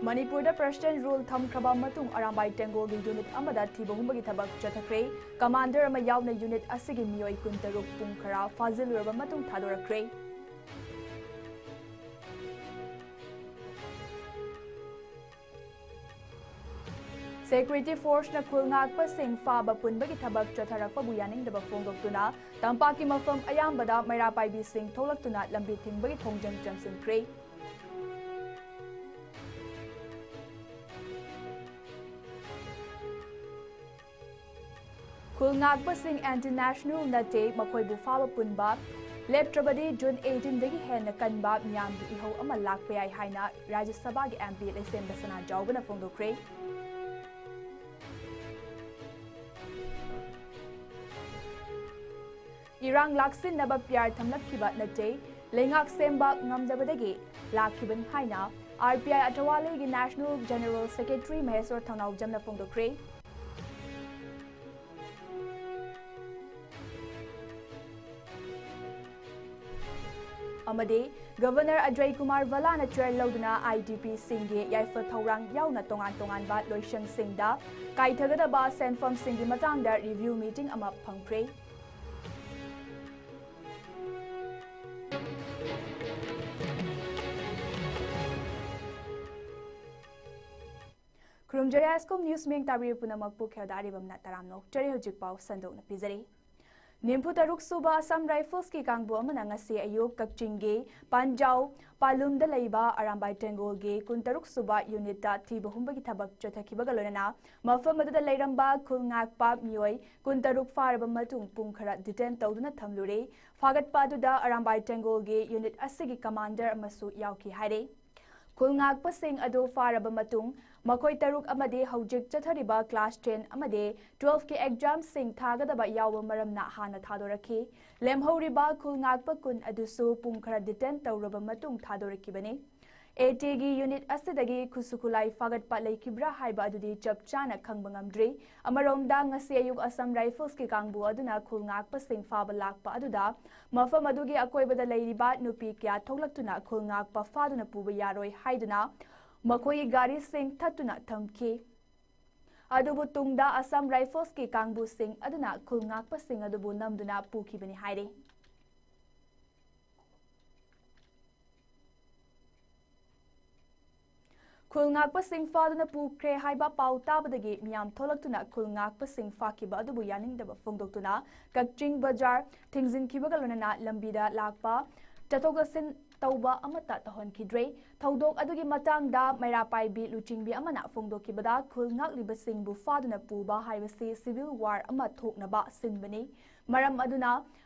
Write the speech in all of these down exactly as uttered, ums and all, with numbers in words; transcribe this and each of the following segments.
ꯃꯅꯤꯄꯨꯔꯗ President Rule ꯊꯝꯈ꯭ꯔꯕ ꯃꯇꯨꯡ Arambai ꯇꯦꯡꯒꯣꯜꯒꯤ unit ꯑꯃꯗ ꯊꯤꯕ ꯍꯨꯝꯕꯒꯤ ꯊꯕꯛ ꯆꯠꯊꯈ꯭ꯔꯦ꯫ Commander ꯑꯃ ꯌꯥꯎꯅ unit ꯑꯁꯤꯒꯤ ꯃꯤꯑꯣꯏ ꯀꯨꯟꯇꯔꯨꯛ ꯄꯨꯡ ꯈꯔ ꯐꯥꯖꯤꯜꯂꯨꯔꯕ ꯃꯇꯨꯡ ꯊꯥꯗꯣꯔꯛꯈ꯭ꯔꯦ꯫ Security forceꯅ ꯈꯨꯜ ꯉꯥꯛꯄꯁꯤꯡ ꯐꯥꯕ ꯄꯨꯟꯕꯒꯤ ꯊꯕꯛ ꯆꯠꯊꯔꯛꯄꯕꯨ ꯌꯥꯅꯤꯡꯗꯕ ꯐꯣꯡꯗꯣꯛꯇꯨꯅ ꯇꯝꯄꯥꯛꯀꯤ ꯃꯐꯝ ꯑꯌꯥꯝꯕꯗ ꯃꯩꯔꯥ ꯄꯥꯏꯕꯤꯁꯤꯡ ꯊꯣꯛꯂꯛꯇꯨꯅ ꯂꯝꯕꯤ ꯊꯤꯡꯕꯒꯤ ꯈꯣꯡꯖꯪ ꯆꯪꯁꯤꯟꯈ꯭ꯔꯦ꯫ ꯈꯨꯜ ꯉꯥꯛꯄꯁꯤꯡ anti national ꯅꯠꯇꯦ, ꯃꯈꯣꯏꯕꯨ ꯐꯥꯕ ꯄꯨꯟꯕ ꯂꯦꯞꯇ꯭ꯔꯕꯗꯤ June eighteen ꯗꯒꯤ ꯍꯦꯟꯅ ꯀꯟꯕ ꯃꯤꯌꯥꯝꯒꯤ ꯏꯍꯧ ꯑꯃ ꯂꯥꯛꯄ ꯌꯥꯏ ꯍꯥꯏꯅ ꯔꯥꯖ꯭ꯌ ꯁꯚꯥꯒꯤ MP ꯂꯩꯁꯦꯝꯕ ꯁꯅꯥꯖꯥꯎꯕꯅ ꯐꯣꯡꯗꯣꯛꯈ꯭ꯔꯦ꯫ ꯏꯔꯥꯡ ꯂꯥꯛꯁꯤꯟꯅꯕ PR ꯊꯝꯂꯛꯈꯤꯕ ꯅꯠꯇꯦ, ꯂꯩꯉꯥꯛ ꯁꯦꯝꯕ ꯉꯝꯗꯕꯗꯒꯤ ꯂꯥꯛꯈꯤꯕꯅꯤ ꯍꯥꯏꯅ RPI ꯑꯊꯋꯥꯂꯩꯒꯤ National General Secretary ꯃꯍꯦꯁ꯭ꯋꯔ ꯊꯧꯅꯥꯎꯖꯝꯅ ꯐꯣꯡꯗꯣꯛꯈ꯭ꯔꯦ꯫ ꯑꯃꯗꯤ Governor ꯑꯖꯌ ꯀꯨꯃꯥꯔ ꯚꯜꯂꯥꯅ chair ꯂꯧꯗꯨꯅ IDPꯁꯤꯡꯒꯤ ꯌꯥꯏꯐ ꯊꯧꯔꯥꯡ ꯌꯥꯎꯅ ꯇꯣꯉꯥꯟ ꯇꯣꯉꯥꯟꯕ ꯂꯣꯏꯁꯪꯁꯤꯡꯗ ꯀꯥꯏꯊꯒꯗꯕ ꯁꯦꯟꯐꯝꯁꯤꯡꯒꯤ ꯃꯇꯥꯡꯗ review meeting ꯑꯃ ꯐꯝꯈ꯭ꯔꯦ꯫ ꯈꯨꯔꯨꯝꯖꯔꯤ ISCOM news ꯃꯤꯌꯦꯡ ꯇꯥꯕꯤꯔꯤꯕ ꯄꯨꯝꯅꯃꯛꯄꯨ ꯈꯦꯜꯗꯥ ꯑꯔꯤꯕꯝꯅ ꯇꯔꯥꯝꯅ ꯑꯣꯛꯆꯔꯤ꯫ ꯍꯧꯖꯤꯛ ꯄꯥꯎ ꯁꯟꯗꯣꯛꯅ ꯄꯤꯖꯔꯤ꯫ ꯅꯤꯐꯨ ꯇꯔꯨꯛ ꯁꯨꯕ Assam Riflesꯀꯤ ꯀꯥꯡꯕꯨ ꯑꯃꯅ ꯉꯁꯤ ꯑꯌꯨꯛ ꯀꯛꯆꯤꯡꯒꯤ ꯄꯥꯟꯖꯥꯎ ꯄꯥꯂꯨꯝꯗ ꯂꯩꯕ ꯑꯔꯥꯝꯕꯥꯏ ꯇꯦꯡꯒꯣꯜꯒꯤ ꯀꯨꯟꯇꯔꯨꯛ ꯁꯨꯕ unitꯇ ꯊꯤꯕ ꯍꯨꯝꯕꯒꯤ ꯊꯕꯛ ꯆꯠꯊꯈꯤꯕꯒ ꯂꯣꯏꯅꯅ ꯃꯐꯝ ꯑꯗꯨꯗ ꯂꯩꯔꯝꯕ ꯈꯨꯜ ꯉꯥꯛꯄ ꯃꯤꯑꯣꯏ ꯀꯨꯟꯇꯔꯨꯛ ꯐꯥꯔꯕ ꯃꯇꯨꯡ ꯄꯨꯡ ꯈꯔ detain ꯇꯧꯗꯨꯅ ꯊꯝꯂꯨꯔꯦ꯫ ꯐꯥꯒꯠꯄ ꯑꯗꯨꯗ ꯑꯔꯥꯝꯕꯥꯏ ꯇꯦꯡꯒꯣꯜꯒꯤ unit ꯑꯁꯤꯒꯤ commander ꯑꯃꯁꯨ ꯌꯥꯎꯈꯤ ꯍꯥꯏꯔꯦ꯫ ꯈꯨꯜ ꯉꯥꯛꯄꯁꯤꯡ ꯑꯗꯨ ꯐꯥꯔꯕ ꯃꯇꯨꯡ, ꯃꯈꯣꯏ ꯇꯔꯨꯛ ꯑꯃꯗꯤ ꯍꯧꯖꯤꯛ ꯆꯠꯊꯔꯤꯕ class ten ꯑꯃꯗꯤ twelveꯀꯤ examꯁꯤꯡ ꯊꯥꯒꯗꯕ ꯌꯥꯎꯕ ꯃꯔꯝꯅ ꯍꯥꯟꯅ ꯊꯥꯗꯣꯔꯛꯈꯤ꯫ ꯂꯦꯝꯍꯧꯔꯤꯕ ꯈꯨꯜ ꯉꯥꯛꯄ ꯀꯨꯟ ꯑꯗꯨꯁꯨ ꯄꯨꯡ ꯈꯔ detain ꯇꯧꯔꯕ ꯃꯇꯨꯡ ꯊꯥꯗꯣꯔꯛꯈꯤꯕꯅꯤ꯫ ATꯒꯤ unit ꯑꯁꯤꯗꯒꯤ ꯈꯨꯠꯁꯨ ꯈꯨꯠꯂꯥꯏ ꯐꯥꯒꯠꯄ ꯂꯩꯈꯤꯕ꯭ꯔꯥ ꯍꯥꯏꯕ ꯑꯗꯨꯗꯤ ꯆꯞ ꯆꯥꯅ ꯈꯪꯕ ꯉꯝꯗ꯭ꯔꯤ꯫ ꯑꯃꯔꯣꯝꯗ, ꯉꯁꯤ ꯑꯌꯨꯛ Assam Riflesꯀꯤ ꯀꯥꯡꯕꯨ ꯑꯗꯨꯅ ꯈꯨꯜ ꯉꯥꯛꯄꯁꯤꯡ ꯐꯥꯕ ꯂꯥꯛꯄ ꯑꯗꯨꯗ ꯃꯐꯝ ꯑꯗꯨꯒꯤ ꯑꯀꯣꯏꯕꯗ ꯂꯩꯔꯤꯕ ꯅꯨꯄꯤ ꯀꯌꯥ ꯊꯣꯛꯂꯛꯇꯨꯅ ꯈꯨꯜ ꯉꯥꯛꯄ ꯐꯥꯗꯨꯅ ꯄꯨꯕ ꯌꯥꯔꯣꯏ ꯍꯥꯏꯗꯨꯅ ꯃꯈꯣꯏꯒꯤ ꯒꯥꯔꯤꯁꯤꯡ ꯊꯠꯇꯨꯅ ꯊꯝꯈꯤ꯫ ꯑꯗꯨꯕꯨ ꯇꯨꯡꯗ ꯑꯁꯥꯝ ꯔꯥꯏꯐꯜꯁꯀꯤ ꯀꯥꯡꯕꯨꯁꯤꯡ ꯑꯗꯨꯅ ꯈꯨꯜ ꯉꯥꯛꯄꯁꯤꯡ ꯑꯗꯨꯕꯨ ꯅꯝꯗꯨꯅ ꯄꯨꯈꯤꯕꯅꯤ ꯍꯥꯏꯔꯤ꯫ ꯈꯨꯜ ꯉꯥꯛꯄꯁꯤꯡ ꯐꯥꯗꯨꯅ ꯄꯨꯈ꯭ꯔꯦ ꯍꯥꯏꯕ ꯄꯥꯎ ꯇꯥꯕꯗꯒꯤ ꯃꯤꯌꯥꯝ ꯊꯣꯛꯂꯛꯇꯨꯅ ꯈꯨꯜ ꯉꯥꯛꯄꯁꯤꯡ ꯐꯥꯈꯤꯕ ꯑꯗꯨꯕꯨ ꯌꯥꯅꯤꯡꯗꯕ ꯐꯣꯡꯗꯣꯛꯇꯨꯅ ꯀꯛꯆꯤꯡ ꯕꯖꯥꯔ ꯊꯤꯡꯖꯤꯟꯈꯤꯕꯒ ꯂꯣꯏꯅꯅ ꯂꯝꯕꯤꯗ ꯂꯥꯛꯄ ꯆꯠꯊꯣꯛ ꯆꯠꯁꯤꯟ ꯇꯧꯕ ꯑꯃꯠꯇ ꯇꯧꯍꯟꯈꯤꯗ꯭ꯔꯦ꯫ ꯊꯧꯗꯣꯛ ꯑꯗꯨꯒꯤ ꯃꯇꯥꯡꯗ ꯃꯩꯔꯥ ꯄꯥꯏꯕꯤ ꯂꯨꯆꯤꯡꯕꯤ ꯑꯃꯅ ꯐꯣꯡꯗꯣꯛꯈꯤꯕꯗ, ꯈꯨꯜ ꯉꯥꯛꯂꯤꯕꯁꯤꯡꯕꯨ ꯐꯥꯗꯨꯅ ꯄꯨꯕ ꯍꯥꯏꯕꯁꯤ ꯁꯤꯚꯤꯜ ꯋꯥꯔ ꯑꯃ ꯊꯣꯛꯅꯕ ꯁꯤꯟꯕꯅꯤ꯫ ꯃꯔꯝ ꯑꯗꯨꯅ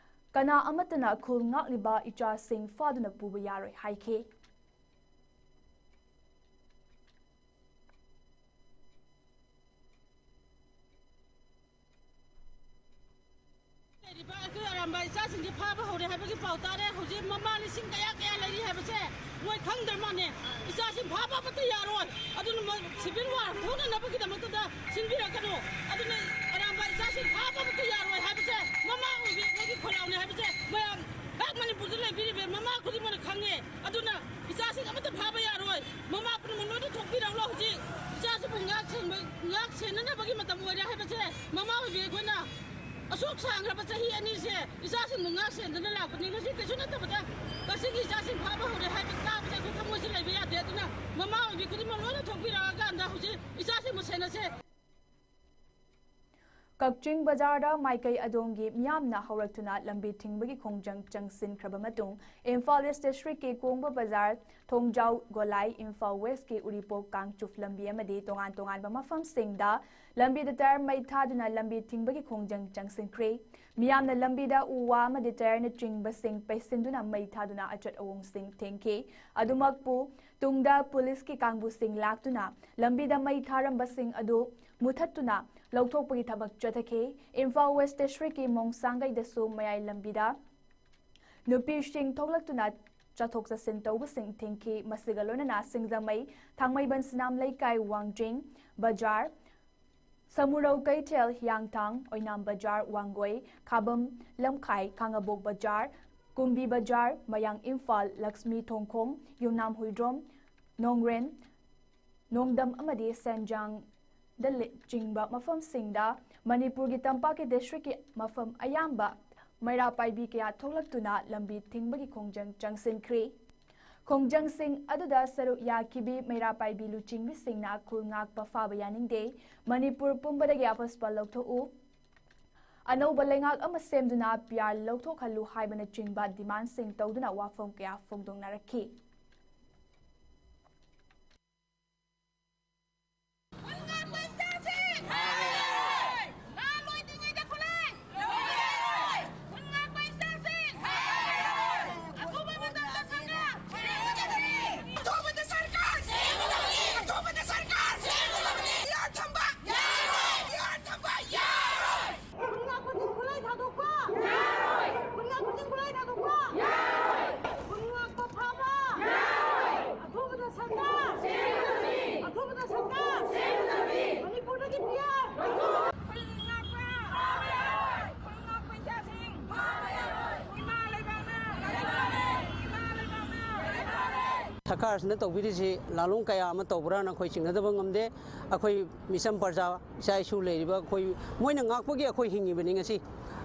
ꯀꯅꯥ ꯑꯃꯠꯇꯅ ꯈꯨꯜ ꯉꯥꯛꯂꯤꯕ ꯏꯆꯥꯁꯤꯡ ꯐꯥꯗꯨꯅ ꯄꯨꯕ ꯌꯥꯔꯣꯏ ꯍꯥꯏꯈꯤ꯫ ꯂꯩꯔꯤꯕ ꯑꯩꯈꯣꯏ ꯑꯔꯥꯝꯕꯥꯏ ꯏꯆꯥꯁꯤꯡꯁꯦ ꯐꯥꯕ ꯍꯧꯔꯦ ꯍꯥꯏꯕꯒꯤ ꯄꯥꯎ ꯇꯥꯔꯦ꯫ ꯍꯧꯖꯤꯛ ꯃꯃꯥ ꯂꯤꯁꯤꯡ ꯀꯌꯥ ꯀꯌꯥ ꯂꯩꯔꯤ ꯍꯥꯏꯕꯁꯦ ꯃꯣꯏ ꯈꯪꯗ꯭ꯔ ꯃꯥꯜꯂꯦ꯫ ꯏꯆꯥꯁꯤꯡ ꯐꯥꯕ ꯑꯃꯠꯇ ꯌꯥꯔꯣꯏ꯫ ꯑꯗꯨꯅ ꯃꯣꯏ ꯁꯤꯚꯤꯜ ꯋꯥꯔ ꯊꯣꯛꯅꯅꯕꯒꯤꯗꯃꯛꯇꯗ ꯁꯤꯟꯕꯤꯔꯛꯀꯅꯨ꯫ ꯑꯗꯨꯅ ꯑꯔꯥꯝꯕꯥꯏ ꯏꯆꯥꯁꯤꯡ ꯐꯥꯕ ꯑꯃꯠꯇ ꯌꯥꯔꯣꯏ ꯍꯥꯏꯕꯁꯦ ꯃꯃꯥ ꯑꯣꯏꯕꯤ ꯑꯩꯈꯣꯏꯒꯤ ꯈꯣꯜꯂꯥꯎꯅꯤ ꯍꯥꯏꯕꯁꯦ ꯃꯌꯥꯝ ꯄꯥꯛ ꯃꯅꯤꯄꯨꯔꯗ ꯂꯩꯕꯤꯔꯤꯕ ꯃꯃꯥ ꯈꯨꯗꯤꯡꯃꯛꯅ ꯈꯪꯉꯦ꯫ ꯑꯗꯨꯅ ꯏꯆꯥꯁꯤꯡ ꯑꯃꯠꯇ ꯐꯥꯕ ꯌꯥꯔꯣꯏ꯫ ꯃꯃꯥ ꯄꯨꯝꯅꯃꯛ ꯂꯣꯏꯅ ꯊꯣꯛꯄꯤꯔꯛꯂꯣ꯫ ꯍꯧꯖꯤꯛ ꯏꯆꯥꯁꯤꯕꯨ ꯉꯥꯛ ꯁꯦꯟꯕ-, ꯉꯥꯛ ꯁꯦꯟꯅꯅꯕꯒꯤ ꯃꯇꯝ ꯑꯣꯏꯔꯦ ꯍꯥꯏꯕꯁꯦ ꯃꯃꯥ ꯑꯣꯏꯕꯤ ꯑꯩꯈꯣꯏꯅ ꯑꯁꯨꯛ ꯁꯥꯡꯈ꯭ꯔꯕ ꯆꯍꯤ ꯑꯅꯤꯁꯦ ꯏꯆꯥꯁꯤꯡꯕꯨ ꯉꯥꯛ ꯁꯦꯟꯗꯨꯅ ꯂꯥꯛꯄꯅꯤ꯫ ꯉꯁꯤ ꯀꯩꯁꯨ ꯅꯠꯇꯕꯗ ꯀꯛꯆꯤꯡꯒꯤ ꯏꯆꯥꯁꯤꯡ ꯐꯥꯕ ꯍꯧꯔꯦ ꯍꯥꯏꯕ ꯇꯥꯕꯗ ꯑꯩꯈꯣꯏ ꯊꯃꯣꯏꯁꯤ ꯂꯩꯕ ꯌꯥꯗꯦ꯫ ꯑꯗꯨꯅ ꯃꯃꯥ ꯑꯣꯏꯕꯤ ꯈꯨꯗꯤꯡꯃꯛ ꯂꯣꯏꯅ ꯊꯣꯛꯄꯤꯔꯛꯑꯀꯥꯟꯗ ꯍꯧꯖꯤꯛ ꯏꯆꯥꯁꯤꯡꯕꯨ ꯁꯦꯟꯅꯁꯦ꯫ ꯀꯛꯆꯤꯡ ꯕꯖꯥꯔꯗ ꯃꯥꯏꯀꯩ ꯑꯗꯣꯝꯒꯤ ꯃꯤꯌꯥꯝꯅ ꯍꯧꯔꯛꯇꯨꯅ ꯂꯝꯕꯤ ꯊꯤꯡꯕꯒꯤ ꯈꯣꯡꯖꯪ ꯆꯪꯁꯤꯟꯈ꯭ꯔꯕ ꯃꯇꯨꯡ, ꯏꯝꯐꯥꯜ ꯏꯁ ꯗꯤꯁꯇ꯭ꯔꯤꯛꯀꯤ ꯀꯣꯡꯕ ꯕꯖꯥꯔ, ꯊꯣꯡꯖꯥꯎ ꯒꯣꯂꯥꯏ, ꯏꯝꯐꯥꯜ ꯋꯦꯁꯀꯤ ꯎꯔꯤꯄꯣꯛ ꯀꯥꯡꯆꯨꯞ ꯂꯝꯕꯤ ꯑꯃꯗꯤ ꯇꯣꯉꯥꯟ ꯇꯣꯉꯥꯟꯕ ꯃꯐꯝꯁꯤꯡꯗ ꯂꯝꯕꯤꯗ ꯇꯥꯌꯔ ꯃꯩ ꯊꯥꯗꯨꯅ ꯂꯝꯕꯤ ꯊꯤꯡꯕꯒꯤ ꯈꯣꯡꯖꯪ ꯆꯪꯁꯤꯟꯈ꯭ꯔꯦ꯫ ꯃꯤꯌꯥꯝꯅ ꯂꯝꯕꯤꯗ ꯎ ꯋꯥ ꯑꯃꯗꯤ ꯇꯥꯌꯔꯅꯆꯤꯡꯕꯁꯤꯡ ꯄꯩꯁꯤꯟꯗꯨꯅ ꯃꯩ ꯊꯥꯗꯨꯅ ꯑꯆꯠ ꯑꯋꯣꯡꯁꯤꯡ ꯊꯦꯡꯈꯤ꯫ ꯑꯗꯨꯃꯛꯄꯨ ꯇꯨꯡꯗ ꯄꯨꯂꯤꯁꯀꯤ ꯀꯥꯡꯕꯨꯁꯤꯡ ꯂꯥꯛꯇꯨꯅ ꯂꯝꯕꯤꯗ ꯃꯩ ꯊꯥꯔꯝꯕꯁꯤꯡ ꯑꯗꯨ ꯃꯨꯊꯠꯇꯨꯅ ꯂꯧꯊꯣꯛꯄꯒꯤ ꯊꯕꯛ ꯆꯠꯊꯈꯤ꯫ ꯏꯝꯐꯥꯜ ꯋꯦꯁ ꯗꯤꯁꯇ꯭ꯔꯤꯛꯀꯤ ꯃꯣꯡꯁꯥꯡꯒꯩꯗꯁꯨ ꯃꯌꯥꯏ ꯂꯝꯕꯤꯗ ꯅꯨꯄꯤꯁꯤꯡ ꯊꯣꯛꯂꯛꯇꯨꯅ ꯆꯠꯊꯣꯛ ꯆꯠꯁꯤꯟ ꯇꯧꯕꯁꯤꯡ ꯊꯤꯡꯈꯤ꯫ ꯃꯁꯤꯒ ꯂꯣꯏꯅꯅ ꯁꯤꯡꯖꯃꯩ, ꯊꯥꯡꯃꯩꯕꯟ ꯁꯤꯅꯥꯝ ꯂꯩꯀꯥꯏ, ꯋꯥꯡꯖꯤꯡ ꯕꯖꯥꯔ, ꯁꯃꯨꯔꯧ ꯀꯩꯊꯦꯜ, ꯍꯤꯌꯥꯡꯊꯥꯡ, ꯑꯣꯏꯅꯥꯝ ꯕꯖꯥꯔ, ꯋꯥꯡꯒꯣꯏ, ꯈꯥꯕꯝ ꯂꯝꯈꯥꯏ, ꯈꯥꯉꯕꯣꯛ ꯕꯖꯥꯔ, ꯀꯨꯝꯕꯤ ꯕꯖꯥꯔ, ꯃꯌꯥꯡ ꯏꯝꯐꯥꯜ, ꯂꯛꯁꯃꯤ ꯊꯣꯡꯈꯣꯡ, ꯌꯨꯝꯅꯥꯝ ꯍꯨꯏꯗ꯭ꯔꯣꯝ, ꯅꯣꯡꯒ꯭ꯔꯦꯟ, ꯅꯣꯡꯗꯝ ꯑꯃꯗꯤ ꯁꯦꯟꯖꯥꯡꯗ ꯂꯦ-, ꯆꯤꯡꯕ ꯃꯐꯝꯁꯤꯡꯗ ꯃꯅꯤꯄꯨꯔꯒꯤ ꯇꯝꯄꯥꯛꯀꯤ ꯗꯤꯁꯇ꯭ꯔꯤꯛꯀꯤ ꯃꯐꯝ ꯑꯌꯥꯝꯕ ꯃꯩꯔꯥ ꯄꯥꯏꯕꯤ ꯀꯌꯥ ꯊꯣꯛꯂꯛꯇꯨꯅ ꯂꯝꯕꯤ ꯊꯤꯡꯕꯒꯤ ꯈꯣꯡꯖꯪ ꯆꯪꯁꯤꯟꯈ꯭ꯔꯤ꯫ ꯈꯣꯡꯖꯪꯁꯤꯡ ꯑꯗꯨꯗ ꯁꯔꯨꯛ ꯌꯥꯈꯤꯕꯤ ꯃꯩꯔꯥ ꯄꯥꯏꯕꯤ ꯂꯨꯆꯤꯡꯕꯤꯁꯤꯡꯅ ꯈꯨꯜ ꯉꯥꯛꯄ ꯐꯥꯕ ꯌꯥꯅꯤꯡꯗꯦ, ꯃꯅꯤꯄꯨꯔ ꯄꯨꯝꯕꯗꯒꯤ ꯑꯄꯁꯄ ꯂꯧꯊꯣꯛꯎ, ꯑꯅꯧꯕ ꯂꯩꯉꯥꯛ ꯑꯃ ꯁꯦꯝꯗꯨꯅ ꯄꯤ ꯑꯥꯔ ꯂꯧꯊꯣꯛꯍꯜꯂꯨ ꯍꯥꯏꯕꯅꯆꯤꯡꯕ ꯗꯤꯃꯥꯟꯁꯤꯡ ꯇꯧꯗꯨꯅ ꯋꯥꯐꯝ ꯀꯌꯥ ꯐꯣꯡꯗꯣꯛꯅꯔꯛꯈꯤ꯫ ꯈꯨꯟ ꯉꯥꯛꯄꯁꯤꯡ ꯈꯨꯠꯂꯥꯏ ꯊꯥꯗꯣꯛꯄ ꯌꯥꯔꯣꯏ꯫ ꯈꯨꯟ ꯉꯥꯛꯄꯁꯤꯡ ꯈꯨꯠꯂꯥꯏ ꯊꯥꯗꯣꯛꯄ ꯌꯥꯔꯣꯏ꯫ ꯈꯨꯟ ꯉꯥꯛꯄ ꯐꯥꯕ ꯌꯥꯔꯣꯏ꯫ ꯑꯊꯨꯕꯗ ꯁꯔꯀꯥꯔ ꯁꯦꯝꯒꯗꯕꯅꯤ꯫ ꯑꯊꯨꯕꯗ ꯁꯔꯀꯥꯔ ꯁꯦꯝꯒꯗꯕꯅꯤ꯫ ꯃꯅꯤꯄꯨꯔꯗꯒꯤ ꯄꯤ ꯑꯥꯔ ꯈꯨꯟ ꯉꯥꯛꯄ ꯐꯥꯕ ꯌꯥꯔꯣꯏ꯫ ꯈꯨꯟ ꯉꯥꯛꯄ ꯏꯆꯥꯁꯤꯡ ꯐꯥꯕ ꯌꯥꯔꯣꯏ꯫ ꯏꯃꯥ ꯂꯩꯕꯥꯛꯅ ꯏꯃꯥ ꯂꯩꯕꯥꯛꯅ ꯁꯔꯀꯥꯔꯁꯤꯅ ꯇꯧꯕꯤꯔꯤꯁꯤ ꯂꯥꯜꯂꯣꯡ ꯀꯌꯥ ꯑꯃ ꯇꯧꯕ꯭ꯔꯥꯅ ꯑꯩꯈꯣꯏ ꯆꯤꯡꯅꯗꯕ ꯉꯝꯗꯦ꯫ ꯑꯩꯈꯣꯏ ꯃꯤꯆꯝ ꯄ꯭ꯔꯖꯥ, ꯏꯆꯥ ꯏꯁꯨ ꯂꯩꯔꯤꯕ ꯑꯩꯈꯣꯏ, ꯃꯣꯏꯅ ꯉꯥꯛꯄꯒꯤ ꯑꯩꯈꯣꯏ ꯍꯤꯡꯉꯤꯕꯅꯤ꯫ ꯉꯁꯤ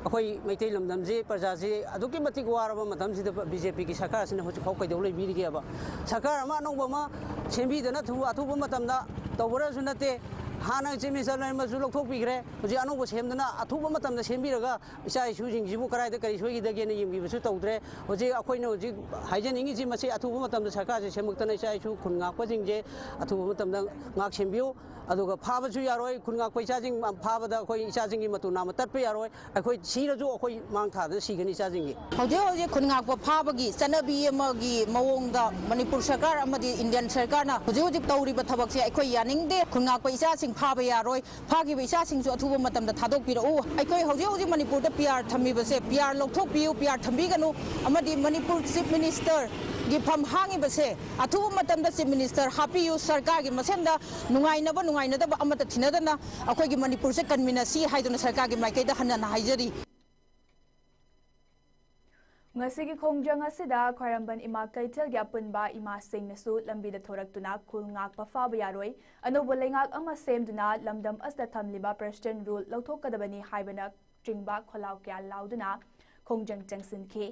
ꯑꯩꯈꯣꯏ ꯃꯩꯇꯩ ꯂꯝꯗꯝꯁꯤ, ꯄ꯭ꯔꯖꯥꯁꯤ ꯑꯗꯨꯛꯀꯤ ꯃꯇꯤꯛ ꯋꯥꯔꯕ ꯃꯇꯝꯁꯤꯗ ꯕꯤ ꯖꯦ ꯄꯤꯒꯤ ꯁꯔꯀꯥꯔꯁꯤꯅ ꯍꯧꯖꯤꯛꯐꯥꯎ ꯀꯩꯗꯧ ꯂꯩꯕꯤꯔꯤꯒꯦꯕ? ꯁꯔꯀꯥꯔ ꯑꯃ ꯑꯅꯧꯕ ꯑꯃ ꯁꯦꯝꯕꯤꯗꯅ ꯑꯊꯨ-, ꯑꯊꯨꯕ ꯃꯇꯝꯗ ꯇꯧꯕ꯭ꯔꯁꯨ ꯅꯠꯇꯦ꯫ ꯍꯥꯟꯅ ꯆꯤꯐ ꯃꯤꯅꯤꯁꯇꯔ ꯂꯩꯔꯝꯕꯁꯨ ꯂꯧꯊꯣꯛꯄꯤꯈ꯭ꯔꯦ꯫ ꯍꯧꯖꯤꯛ ꯑꯅꯧꯕ ꯁꯦꯝꯗꯅ ꯑꯊꯨꯕ ꯃꯇꯝꯗ ꯁꯦꯝꯕꯤꯔꯒ ꯏꯆꯥ ꯏꯁꯨꯁꯤꯡꯁꯤꯕꯨ ꯀꯗꯥꯏꯗ ꯀꯔꯤ ꯁꯣꯏꯈꯤꯗꯒꯦꯅ ꯌꯦꯡꯕꯤꯕꯁꯨ ꯇꯧꯗ꯭ꯔꯦ꯫ ꯍꯧꯖꯤꯛ ꯑꯩꯈꯣꯏꯅ ꯍꯧꯖꯤꯛ ꯍꯥꯏꯖꯅꯤꯡꯉꯤꯁꯤ, ꯃꯁꯤ ꯑꯊꯨꯕ ꯃꯇꯝꯗ ꯁꯔꯀꯥꯔꯁꯦ ꯁꯦꯝꯃꯛꯇꯅ ꯏꯆꯥ ꯏꯁꯨ ꯈꯨꯟ ꯉꯥꯛꯄꯁꯤꯡꯁꯦ ꯑꯊꯨꯕ ꯃꯇꯝꯗ ꯉꯥꯛ ꯁꯦꯟꯕꯤꯌꯨ꯫ ꯑꯗꯨꯒ ꯐꯥꯕꯁꯨ ꯌꯥꯔꯣꯏ꯫ ꯈꯨꯟ ꯉꯥꯛꯄ ꯏꯆꯥꯁꯤꯡ ꯐꯥꯕꯗ ꯑꯩꯈꯣꯏ ꯏꯆꯥꯁꯤꯡꯒꯤ ꯃꯇꯨ ꯅꯥꯝꯃ ꯇꯠꯄ ꯌꯥꯔꯣꯏ꯫ ꯑꯩꯈꯣꯏ ꯁꯤꯔꯁꯨ ꯑꯩꯈꯣꯏ ꯃꯥꯡ ꯊꯥꯗꯅ ꯁꯤꯒꯅꯤ ꯏꯆꯥꯁꯤꯡꯒꯤ꯫ ꯍꯧꯖꯤꯛ ꯍꯧꯖꯤꯛ ꯈꯨꯟ ꯉꯥꯛꯄ ꯐꯥꯕꯒꯤ ꯆꯠꯅꯕꯤ ꯑꯃꯒꯤ ꯃꯑꯣꯡꯗ ꯃꯅꯤꯄꯨꯔ ꯁꯔꯀꯥꯔ ꯑꯃꯗꯤ ꯏꯟꯗꯤꯌꯟ ꯁꯔꯀꯥꯔꯅ ꯍꯧꯖꯤꯛ ꯍꯧꯖꯤꯛ ꯇꯧꯔꯤꯕ ꯊꯕꯛꯁꯦ ꯑꯩꯈꯣꯏ ꯌꯥꯅꯤꯡꯗꯦ꯫ ꯈꯨꯟ ꯉꯥꯛꯄ ꯏꯆꯥꯁꯤꯡ ꯐꯥꯕ ꯌꯥꯔꯣꯏ꯫ ꯐꯥꯈꯤꯕ ꯏꯆꯥꯁꯤꯡꯁꯨ ꯑꯊꯨꯕ ꯃꯇꯝꯗ ꯊꯥꯗꯣꯛꯄꯤꯔꯛꯎ꯫ ꯑꯩꯈꯣꯏ ꯍꯧꯖꯤꯛ ꯍꯧꯖꯤꯛ ꯃꯅꯤꯄꯨꯔꯗ ꯄꯤ ꯑꯥꯔ ꯊꯝꯃꯤꯕꯁꯦ, ꯄꯤ ꯑꯥꯔ ꯂꯧꯊꯣꯛꯄꯤꯌꯨ, ꯄꯤ ꯑꯥꯔ ꯊꯝꯕꯤꯒꯅꯨ, ꯑꯃꯗꯤ ꯃꯅꯤꯄꯨꯔ ꯆꯤꯐ ꯃꯤꯅꯤꯁꯇꯔꯒꯤ ꯐꯝ ꯍꯥꯡꯉꯤꯕꯁꯦ ꯑꯊꯨꯕ ꯃꯇꯝꯗ ꯆꯤꯐ ꯃꯤꯅꯤꯁꯇꯔ ꯍꯥꯞꯄꯤꯌꯨ꯫ ꯁꯔꯀꯥꯔꯒꯤ ꯃꯁꯦꯟꯗ ꯅꯨꯡꯉꯥꯏꯅꯕ ꯅꯨꯡꯉꯥꯏꯅꯗꯕ ꯑꯃꯠꯇ ꯊꯤꯅꯗꯅ ꯑꯩꯈꯣꯏꯒꯤ ꯃꯅꯤꯄꯨꯔꯁꯦ ꯀꯟꯃꯤꯟꯅꯁꯤ ꯍꯥꯏꯗꯨꯅ ꯁꯔꯀꯥꯔꯒꯤ ꯃꯥꯏꯀꯩꯗ ꯍꯟꯅ ꯍꯟꯅ ꯍꯥꯏꯖꯔꯤ꯫ ꯉꯁꯤꯒꯤ ꯈꯣꯡꯖꯪ ꯑꯁꯤꯗ ꯈ꯭ꯋꯥꯏꯔꯝꯕꯟ ꯏꯃꯥ ꯀꯩꯊꯦꯜꯒꯤ ꯑꯄꯨꯟꯕ ꯏꯃꯥꯁꯤꯡꯅꯁꯨ ꯂꯝꯕꯤꯗ ꯊꯣꯔꯛꯇꯨꯅ ꯈꯨꯜ ꯉꯥꯛꯄ ꯐꯥꯕ ꯌꯥꯔꯣꯏ, ꯑꯅꯧꯕ ꯂꯩꯉꯥꯛ ꯑꯃ ꯁꯦꯝꯗꯨꯅ ꯂꯝꯗꯝ ꯑꯁꯤꯗ ꯊꯝꯂꯤꯕ President Rule ꯂꯧꯊꯣꯛꯀꯗꯕꯅꯤ ꯍꯥꯏꯕꯅ ꯆꯤꯡꯕ ꯈꯣꯜꯂꯥꯎ ꯀꯌꯥ ꯂꯥꯎꯗꯨꯅ ꯈꯣꯡꯖꯪ ꯆꯪꯁꯤꯟꯈꯤ꯫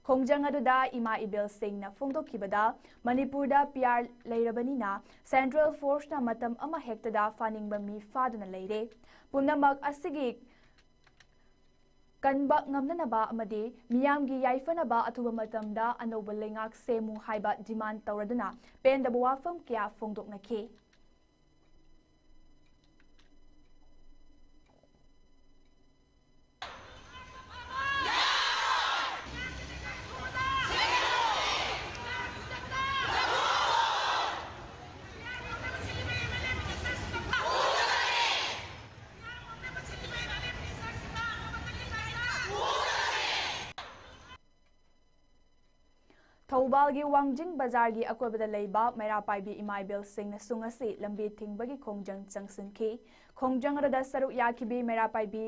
ꯈꯣꯡꯖꯪ ꯑꯗꯨꯗ ꯏꯃꯥ ꯏꯕꯦꯜꯁꯤꯡꯅ ꯐꯣꯡꯗꯣꯛꯈꯤꯕꯗ, ꯃꯅꯤꯄꯨꯔꯗ P R ꯂꯩꯔꯕꯅꯤꯅ Central Forceꯅ ꯃꯇꯝ ꯑꯃ ꯍꯦꯛꯇꯗ ꯐꯥꯅꯤꯡꯕ ꯃꯤ ꯐꯥꯗꯨꯅ ꯂꯩꯔꯦ꯫ ꯄꯨꯝꯅꯃꯛ ꯑꯁꯤꯒꯤ ꯀꯟꯕ ꯉꯝꯅꯅꯕ ꯑꯃꯗꯤ ꯃꯤꯌꯥꯝꯒꯤ ꯌꯥꯏꯐꯅꯕ ꯑꯊꯨꯕ ꯃꯇꯝꯗ ꯑꯅꯧꯕ ꯂꯩꯉꯥꯛ ꯁꯦꯝꯃꯨ ꯍꯥꯏꯕ demand ꯇꯧꯔꯗꯨꯅ ꯄꯦꯟꯗꯕ ꯋꯥꯐꯝ ꯀꯌꯥ ꯐꯣꯡꯗꯣꯛꯅꯈꯤ꯫ ꯊꯧꯕꯥꯜꯒꯤ ꯋꯥꯡꯖꯤꯡ ꯕꯖꯥꯔꯒꯤ ꯑꯀꯣꯏꯕꯗ ꯂꯩꯕ ꯃꯩꯔꯥ ꯄꯥꯏꯕꯤ ꯏꯃꯥ ꯏꯕꯦꯜꯁꯤꯡꯅꯁꯨ ꯉꯁꯤ ꯂꯝꯕꯤ ꯊꯤꯡꯕꯒꯤ ꯈꯣꯡꯖꯪ ꯆꯪꯁꯤꯟꯈꯤ꯫ ꯈꯣꯡꯖꯪ ꯑꯗꯨꯗ ꯁꯔꯨꯛ ꯌꯥꯈꯤꯕꯤ ꯃꯩꯔꯥ ꯄꯥꯏꯕꯤ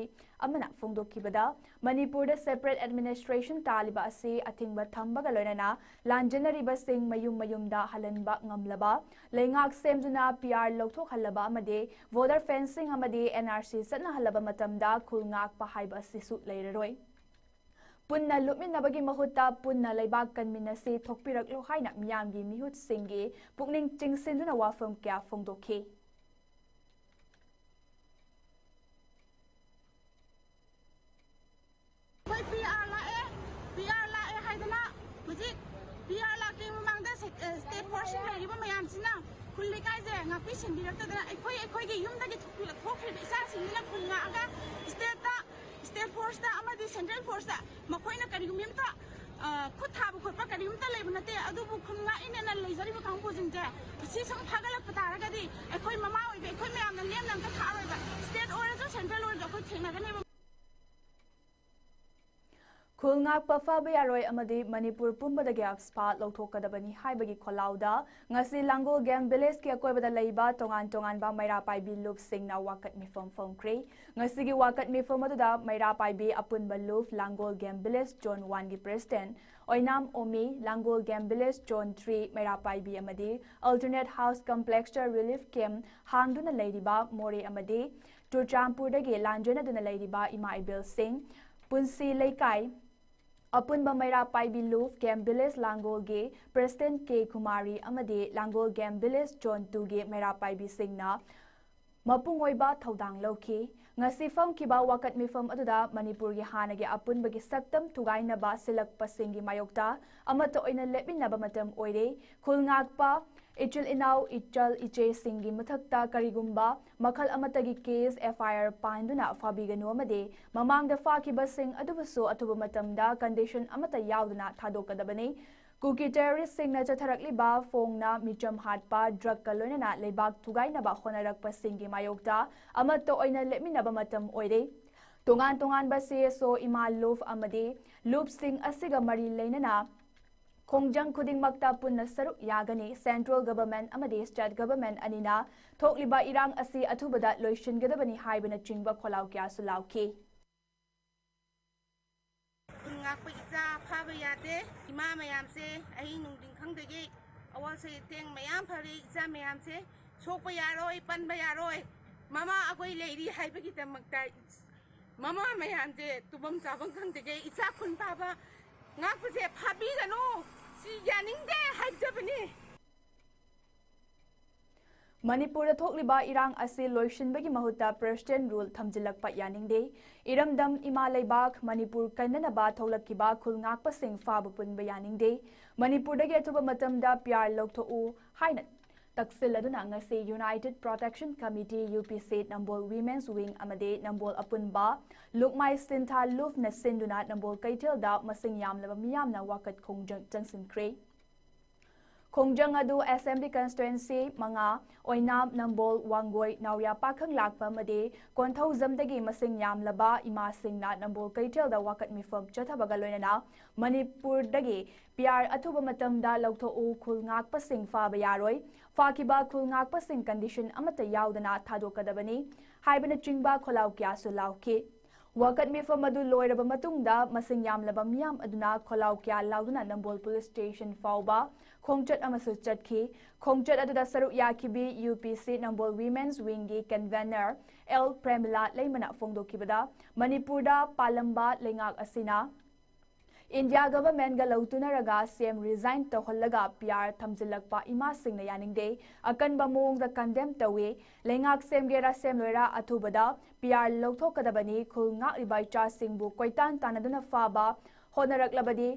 ꯑꯃꯅ ꯐꯣꯡꯗꯣꯛꯈꯤꯕꯗ, ꯃꯅꯤꯄꯨꯔꯗ separate administration ꯇꯥꯜꯂꯤꯕ ꯑꯁꯤ ꯑꯊꯤꯡꯕ ꯊꯝꯕꯒ ꯂꯣꯏꯅꯅ ꯂꯥꯟꯖꯦꯟꯅꯔꯤꯕꯁꯤꯡ ꯃꯌꯨꯝ ꯃꯌꯨꯝꯗ ꯍꯜꯍꯟꯕ ꯉꯝꯂꯕ, ꯂꯩꯉꯥꯛ ꯁꯦꯝꯗꯨꯅ P R ꯂꯧꯊꯣꯛꯍꯜꯂꯕ ꯑꯃꯗꯤ voter fencing ꯑꯃꯗꯤ N R C ꯆꯠꯅꯍꯜꯂꯕ ꯃꯇꯝꯗ ꯈꯨꯜ ꯉꯥꯛꯄ ꯍꯥꯏꯕ ꯑꯁꯤꯁꯨ ꯂꯩꯔꯔꯣꯏ꯫ ꯄꯨꯟꯅ ꯂꯨꯞꯃꯤꯟꯅꯕꯒꯤ ꯃꯍꯨꯠꯇ ꯄꯨꯟꯅ ꯂꯩꯕꯥꯛ ꯀꯟꯃꯤꯟꯅꯁꯤ, ꯊꯣꯛꯄꯤꯔꯛꯂꯣ ꯍꯥꯏꯅ ꯃꯤꯌꯥꯝꯒꯤ ꯃꯤꯍꯨꯠꯁꯤꯡꯒꯤ ꯄꯨꯛꯅꯤꯡ ꯆꯤꯡꯁꯤꯟꯗꯨꯅ ꯋꯥꯐꯝ ꯀꯌꯥ ꯐꯣꯡꯗꯣꯛꯈꯤ꯫ ꯑꯩꯈꯣꯏ P R ꯂꯥꯛꯑꯦ, P R ꯂꯥꯛꯑꯦ ꯍꯥꯏꯗꯅ ꯍꯧꯖꯤꯛ P R ꯂꯥꯛꯇ꯭ꯔꯤꯉꯩ ꯃꯃꯥꯡꯗ ꯁꯦ-, ꯑꯦ, state force ꯂꯩꯔꯤꯕ ꯃꯌꯥꯝꯁꯤꯅ ꯈꯨꯜ ꯂꯩꯀꯥꯏꯁꯦ ꯉꯥꯛꯄꯤ ꯁꯦꯟꯕꯤꯔꯛꯇꯗꯅ ꯑꯩꯈꯣꯏ, ꯑꯩꯈꯣꯏꯒꯤ ꯌꯨꯝꯗꯒꯤ ꯊꯣꯛꯈꯤꯕ-, ꯊꯣꯛꯈ꯭ꯔꯤꯕ ꯏꯆꯥꯁꯤꯡꯁꯤꯅ ꯈꯨꯜ ꯉꯥꯛꯑꯒ state ꯇ, state force ꯇ ꯑꯃꯗꯤ central force ꯇ ꯃꯈꯣꯏꯅ ꯀꯔꯤꯒꯨꯝꯕ ꯑꯝꯇ, ꯑ, ꯈꯨꯠ ꯊꯥꯕ ꯈꯣꯠꯄ ꯀꯔꯤꯒꯨꯝꯇ ꯂꯩꯕ ꯅꯠꯇꯦ꯫ ꯑꯗꯨꯕꯨ ꯈꯨꯟ ꯉꯥꯛꯏꯅꯦꯅ ꯂꯩꯖꯔꯤꯕ ꯀꯥꯡꯕꯨꯁꯤꯡꯁꯦ ꯁꯤ ꯁꯨꯝ ꯐꯥꯒꯠꯂꯛꯄ ꯇꯥꯔꯒꯗꯤ ꯑꯩꯈꯣꯏ ꯃꯃꯥ ꯑꯣꯏꯕ ꯑꯩꯈꯣꯏ ꯃꯌꯥꯝꯅ ꯂꯦꯝꯅ ꯑꯝꯇ ꯊꯥꯔꯣꯏꯕ꯫ State ꯑꯣꯏꯔꯁꯨ central ꯑꯣꯏꯔꯁꯨ ꯑꯩꯈꯣꯏ ꯊꯦꯡꯅꯒꯅꯦꯕ꯫ ꯈꯨꯜ ꯉꯥꯛꯄ ꯐꯕ ꯌꯥꯔꯣꯏ ꯑꯃꯗꯤ ꯃꯅꯤꯄꯨꯔ ꯄꯨꯝꯕꯗꯒꯤ ꯑꯐꯁꯄꯥ ꯂꯧꯊꯣꯛꯀꯗꯕꯅꯤ ꯍꯥꯏꯕꯒꯤ ꯈꯣꯜꯂꯥꯎꯗ ꯉꯁꯤ ꯂꯥꯡꯒꯣꯜ ꯒꯦꯝ ꯚꯤꯂꯦꯖꯀꯤ ꯑꯀꯣꯏꯕꯗ ꯂꯩꯕ ꯇꯣꯉꯥꯟ ꯇꯣꯉꯥꯟꯕ ꯃꯩꯔꯥ ꯄꯥꯏꯕꯤ ꯂꯨꯞꯁꯤꯡꯅ ꯋꯥꯀꯠ ꯃꯤꯐꯝ ꯐꯝꯈ꯭ꯔꯦ꯫ ꯉꯁꯤꯒꯤ ꯋꯥꯀꯠ ꯃꯤꯐꯝ ꯑꯗꯨꯗ ꯃꯩꯔꯥ ꯄꯥꯏꯕꯤ ꯑꯄꯨꯟꯕ ꯂꯨꯞ ꯂꯥꯡꯒꯣꯜ ꯒꯦꯝ ꯚꯤꯂꯦꯖ ꯖꯣꯟ ꯋꯥꯟꯒꯤ ꯄ꯭ꯔꯦꯁꯤꯗꯦꯟꯠ ꯑꯣꯏꯅꯥꯝ ꯑꯣꯃꯤ, ꯂꯥꯡꯒꯣꯜ ꯒꯦꯝ ꯚꯤꯂꯦꯖ ꯖꯣꯟ ꯊ꯭ꯔꯤ ꯃꯩꯔꯥ ꯄꯥꯏꯕꯤ ꯑꯃꯗꯤ ꯑꯜꯇꯔꯅꯦꯠ ꯍꯥꯎꯁ ꯀꯝꯄ꯭ꯂꯦꯛꯁꯇ ꯔꯤꯂꯤꯐ ꯀꯦꯝꯞ ꯍꯥꯡꯗꯨꯅ ꯂꯩꯔꯤꯕ ꯃꯣꯔꯦ ꯑꯃꯗꯤ ꯆꯨꯔꯆꯥꯟꯄꯨꯔꯗꯒꯤ ꯂꯥꯟꯖꯦꯟꯅꯗꯨꯅ ꯂꯩꯔꯤꯕ ꯏꯃꯥ ꯏꯕꯦꯜꯁꯤꯡ, ꯄꯨꯟꯁꯤ ꯂꯩꯀꯥꯏ, ꯑꯄꯨꯟꯕ ꯃꯩꯔꯥ ꯄꯥꯏꯕꯤ ꯂꯨꯞ ꯒꯦꯝ ꯚꯤꯂꯦꯖ ꯂꯥꯡꯒꯣꯜꯒꯤ ꯄ꯭ꯔꯦꯁꯤꯗꯦꯟꯠ ꯀꯦ ꯀꯨꯃꯥꯔꯤ ꯑꯃꯗꯤ ꯂꯥꯡꯒꯣꯜ ꯒꯦꯝ ꯚꯤꯂꯦꯖ ꯖꯣꯟ ꯇꯨꯒꯤ ꯃꯩꯔꯥ ꯄꯥꯏꯕꯤꯁꯤꯡꯅ ꯃꯄꯨꯡ ꯑꯣꯏꯕ ꯊꯧꯗꯥꯡ ꯂꯧꯈꯤ꯫ ꯉꯁꯤ ꯐꯝꯈꯤꯕ ꯋꯥꯀꯠ ꯃꯤꯐꯝ ꯑꯗꯨꯗ ꯃꯅꯤꯄꯨꯔꯒꯤ ꯍꯥꯟꯅꯒꯤ ꯑꯄꯨꯟꯕꯒꯤ ꯁꯛꯇꯝ ꯊꯨꯒꯥꯏꯅꯕ ꯁꯤꯜꯂꯛꯄꯁꯤꯡꯒꯤ ꯃꯥꯌꯣꯛꯇ ꯑꯃꯠꯇ ꯑꯣꯏꯅ ꯂꯦꯞꯃꯤꯟꯅꯕ ꯃꯇꯝ ꯑꯣꯏꯔꯦ꯫ ꯈꯨꯜ ꯉꯥꯛꯄ ꯏꯆꯤꯜ ꯏꯅꯥꯎ, ꯏꯆꯜ ꯏꯆꯦꯁꯤꯡꯒꯤ ꯃꯊꯛꯇ ꯀꯔꯤꯒꯨꯝꯕ ꯃꯈꯜ ꯑꯃꯠꯇꯒꯤ ꯀꯦꯁ, ꯑꯦꯐ ꯑꯥꯏ ꯑꯥꯔ, ꯄꯥꯟꯗꯨꯅ ꯐꯥꯕꯤꯒꯅꯨ ꯑꯃꯗꯤ ꯃꯃꯥꯡꯗ ꯐꯥꯈꯤꯕꯁꯤꯡ ꯑꯗꯨꯕꯨꯁꯨ ꯑꯊꯨꯕ ꯃꯇꯝꯗ ꯀꯟꯗꯤꯁꯟ ꯑꯃꯠꯇ ꯌꯥꯎꯗꯅ ꯊꯥꯗꯣꯛꯀꯗꯕꯅꯤ꯫ ꯀꯨꯀꯤ ꯇꯦꯔꯣꯔꯤꯁ꯭ꯠꯁꯤꯡꯅ ꯆꯠꯊꯔꯛꯂꯤꯕ ꯐꯣꯡꯅ ꯃꯤꯆꯝ ꯍꯥꯠꯄ, ꯗ꯭ꯔꯒꯀ ꯂꯣꯏꯅꯅ ꯂꯩꯕꯥꯛ ꯊꯨꯒꯥꯏꯅꯕ ꯍꯣꯠꯅꯔꯛꯄꯁꯤꯡꯒꯤ ꯃꯥꯌꯣꯛꯇ ꯑꯃꯠꯇ ꯑꯣꯏꯅ ꯂꯦꯞꯃꯤꯟꯅꯕ ꯃꯇꯝ ꯑꯣꯏꯔꯦ꯫ ꯇꯣꯉꯥꯟ ꯇꯣꯉꯥꯟꯕ ꯁꯤ ꯑꯦꯁ ꯑꯣ, ꯏꯃꯥ ꯂꯨꯞ ꯑꯃꯗꯤ ꯂꯨꯞꯁꯤꯡ ꯑꯁꯤꯒ ꯃꯔꯤ ꯂꯩꯅꯅ ꯈꯣꯡꯖꯪ ꯈꯨꯗꯤꯡꯃꯛꯇ ꯄꯨꯟꯅ ꯁꯔꯨꯛ ꯌꯥꯒꯅꯤ꯫ ꯁꯦꯟꯇ꯭ꯔꯦꯜ ꯒꯚꯔꯟꯃꯦꯟꯠ ꯑꯃꯗꯤ ꯁ꯭ꯇꯦꯠ ꯒꯚꯔꯟꯃꯦꯟꯠ ꯑꯅꯤꯅ ꯊꯣꯛꯂꯤꯕ ꯏꯔꯥꯡ ꯑꯁꯤ ꯑꯊꯨꯕꯗ ꯂꯣꯏꯁꯤꯟꯒꯗꯕꯅꯤ ꯍꯥꯏꯕꯅꯆꯤꯡꯕ ꯈꯣꯜꯂꯥꯎ ꯀꯌꯥꯁꯨ ꯂꯥꯎꯈꯤ꯫ ꯈꯨꯜ ꯉꯥꯛꯄ ꯏꯆꯥ ꯐꯥꯕ ꯌꯥꯗꯦ꯫ ꯏꯃꯥ ꯃꯌꯥꯝꯁꯦ ꯑꯍꯤꯡ ꯅꯨꯡꯊꯤꯟ ꯈꯪꯗꯒꯩ ꯑꯋꯥ ꯑꯊꯦꯡ ꯃꯌꯥꯝ ꯐꯔꯦ꯫ ꯏꯆꯥ ꯃꯌꯥꯝꯁꯦ ꯁꯣꯛꯄ ꯌꯥꯔꯣꯏ, ꯄꯟꯕ ꯌꯥꯔꯣꯏ꯫ ꯃꯃꯥ ꯑꯩꯈꯣꯏ ꯂꯩꯔꯤ ꯍꯥꯏꯕꯒꯤꯗꯃꯛꯇ ꯃꯃꯥ ꯃꯌꯥꯝꯁꯦ ꯇꯨꯝꯐꯝ ꯆꯥꯐꯝ ꯈꯪꯗꯒꯩ ꯏꯆꯥ ꯈꯨꯟ ꯐꯥꯕ ꯉꯥꯛꯄꯁꯦ ꯐꯥꯕꯤꯒꯅꯨ꯫ ꯁꯤ ꯌꯥꯅꯤꯡꯗꯦ ꯍꯥꯏꯖꯕꯅꯤ꯫ ꯃꯅꯤꯄꯨꯔꯗ ꯊꯣꯛꯂꯤꯕ ꯏꯔꯥꯡ ꯑꯁꯤ ꯂꯣꯏꯁꯤꯟꯕꯒꯤ ꯃꯍꯨꯠꯇ ꯄ꯭ꯔꯦꯁꯤꯗꯦꯟꯠ ꯔꯨꯜ ꯊꯝꯖꯤꯜꯂꯛꯄ ꯌꯥꯅꯤꯡꯗꯦ꯫ ꯏꯔꯝꯗꯝ ꯏꯃꯥ ꯂꯩꯕꯥꯛ ꯃꯅꯤꯄꯨꯔ ꯀꯟꯅꯅꯕ ꯊꯣꯛꯂꯛꯈꯤꯕ ꯈꯨꯜ ꯉꯥꯛꯄꯁꯤꯡ ꯐꯥꯕ ꯄꯨꯟꯕ ꯌꯥꯅꯤꯡꯗꯦ꯫ ꯃꯅꯤꯄꯨꯔꯗꯒꯤ ꯑꯊꯨꯕ ꯃꯇꯝꯗ ꯄꯤ ꯑꯥꯔ ꯂꯧꯊꯣꯛꯎ ꯍꯥꯏꯅ ꯇꯛꯁꯤꯜꯂꯗꯨꯅ ꯉꯁꯤ ꯌꯨꯅꯥꯏꯇꯦꯗ ꯄ꯭ꯔꯣꯇꯦꯛꯁꯟ ꯀꯃꯤꯇꯤ, ꯌꯨ ꯄꯤ ꯁꯤ, ꯅꯝꯕꯣꯜ ꯋꯤꯃꯦꯟꯁ ꯋꯤꯡ ꯑꯃꯗꯤ ꯅꯝꯕꯣꯜ ꯑꯄꯨꯟꯕ ꯂꯨꯞ ꯃꯥꯏ ꯁꯤꯟꯊꯥ ꯂꯨꯞꯅ ꯁꯤꯟꯗꯨꯅ ꯅꯝꯕꯣꯜ ꯀꯩꯊꯦꯜꯗ ꯃꯁꯤꯡ ꯌꯥꯝꯂꯕ ꯃꯤꯌꯥꯝꯅ ꯋꯥꯀꯠ ꯈꯣꯡꯖꯪ ꯆꯪꯁꯤꯟꯈ꯭ꯔꯦ꯫ ꯈꯣꯡꯖꯪ ꯑꯗꯨ Assembly Constituency ꯃꯉꯥ, ꯑꯣꯏꯅꯥꯝ, ꯅꯝꯕꯣꯜ, ꯋꯥꯡꯒꯣꯏ, ꯅꯥꯎꯔꯤꯌꯥ ꯄꯥꯈꯪ ꯂꯥꯛꯄ ꯑꯃꯗꯤ ꯀꯣꯟꯊꯧꯖꯝꯗꯒꯤ ꯃꯁꯤꯡ ꯌꯥꯝꯂꯕ ꯏꯃꯥꯁꯤꯡꯅ ꯅꯝꯕꯣꯜ ꯀꯩꯊꯦꯜꯗ ꯋꯥꯀꯠ ꯃꯤꯐꯝ ꯆꯠꯊꯕꯒ ꯂꯣꯏꯅꯅ ꯃꯅꯤꯄꯨꯔꯗꯒꯤ PR ꯑꯊꯨꯕ ꯃꯇꯝꯗ ꯂꯧꯊꯣꯛꯎ, ꯈꯨꯜ ꯉꯥꯛꯄꯁꯤꯡ ꯐꯥꯕ ꯌꯥꯔꯣꯏ, ꯐꯥꯈꯤꯕ ꯈꯨꯜ ꯉꯥꯛꯄꯁꯤꯡ condition ꯑꯃꯠꯇ ꯌꯥꯎꯗꯅ ꯊꯥꯗꯣꯛꯀꯗꯕꯅꯤ ꯍꯥꯏꯕꯅꯆꯤꯡꯕ ꯈꯣꯜꯂꯥꯎ ꯀꯌꯥꯁꯨ ꯂꯥꯎꯈꯤ꯫ ꯋꯥꯀꯠ ꯃꯤꯐꯝ ꯑꯗꯨ ꯂꯣꯏꯔꯕ ꯃꯇꯨꯡꯗ ꯃꯁꯤꯡ ꯌꯥꯝꯂꯕ ꯃꯤꯌꯥꯝ ꯑꯗꯨꯅ ꯈꯣꯜꯂꯥꯎ ꯀꯌꯥ ꯂꯥꯎꯗꯨꯅ ꯅꯝꯕꯣꯜ Police Station ꯐꯥꯎꯕ ꯈꯣꯡꯆꯠ ꯑꯃꯁꯨ ꯆꯠꯈꯤ꯫ ꯈꯣꯡꯆꯠ ꯑꯗꯨꯗ ꯁꯔꯨꯛ ꯌꯥꯈꯤꯕꯤ UPC Nambol Women's Wingꯒꯤ Convener L ꯄ꯭ꯔꯦꯃꯤꯂꯥ ꯂꯩꯃꯅ ꯐꯣꯡꯗꯣꯛꯈꯤꯕꯗ, ꯃꯅꯤꯄꯨꯔꯗ ꯄꯥꯜꯂꯝꯕ ꯂꯩꯉꯥꯛ ꯑꯁꯤꯅ India Governmentꯒ ꯂꯧꯇꯨꯅꯔꯒ CM resign ꯇꯧꯍꯜꯂꯒ PR ꯊꯝꯖꯤꯜꯂꯛꯄ ꯏꯃꯥꯁꯤꯡꯅ ꯌꯥꯅꯤꯡꯗꯦ, ꯑꯀꯟꯕ ꯃꯑꯣꯡꯗ condemn ꯇꯧꯏ꯫ ꯂꯩꯉꯥꯛ ꯁꯦꯝꯒꯦꯔꯥ ꯁꯦꯝꯂꯣꯏꯔꯥ ꯑꯊꯨꯕꯗ PR ꯂꯧꯊꯣꯛꯀꯗꯕꯅꯤ꯫ ꯈꯨꯜ ꯉꯥꯛꯂꯤꯕ ꯏꯆꯥꯁꯤꯡꯕꯨ ꯀꯣꯏꯇꯥꯟ ꯇꯥꯟꯅꯗꯨꯅ ꯐꯥꯕ ꯍꯣꯠꯅꯔꯛꯂꯕꯗꯤ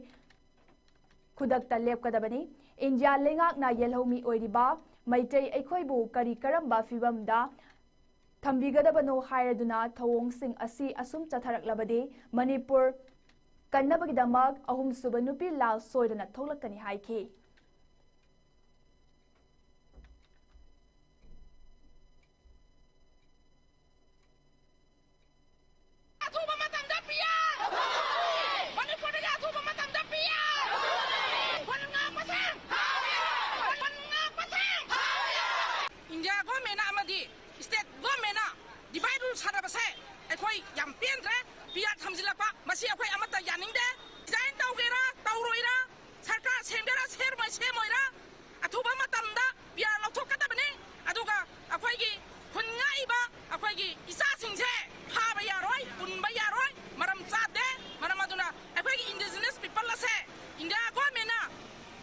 ꯈꯨꯗꯛꯇ ꯂꯦꯞꯀꯗꯕꯅꯤ꯫ ꯏꯟꯗꯤꯌꯥ ꯂꯩꯉꯥꯛꯅ ꯌꯦꯜꯍꯧꯃꯤ ꯑꯣꯏꯔꯤꯕ ꯃꯩꯇꯩ ꯑꯩꯈꯣꯏꯕꯨ ꯀꯔꯤ ꯀꯔꯝꯕ ꯐꯤꯕꯝꯗ ꯊꯝꯕꯤꯒꯗꯕꯅꯣ ꯍꯥꯏꯔꯗꯨꯅ ꯊꯧꯑꯣꯡꯁꯤꯡ ꯑꯁꯤ ꯑꯁꯨꯝ ꯆꯠꯊꯔꯛꯂꯕꯗꯤ ꯃꯅꯤꯄꯨꯔ ꯀꯟꯅꯕꯒꯤꯗꯃꯛ ꯑꯍꯨꯝꯁꯨꯕ ꯅꯨꯄꯤ ꯂꯥꯜ ꯁꯣꯏꯗꯅ ꯊꯣꯛꯂꯛꯀꯅꯤ ꯍꯥꯏꯈꯤ꯫ ꯑꯊꯨꯕ ꯃꯇꯝꯗ PR! ꯃꯅꯤꯄꯨꯔꯗꯒꯤ ꯑꯊꯨꯕ ꯃꯇꯝꯗ PR! ꯈꯨꯟ ꯉꯥꯛꯄꯁꯤꯡ! ꯈꯨꯟ ꯉꯥꯛꯄꯁꯤꯡ! ꯏꯟꯗꯤꯌꯥ ꯒꯣꯔꯃꯦꯟꯅ ꯑꯃꯗꯤ ꯁ꯭ꯇꯦꯠ ꯒꯣꯔꯃꯦꯟꯅ divide rule ꯁꯥꯟꯅꯕꯁꯦ ꯑꯩꯈꯣꯏ ꯌꯥꯝ ꯄꯦꯟꯗ꯭ꯔꯦ꯫ PR ꯊꯝꯖꯤꯜꯂꯛꯄ ꯃꯁꯤ ꯑꯩꯈꯣꯏ ꯑꯃꯠꯇ ꯌꯥꯅꯤꯡꯗꯦ꯫ Resign ꯇꯧꯒꯦꯔꯥ ꯇꯧꯔꯣꯏꯔꯥ, ꯁꯔꯀꯥꯔ ꯁꯦꯝꯒꯦꯔꯥ ꯁꯦꯝꯃꯣꯏ ꯁꯦꯝꯃꯣꯏꯔꯥ, ꯑꯊꯨꯕ ꯃꯇꯝꯗ PR ꯂꯧꯊꯣꯛꯀꯗꯕꯅꯤ꯫ ꯑꯗꯨꯒ ꯑꯩꯈꯣꯏꯒꯤ ꯈꯨꯟ ꯉꯥꯛꯏꯕ ꯑꯩꯈꯣꯏꯒꯤ ꯏꯆꯥꯁꯤꯡꯁꯦ ꯐꯥꯕ ꯌꯥꯔꯣꯏ, ꯄꯨꯟꯕ ꯌꯥꯔꯣꯏ, ꯃꯔꯝ ꯆꯥꯗꯦ꯫ ꯃꯔꯝ ꯑꯗꯨꯅ ꯑꯩꯈꯣꯏꯒꯤ indigenous people ꯑꯁꯦ ꯏꯟꯗꯤꯌꯥ ꯒꯣꯔꯃꯦꯟꯅ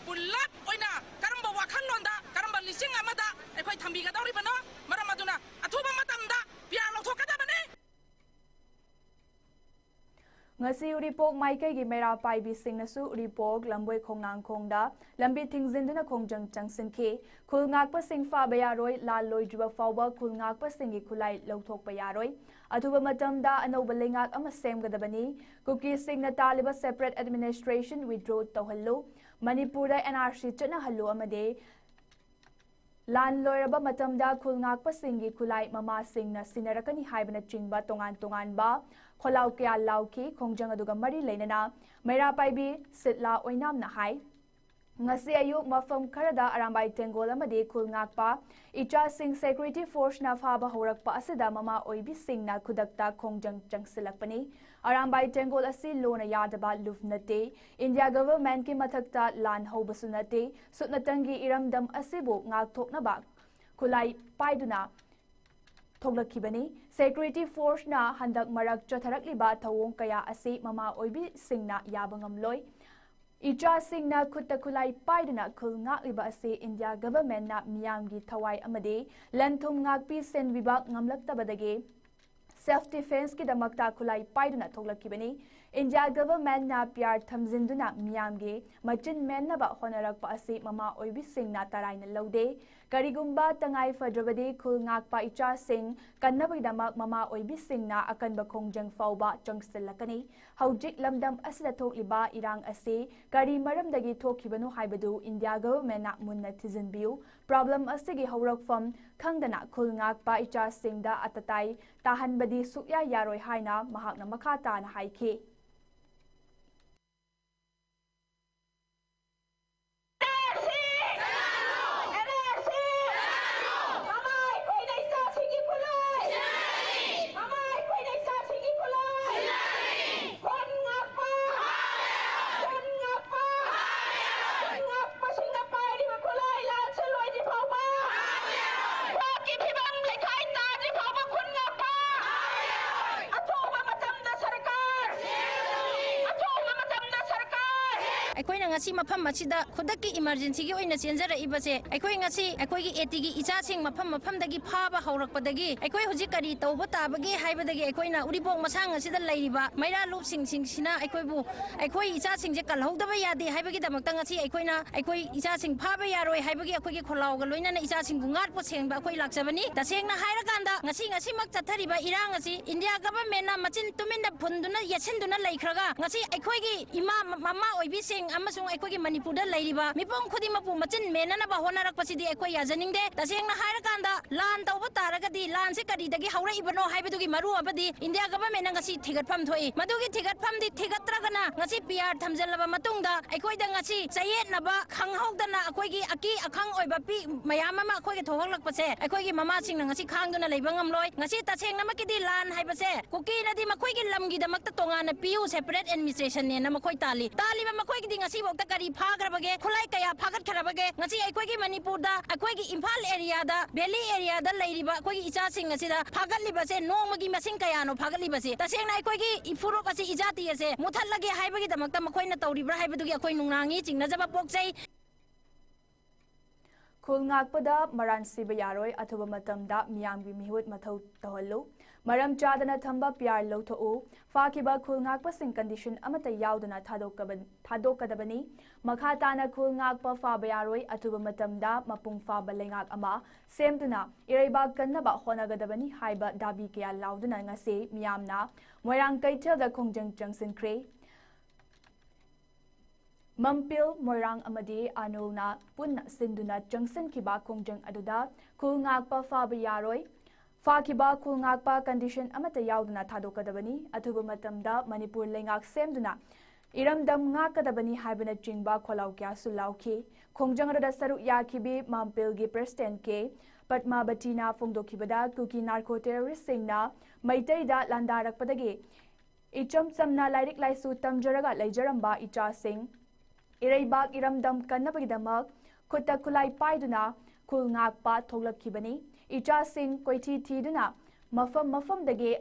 ꯄꯨꯂꯞ ꯑꯣꯏꯅ ꯀꯔꯝꯕ ꯋꯥꯈꯜꯂꯣꯟꯗ, ꯀꯔꯝꯕ ꯂꯤꯆꯤꯡ ꯑꯃꯗ ꯑꯩꯈꯣꯏ ꯊꯝꯕꯤꯒꯗꯧꯔꯤꯕꯅꯣ? ꯃꯔꯝ ꯑꯗꯨꯅ ꯑꯊꯨꯕ ꯃꯇꯝꯗ PR ꯂꯧꯊꯣꯛꯀꯗꯕꯅꯤ꯫ ꯉꯁꯤ ꯎꯔꯤꯄꯣꯛ ꯃꯥꯏꯀꯩꯒꯤ ꯃꯩꯔꯥ ꯄꯥꯏꯕꯤꯁꯤꯡꯅꯁꯨ ꯎꯔꯤꯄꯣꯛ ꯂꯝꯕꯣꯏ ꯈꯣꯡꯅꯥꯡꯈꯣꯡꯗ ꯂꯝꯕꯤ ꯊꯤꯡꯖꯤꯟꯗꯨꯅ ꯈꯣꯡꯖꯪ ꯆꯪꯁꯤꯟꯈꯤ꯫ ꯈꯨꯜ ꯉꯥꯛꯄꯁꯤꯡ ꯐꯥꯕ ꯌꯥꯔꯣꯏ, ꯂꯥꯜ ꯂꯣꯏꯗ꯭ꯔꯤꯕ ꯐꯥꯎꯕ ꯈꯨꯜ ꯉꯥꯛꯄꯁꯤꯡꯒꯤ ꯈꯨꯠꯂꯥꯏ ꯂꯧꯊꯣꯛꯄ ꯌꯥꯔꯣꯏ꯫ ꯑꯊꯨꯕ ꯃꯇꯝꯗ ꯑꯅꯧꯕ ꯂꯩꯉꯥꯛ ꯑꯃ ꯁꯦꯝꯒꯗꯕꯅꯤ꯫ ꯀꯨꯀꯤꯁꯤꯡꯅ ꯇꯥꯜꯂꯤꯕ separate administration withdraw ꯇꯧꯍꯜꯂꯨ꯫ ꯃꯅꯤꯄꯨꯔꯗ ꯑꯦꯟ ꯑꯥꯔ ꯁꯤ ꯆꯠꯅꯍꯜꯂꯨ ꯑꯃꯗꯤ ꯂꯥꯟ ꯂꯣꯏꯔꯕ ꯃꯇꯝꯗ ꯈꯨꯜ ꯉꯥꯛꯄꯁꯤꯡꯒꯤ ꯈꯨꯠꯂꯥꯏ ꯃꯃꯥꯁꯤꯡꯅ ꯁꯤꯟꯅꯔꯛꯀꯅꯤ ꯍꯥꯏꯕꯅꯆꯤꯡꯕ ꯇꯣꯉꯥꯟ ꯇꯣꯉꯥꯟꯕ ꯈꯣꯜꯂꯥꯎ ꯀꯌꯥ ꯂꯥꯎꯈꯤ꯫ ꯈꯣꯡꯖꯪ ꯑꯗꯨꯒ ꯃꯔꯤ ꯂꯩꯅꯅ ꯃꯩꯔꯥ ꯄꯥꯏꯕꯤ ꯁꯤꯠꯂꯥ ꯑꯣꯏꯅꯥꯝꯅ ꯍꯥꯏ, ꯉꯁꯤ ꯑꯌꯨꯛ ꯃꯐꯝ ꯈꯔꯗ ꯑꯔꯥꯝꯕꯥꯏ ꯇꯦꯡꯒꯣꯜ ꯑꯃꯗꯤ ꯈꯨꯜ ꯉꯥꯛꯄ ꯏꯆꯥꯁꯤꯡ ꯁꯦꯀ꯭ꯌꯨꯔꯤꯇꯤ ꯐꯣꯔꯁꯅ ꯐꯥꯕ ꯍꯧꯔꯛꯄ ꯑꯁꯤꯗ ꯃꯃꯥ ꯑꯣꯏꯕꯤꯁꯤꯡꯅ ꯈꯨꯗꯛꯇ ꯈꯣꯡꯖꯪ ꯆꯪꯁꯤꯜꯂꯛꯄꯅꯤ꯫ ꯑꯔꯥꯝꯕꯥꯏ ꯇꯦꯡꯒꯣꯜ ꯑꯁꯤ ꯂꯣꯅ ꯌꯥꯗꯕ ꯂꯨꯞ ꯅꯠꯇꯦ꯫ ꯏꯟꯗꯤꯌꯥ ꯒꯚꯔꯟꯃꯦꯟꯠꯀꯤ ꯃꯊꯛꯇ ꯂꯥꯟ ꯍꯧꯕꯁꯨ ꯅꯠꯇꯦ꯫ ꯁꯨꯞꯅꯇꯪꯒꯤ ꯏꯔꯝꯗꯝ ꯑꯁꯤꯕꯨ ꯉꯥꯛꯊꯣꯛꯅꯕ ꯈꯨꯠꯂꯥꯏ ꯄꯥꯏꯗꯨꯅ ꯊꯣꯛꯂꯛꯈꯤꯕꯅꯤ꯫ ꯁꯦꯀ꯭ꯌꯨꯔꯤꯇꯤ ꯐꯣꯔꯁꯅ ꯍꯟꯗꯛ ꯃꯔꯛ ꯆꯠꯊꯔꯛꯂꯤꯕ ꯊꯧꯑꯣꯡ ꯀꯌꯥ ꯑꯁꯤ ꯃꯃꯥ ꯑꯣꯏꯕꯤꯁꯤꯡꯅ ꯌꯥꯕ ꯉꯝꯂꯣꯏ꯫ ꯏꯆꯥꯁꯤꯡꯅ ꯈꯨꯠꯇ ꯈꯨꯠꯂꯥꯏ ꯄꯥꯏꯗꯨꯅ ꯈꯨꯜ ꯉꯥꯛꯂꯤꯕ ꯑꯁꯤ ꯏꯟꯗꯤꯌꯥ ꯒꯚꯔꯟꯃꯦꯟꯠꯅ ꯃꯤꯌꯥꯝꯒꯤ ꯊꯋꯥꯏ ꯑꯃꯗꯤ ꯂꯟ ꯊꯨꯝ ꯉꯥꯛꯄꯤ ꯁꯦꯟꯕꯤꯕ ꯉꯝꯂꯛꯇꯕꯗꯒꯤ ꯁꯦꯜꯐ ꯗꯤꯐꯦꯟꯁꯀꯤꯗꯃꯛꯇ ꯈꯨꯠꯂꯥꯏ ꯄꯥꯏꯗꯨꯅ ꯊꯣꯛꯂꯛꯈꯤꯕꯅꯤ꯫ ꯏꯟꯗꯤꯌꯥ ꯒꯚꯔꯟꯃꯦꯟꯠꯅ ꯄꯤꯌꯥꯔ ꯊꯝꯖꯤꯟꯗꯨꯅ ꯃꯤꯌꯥꯝꯒꯤ ꯃꯆꯤꯟ ꯃꯦꯟꯅꯕ ꯍꯣꯠꯅꯔꯛꯄ ꯑꯁꯤ ꯃꯃꯥ ꯑꯣꯏꯕꯤꯁꯤꯡꯅ ꯇꯔꯥꯏꯅ ꯂꯧꯗꯦ꯫ ꯀꯔꯤꯒꯨꯝꯕ ꯇꯉꯥꯏ ꯐꯗ꯭ꯔꯕꯗꯤ ꯈꯨꯜ ꯉꯥꯛꯄ ꯏꯆꯥꯁꯤꯡ ꯀꯟꯅꯕꯒꯤꯗꯃꯛ ꯃꯃꯥ ꯑꯣꯏꯕꯤꯁꯤꯡꯅ ꯑꯀꯟꯕ ꯈꯣꯡꯖꯪ ꯐꯥꯎꯕ ꯆꯪꯁꯤꯜꯂꯛꯀꯅꯤ꯫ ꯍꯧꯖꯤꯛ ꯂꯝꯗꯝ ꯑꯁꯤꯗ ꯊꯣꯛꯂꯤꯕ ꯏꯔꯥꯡ ꯑꯁꯤ ꯀꯔꯤ ꯃꯔꯝꯗꯒꯤ ꯊꯣꯛꯈꯤꯕꯅꯣ ꯍꯥꯏꯕꯗꯨ ꯏꯟꯗꯤꯌꯥ ꯒꯚꯔꯟꯃꯦꯟꯠꯅ ꯃꯨꯟꯅ ꯊꯤꯖꯤꯟꯕꯤꯌꯨ꯫ ꯄ꯭ꯔꯣꯕ꯭ꯂꯦꯝ ꯑꯁꯤꯒꯤ ꯍꯧꯔꯛꯐꯝ ꯈꯪꯗꯅ ꯈꯨꯜ ꯉꯥꯛꯄ ꯏꯆꯥꯁꯤꯡꯗ ꯑꯇꯇꯥꯏ ꯇꯥꯍꯟꯕꯗꯤ ꯁꯨꯛꯌꯥ ꯌꯥꯔꯣꯏ ꯍꯥꯏꯅ ꯃꯍꯥꯛꯅ ꯃꯈꯥ ꯇꯥꯅ ꯍꯥꯏꯈꯤ꯫ ꯑꯩꯈꯣꯏꯅ ꯉꯁꯤ ꯃꯐꯝ ꯑꯁꯤꯗ ꯈꯨꯗꯛꯀꯤ ꯏꯃꯔꯖꯦꯟꯁꯤꯒꯤ ꯑꯣꯏꯅ ꯆꯦꯟꯖꯔꯛꯏꯕꯁꯦ, ꯑꯩꯈꯣꯏ ꯉꯁꯤ ꯑꯩꯈꯣꯏꯒꯤ ꯑꯦ ꯇꯤꯒꯤ ꯏꯆꯥꯁꯤꯡ ꯃꯐꯝ ꯃꯐꯝꯗꯒꯤ ꯐꯥꯕ ꯍꯧꯔꯛꯄꯗꯒꯤ ꯑꯩꯈꯣꯏ ꯍꯧꯖꯤꯛ ꯀꯔꯤ ꯇꯧꯕ ꯇꯥꯕꯒꯦ ꯍꯥꯏꯕꯗꯒꯤ ꯑꯩꯈꯣꯏꯅ ꯎꯔꯤꯄꯣꯛ ꯃꯁꯥꯡ ꯑꯁꯤꯗ ꯂꯩꯔꯤꯕ ꯃꯩꯔꯥ ꯂꯨꯞꯁꯤꯡꯁꯤꯡꯁꯤꯅ ꯑꯩꯈꯣꯏꯕꯨ, ꯑꯩꯈꯣꯏ ꯏꯆꯥꯁꯤꯡꯁꯦ ꯀꯜꯍꯧꯗꯕ ꯌꯥꯗꯦ ꯍꯥꯏꯕꯒꯤꯗꯃꯛꯇ ꯉꯁꯤ ꯑꯩꯈꯣꯏꯅ ꯑꯩꯈꯣꯏ ꯏꯆꯥꯁꯤꯡ ꯐꯥꯕ ꯌꯥꯔꯣꯏ ꯍꯥꯏꯕꯒꯤ ꯑꯩꯈꯣꯏꯒꯤ ꯈꯣꯜꯂꯥꯎꯒ ꯂꯣꯏꯅꯅ ꯏꯆꯥꯁꯤꯡꯕꯨ ꯉꯥꯛꯄ ꯁꯦꯡꯕ ꯑꯩꯈꯣꯏ ꯂꯥꯛꯆꯕꯅꯤ꯫ ꯇꯁꯦꯡꯅ ꯍꯥꯏꯔꯀꯥꯟꯗ ꯉꯁꯤ, ꯉꯁꯤꯃꯛ ꯆꯠꯊꯔꯤꯕ ꯏꯔꯥꯡ ꯑꯁꯤ ꯏꯟꯗꯤꯌꯥ ꯒꯚꯔꯟꯃꯦꯟꯠꯅ ꯃꯆꯤꯟ ꯇꯨꯃꯤꯟꯅ ꯐꯨꯟꯗꯨꯅ ꯌꯦꯠꯁꯤꯟꯗꯨꯅ ꯂꯩꯈ꯭ꯔꯒ ꯉꯁꯤ ꯑꯩꯈꯣꯏꯒꯤ ꯏꯃꯥ, ꯃꯃꯥ ꯑꯣꯏꯕꯤꯁꯤꯡ ꯑꯃꯁꯨꯡ ꯑꯩꯈꯣꯏꯒꯤ ꯃꯅꯤꯄꯨꯔꯗ ꯂꯩꯔꯤꯕ ꯃꯤꯄꯨꯝ ꯈꯨꯗꯤꯡꯃꯛꯄꯨ ꯃꯆꯤꯟ ꯃꯦꯟꯅꯅꯕ ꯍꯣꯠꯅꯔꯛꯄꯁꯤꯗꯤ ꯑꯩꯈꯣꯏ ꯌꯥꯖꯅꯤꯡꯗꯦ꯫ ꯇꯁꯦꯡꯅ ꯍꯥꯏꯔꯀꯥꯟꯗ, ꯂꯥꯟ ꯇꯧꯕ ꯇꯥꯔꯒꯗꯤ ꯂꯥꯟꯁꯤ ꯀꯔꯤꯗꯒꯤ ꯍꯧꯔꯛꯏꯕꯅꯣ ꯍꯥꯏꯕꯗꯨꯒꯤ ꯃꯔꯨ ꯑꯃꯗꯤ ꯏꯟꯗꯤꯌꯥ ꯒꯚꯔꯟꯃꯦꯟꯠꯅ ꯉꯁꯤ ꯊꯤꯒꯠꯐꯝ ꯊꯣꯛꯏ꯫ ꯃꯗꯨꯒꯤ ꯊꯤꯒꯠꯐꯝꯗꯤ ꯊꯤꯒꯠꯇ꯭ꯔꯒꯅ ꯉꯁꯤ ꯄꯤ ꯑꯥꯔ ꯊꯝꯖꯤꯜꯂꯕ ꯃꯇꯨꯡꯗ ꯑꯩꯈꯣꯏꯗ ꯉꯁꯤ ꯆꯌꯦꯠꯅꯕ, ꯈꯪꯍꯧꯗꯅ ꯑꯩꯈꯣꯏꯒꯤ ꯑꯀꯤ ꯑꯈꯪ ꯑꯣꯏꯕ ꯄꯤ ꯃꯌꯥꯝ ꯑꯃ ꯑꯩꯈꯣꯏꯒꯤ ꯊꯣꯛꯍꯜꯂꯛꯄꯁꯦ ꯑꯩꯈꯣꯏꯒꯤ ꯃꯃꯥꯁꯤꯡꯅ ꯉꯁꯤ ꯈꯥꯡꯗꯨꯅ ꯂꯩꯕ ꯉꯝꯂꯣꯏ꯫ ꯉꯁꯤ ꯇꯁꯦꯡꯅꯃꯛꯀꯤꯗꯤ ꯂꯥꯟ ꯍꯥꯏꯕꯁꯦ ꯀꯨꯀꯤꯅꯗꯤ ꯃꯈꯣꯏꯒꯤ ꯂꯝꯒꯤꯗꯃꯛꯇ ꯇꯣꯉꯥꯟꯅ ꯄꯤꯌꯨ, separate administrationꯅꯦꯅ ꯃꯈꯣꯏ ꯇꯥꯜꯂꯤ꯫ ꯇꯥꯜꯂꯤꯕ ꯃꯈꯣꯏꯒꯤꯗꯤ ꯉꯁꯤꯐꯥꯎꯗ ꯀꯔꯤ ꯐꯥꯈ꯭ꯔꯕꯒꯦ? ꯈꯨꯠꯂꯥꯏ ꯀꯌꯥ ꯐꯥꯒꯠꯈ꯭ꯔꯕꯒꯦ? ꯉꯁꯤ ꯑꯩꯈꯣꯏꯒꯤ ꯃꯅꯤꯄꯨꯔꯗ, ꯑꯩꯈꯣꯏꯒꯤ ꯏꯝꯐꯥꯜ areaꯗ, valley areaꯗ ꯂꯩꯔꯤꯕ ꯑꯩꯈꯣꯏꯒꯤ ꯏꯆꯥꯁꯤꯡ ꯑꯁꯤꯗ ꯐꯥꯒꯠꯂꯤꯕꯁꯦ ꯅꯣꯡꯃꯒꯤ ꯃꯁꯤꯡ ꯀꯌꯥꯅꯣ ꯐꯥꯒꯠꯂꯤꯕꯁꯦ? ꯇꯁꯦꯡꯅ ꯑꯩꯈꯣꯏꯒꯤ ꯏꯐꯨꯔꯨꯞ ꯑꯁꯤ, ꯏꯖꯥꯇꯤ ꯑꯁꯦ ꯃꯨꯊꯠꯂꯒꯦ ꯍꯥꯏꯕꯒꯤꯗꯃꯛꯇ ꯃꯈꯣꯏꯅ ꯇꯧꯔꯤꯕ꯭ꯔꯥ ꯍꯥꯏꯕꯗꯨꯒꯤ ꯑꯩꯈꯣꯏ ꯅꯨꯡꯅꯥꯡꯉꯤ, ꯆꯤꯡꯅꯖꯕ ꯄꯣꯛꯆꯩ꯫ ꯈꯨꯜ ꯉꯥꯛꯄꯗ ꯃꯔꯥꯟ ꯁꯤꯕ ꯌꯥꯔꯣꯏ꯫ ꯑꯊꯨꯕ ꯃꯇꯝꯗ ꯃꯤꯌꯥꯝꯒꯤ ꯃꯤꯍꯨꯠ ꯃꯊꯧ ꯇꯧꯍꯜꯂꯨ꯫ ꯃꯔꯝ ꯆꯥꯗꯅ ꯊꯝꯕ ꯄꯤ ꯑꯥꯔ ꯂꯧꯊꯣꯛꯎ꯫ ꯐꯥꯈꯤꯕ ꯈꯨꯜ ꯉꯥꯛꯄꯁꯤꯡ condition ꯑꯃꯠꯇ ꯌꯥꯎꯗꯅ ꯊꯥꯗꯣꯛꯀꯕ- ꯊꯥꯗꯣꯛꯀꯗꯕꯅꯤ꯫ ꯃꯈꯥ ꯇꯥꯅ ꯈꯨꯜ ꯉꯥꯛꯄ ꯐꯥꯕ ꯌꯥꯔꯣꯏ꯫ ꯑꯊꯨꯕ ꯃꯇꯝꯗ ꯃꯄꯨꯡ ꯐꯥꯕ ꯂꯩꯉꯥꯛ ꯑꯃ ꯁꯦꯝꯗꯨꯅ ꯏꯔꯩꯕꯥꯛ ꯀꯟꯅꯕ ꯍꯣꯠꯅꯒꯗꯕꯅꯤ ꯍꯥꯏꯕ ꯗꯥꯕꯤ ꯀꯌꯥ ꯂꯥꯎꯗꯨꯅ ꯉꯁꯤ ꯃꯤꯌꯥꯝꯅ ꯃꯣꯏꯔꯥꯡ ꯀꯩꯊꯦꯜꯗ ꯈꯣꯡꯖꯪ ꯆꯪꯁꯤꯟꯈ꯭ꯔꯦ꯫ ꯃꯝꯄꯤꯜ, ꯃꯣꯏꯔꯥꯡ ꯑꯃꯗꯤ ꯑꯥꯅꯣꯜꯅ ꯄꯨꯟꯅ ꯁꯤꯟꯗꯨꯅ ꯆꯪꯁꯤꯟꯈꯤꯕ ꯈꯣꯡꯖꯪ ꯑꯗꯨꯗ ꯈꯨꯜ ꯉꯥꯛꯄ ꯐꯥꯕ ꯌꯥꯔꯣꯏ, ꯐꯥꯈꯤꯕ ꯈꯨꯜ ꯉꯥꯛꯄ condition ꯑꯃꯠꯇ ꯌꯥꯎꯗꯅ ꯊꯥꯗꯣꯛꯀꯗꯕꯅꯤ, ꯑꯊꯨꯕ ꯃꯇꯝꯗ ꯃꯅꯤꯄꯨꯔ ꯂꯩꯉꯥꯛ ꯁꯦꯝꯗꯨꯅ ꯏꯔꯝꯗꯝ ꯉꯥꯛꯀꯗꯕꯅꯤ ꯍꯥꯏꯕꯅꯆꯤꯡꯕ ꯈꯣꯜꯂꯥꯎ ꯀꯌꯥꯁꯨ ꯂꯥꯎꯈꯤ꯫ ꯈꯣꯡꯖꯪ ꯑꯗꯨꯗ ꯁꯔꯨꯛ ꯌꯥꯈꯤꯕꯤ ꯃꯝꯄꯤꯜꯒꯤ president ꯀꯦ ꯄꯗꯃꯥꯕꯇꯤꯅ ꯐꯣꯡꯗꯣꯛꯈꯤꯕꯗ, ꯀꯨꯀꯤ narco terroristꯁꯤꯡꯅ ꯃꯩꯇꯩꯗ ꯂꯥꯟꯗꯥꯔꯛꯄꯗꯒꯤ ꯏꯆꯝ ꯆꯝꯅ ꯂꯥꯏꯔꯤꯛ ꯂꯥꯏꯁꯨ ꯇꯝꯖꯔꯒ ꯂꯩꯖꯔꯝꯕ ꯏꯆꯥꯁꯤꯡ ꯏꯔꯩꯕꯥꯛ ꯏꯔꯝꯗꯝ ꯀꯟꯅꯕꯒꯤꯗꯃꯛ ꯈꯨꯠꯇ ꯈꯨꯠꯂꯥꯏ ꯄꯥꯏꯗꯨꯅ ꯈꯨꯜ ꯉꯥꯛꯄ ꯊꯣꯛꯂꯛꯈꯤꯕꯅꯤ꯫ ꯏꯆꯥꯁꯤꯡ ꯀꯣꯏꯊꯤ ꯊꯤꯗꯨꯅ ꯃꯐꯝ ꯃꯐꯝꯗꯒꯤ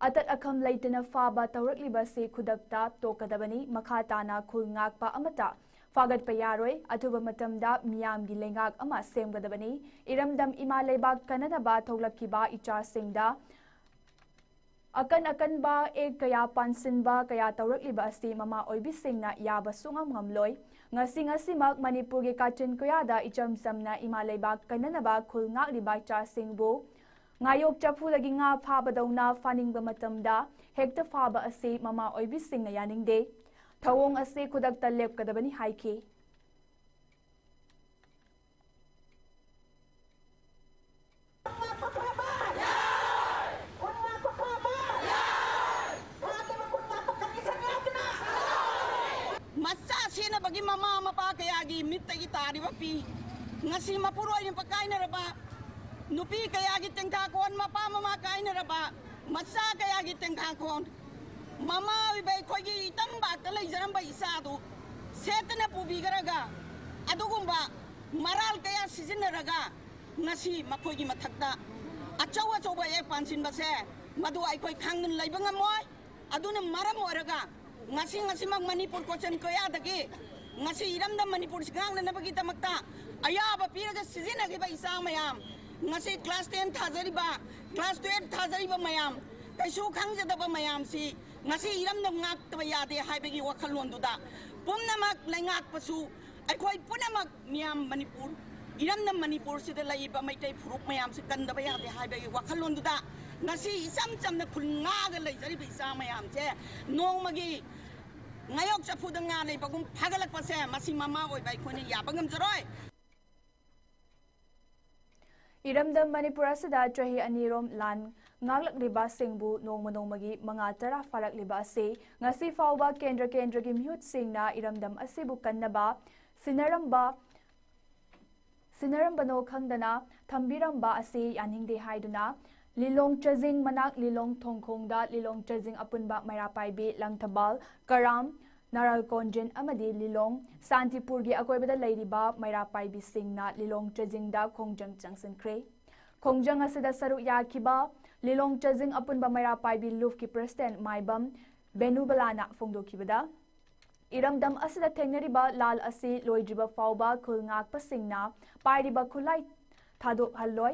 ꯑꯇꯠ ꯑꯈꯝ ꯂꯩꯇꯅ ꯐꯥꯕ ꯇꯧꯔꯛꯂꯤꯕꯁꯤ ꯈꯨꯗꯛꯇ ꯇꯣꯛꯀꯗꯕꯅꯤ꯫ ꯃꯈꯥ ꯇꯥꯅ ꯈꯨꯜ ꯉꯥꯛꯄ ꯑꯃꯠꯇ ꯐꯥꯒꯠꯄ ꯌꯥꯔꯣꯏ꯫ ꯑꯊꯨꯕ ꯃꯇꯝꯗ ꯃꯤꯌꯥꯝꯒꯤ ꯂꯩꯉꯥꯛ ꯑꯃ ꯁꯦꯝꯒꯗꯕꯅꯤ꯫ ꯏꯔꯝꯗꯝ ꯏꯃꯥ ꯂꯩꯕꯥꯛ ꯀꯟꯅꯅꯕ ꯊꯣꯛꯂꯛꯈꯤꯕ ꯏꯆꯥꯁꯤꯡꯗ ꯑꯀꯟ ꯑꯀꯟꯕ ꯑꯦꯛ ꯀꯌꯥ ꯄꯥꯟꯁꯤꯟꯕ ꯀꯌꯥ ꯇꯧꯔꯛꯂꯤꯕ ꯑꯁꯤ ꯃꯃꯥ ꯑꯣꯏꯕꯤꯁꯤꯡꯅ ꯌꯥꯕ ꯁꯨꯡꯉꯝ ꯉꯝꯂꯣꯏ꯫ ꯉꯁꯤ ꯉꯁꯤꯃꯛ ꯃꯅꯤꯄꯨꯔꯒꯤ ꯀꯥꯆꯤꯟ ꯀꯣꯌꯥꯗ ꯏꯆꯝ ꯆꯝꯅ ꯏꯃꯥ ꯂꯩꯕꯥꯛ ꯀꯟꯅꯅꯕ ꯈꯨꯜ ꯉꯥꯛꯂꯤꯕ ꯏꯆꯥꯁꯤꯡꯕꯨ ꯉꯥꯌꯣꯛ ꯆꯐꯨꯗꯒꯤ ꯉꯥ ꯐꯥꯕꯗꯧꯅ ꯐꯥꯅꯤꯡꯕ ꯃꯇꯝꯗ ꯍꯦꯛꯇ ꯐꯥꯕ ꯑꯁꯤ ꯃꯃꯥ ꯑꯣꯏꯕꯤꯁꯤꯡꯅ ꯌꯥꯅꯤꯡꯗꯦ꯫ ꯊꯧꯑꯣꯡ ꯑꯁꯤ ꯈꯨꯗꯛꯇ ꯂꯦꯞꯀꯗꯕꯅꯤ ꯍꯥꯏꯈꯤ꯫ ꯃꯆꯥ ꯁꯦꯟꯅꯕꯒꯤ ꯃꯃꯥ ꯃꯄꯥ ꯀꯌꯥꯒꯤ ꯃꯤꯠꯇꯒꯤ ꯇꯥꯔꯤꯕ ꯄꯤ꯫ ꯉꯁꯤ ꯃꯄꯨꯔꯣꯏꯕ ꯀꯥꯏꯅꯔꯕ, ꯅꯨꯄꯤ ꯀꯌꯥꯒꯤ ꯇꯦꯡꯊꯥꯈꯣꯟ, ꯃꯄꯥ ꯃꯃꯥ ꯀꯥꯏꯅꯔꯕ, ꯃꯆꯥ ꯀꯌꯥꯒꯤ ꯇꯦꯡꯊꯥꯈꯣꯟ, ꯃꯃꯥ ꯑꯣꯏꯕ ꯑꯩꯈꯣꯏꯒꯤ ꯏꯇꯝꯕꯥꯛꯇ ꯂꯩꯖꯔꯝꯕ ꯏꯆꯥꯗꯨ ꯁꯦꯠꯇꯅ ꯄꯨꯕꯤꯈ꯭ꯔꯒ, ꯑꯗꯨꯒꯨꯝꯕ ꯃꯔꯥꯜ ꯀꯌꯥ ꯁꯤꯖꯤꯟꯅꯔꯒ ꯉꯁꯤ ꯃꯈꯣꯏꯒꯤ ꯃꯊꯛꯇ ꯑꯆꯧ ꯑꯆꯧꯕ ꯑꯦꯛ ꯄꯥꯟꯁꯤꯟꯕꯁꯦ, ꯃꯗꯨ ꯑꯩꯈꯣꯏ ꯈꯪꯗꯅ ꯂꯩꯕ ꯉꯝꯃꯣꯏ꯫ ꯑꯗꯨꯅ ꯃꯔꯝ ꯑꯣꯏꯔꯒ ꯉꯁꯤ, ꯉꯁꯤꯃꯛ ꯃꯅꯤꯄꯨꯔ ꯀꯣꯆꯟ ꯀꯣꯌꯥꯗꯒꯤ ꯉꯁꯤ ꯏꯔꯝꯗꯝ ꯃꯅꯤꯄꯨꯔꯁꯤ ꯉꯥꯛꯅꯅꯕꯒꯤꯗꯃꯛꯇ ꯑꯌꯥꯕ ꯄꯤꯔꯒ ꯁꯤꯖꯤꯟꯅꯈꯤꯕ ꯏꯆꯥ ꯃꯌꯥꯝ, ꯉꯁꯤ class ten ꯊꯥꯖꯔꯤꯕ, class twelve ꯊꯥꯖꯔꯤꯕ ꯃꯌꯥꯝ, ꯀꯩꯁꯨ ꯈꯪꯖꯗꯕ ꯃꯌꯥꯝꯁꯤ ꯉꯁꯤ ꯏꯔꯝꯗꯝ ꯉꯥꯛꯇꯕ ꯌꯥꯗꯦ ꯍꯥꯏꯕꯒꯤ ꯋꯥꯈꯜꯂꯣꯟꯗꯨꯗ ꯄꯨꯝꯅꯃꯛ ꯂꯩꯉꯥꯛꯄꯁꯨ, ꯑꯩꯈꯣꯏ ꯄꯨꯝꯅꯃꯛ ꯃꯤꯌꯥꯝ ꯃꯅꯤꯄꯨꯔ, ꯏꯔꯝꯗꯝ ꯃꯅꯤꯄꯨꯔꯁꯤꯗ ꯂꯩꯔꯤꯕ ꯃꯩꯇꯩ ꯐꯨꯔꯨꯞ ꯃꯌꯥꯝꯁꯤ ꯀꯟꯗꯕ ꯌꯥꯗꯦ ꯍꯥꯏꯕꯒꯤ ꯋꯥꯈꯜꯂꯣꯟꯗꯨꯗ ꯉꯁꯤ ꯏꯆꯝ ꯆꯝꯅ ꯈꯨꯜ ꯉꯥꯒ ꯂꯩꯖꯔꯤꯕ ꯏꯆꯥ ꯃꯌꯥꯝꯁꯦ ꯅꯣꯡꯃꯒꯤ ꯉꯥꯌꯣꯛ ꯆꯐꯨꯗ ꯉꯥ ꯂꯩꯕꯒꯨꯝ ꯐꯒꯠꯂꯛꯄꯁꯦ, ꯃꯁꯤ ꯃꯃꯥ ꯑꯣꯏꯕ ꯑꯩꯈꯣꯏꯅ ꯌꯥꯕ ꯉꯝꯖꯔꯣꯏ꯫ ꯏꯔꯝꯗꯝ ꯃꯅꯤꯄꯨꯔ ꯑꯁꯤꯗ ꯆꯍꯤ ꯑꯅꯤꯔꯣꯝ ꯂꯥꯟ ꯉꯥꯛꯂꯛꯂꯤꯕꯁꯤꯡꯕꯨ ꯅꯣꯡꯃ ꯅꯣꯡꯃꯒꯤ ꯃꯉꯥ ꯇꯔꯥ ꯐꯥꯔꯛꯂꯤꯕ ꯑꯁꯤ ꯉꯁꯤ ꯐꯥꯎꯕ ꯀꯦꯟꯗ꯭ꯔ ꯀꯦꯟꯗ꯭ꯔꯒꯤ ꯃꯤꯍꯨꯠꯁꯤꯡꯅ ꯏꯔꯝꯗꯝ ꯑꯁꯤꯕꯨ ꯀꯟꯅꯕ ꯁꯤꯟꯅꯔꯝꯕ, ꯁꯤꯟꯅꯔꯝꯕꯅꯣ ꯈꯪꯗꯅ ꯊꯝꯕꯤꯔꯝꯕ ꯑꯁꯤ ꯌꯥꯅꯤꯡꯗꯦ ꯍꯥꯏꯗꯨꯅ ꯂꯤꯂꯣꯡ ꯆꯖꯤꯡ ꯃꯅꯥꯛ ꯂꯤꯂꯣꯡ ꯊꯣꯡꯈꯣꯡꯗ ꯂꯤꯂꯣꯡ ꯆꯖꯤꯡ ꯑꯄꯨꯟꯕ ꯃꯩꯔꯥ ꯄꯥꯏꯕꯤ ꯂꯪꯊꯕꯥꯜ, ꯀꯔꯥꯝ, ꯅꯥꯔꯥꯜ ꯀꯣꯟꯖꯤꯟ ꯑꯃꯗꯤ ꯂꯤꯂꯣꯡ ꯁꯥꯟꯇꯤꯄꯨꯔꯒꯤ ꯑꯀꯣꯏꯕꯗ ꯂꯩꯔꯤꯕ ꯃꯩꯔꯥ ꯄꯥꯏꯕꯤꯁꯤꯡꯅ ꯂꯤꯂꯣꯡ ꯆꯖꯤꯡꯗ ꯈꯣꯡꯖꯪ ꯆꯪꯁꯤꯟꯈ꯭ꯔꯦ꯫ ꯈꯣꯡꯖꯪ ꯑꯁꯤꯗ ꯁꯔꯨꯛ ꯌꯥꯈꯤꯕ ꯂꯤꯂꯣꯡ ꯆꯖꯤꯡ ꯑꯄꯨꯟꯕ ꯃꯩꯔꯥ ꯄꯥꯏꯕꯤ ꯂꯨꯞꯀꯤ president ꯃꯥꯏꯕꯝ ꯕꯦꯅꯨꯕꯂꯥꯅ ꯐꯣꯡꯗꯣꯛꯈꯤꯕꯗ, ꯏꯔꯝꯗꯝ ꯑꯁꯤꯗ ꯊꯦꯡꯅꯔꯤꯕ ꯂꯥꯜ ꯑꯁꯤ ꯂꯣꯏꯗ꯭ꯔꯤꯕ ꯐꯥꯎꯕ ꯈꯨꯜ ꯉꯥꯛꯄꯁꯤꯡꯅ ꯄꯥꯏꯔꯤꯕ ꯈꯨꯠꯂꯥꯏ ꯊꯥꯗꯣꯛꯍꯜꯂꯣꯏ꯫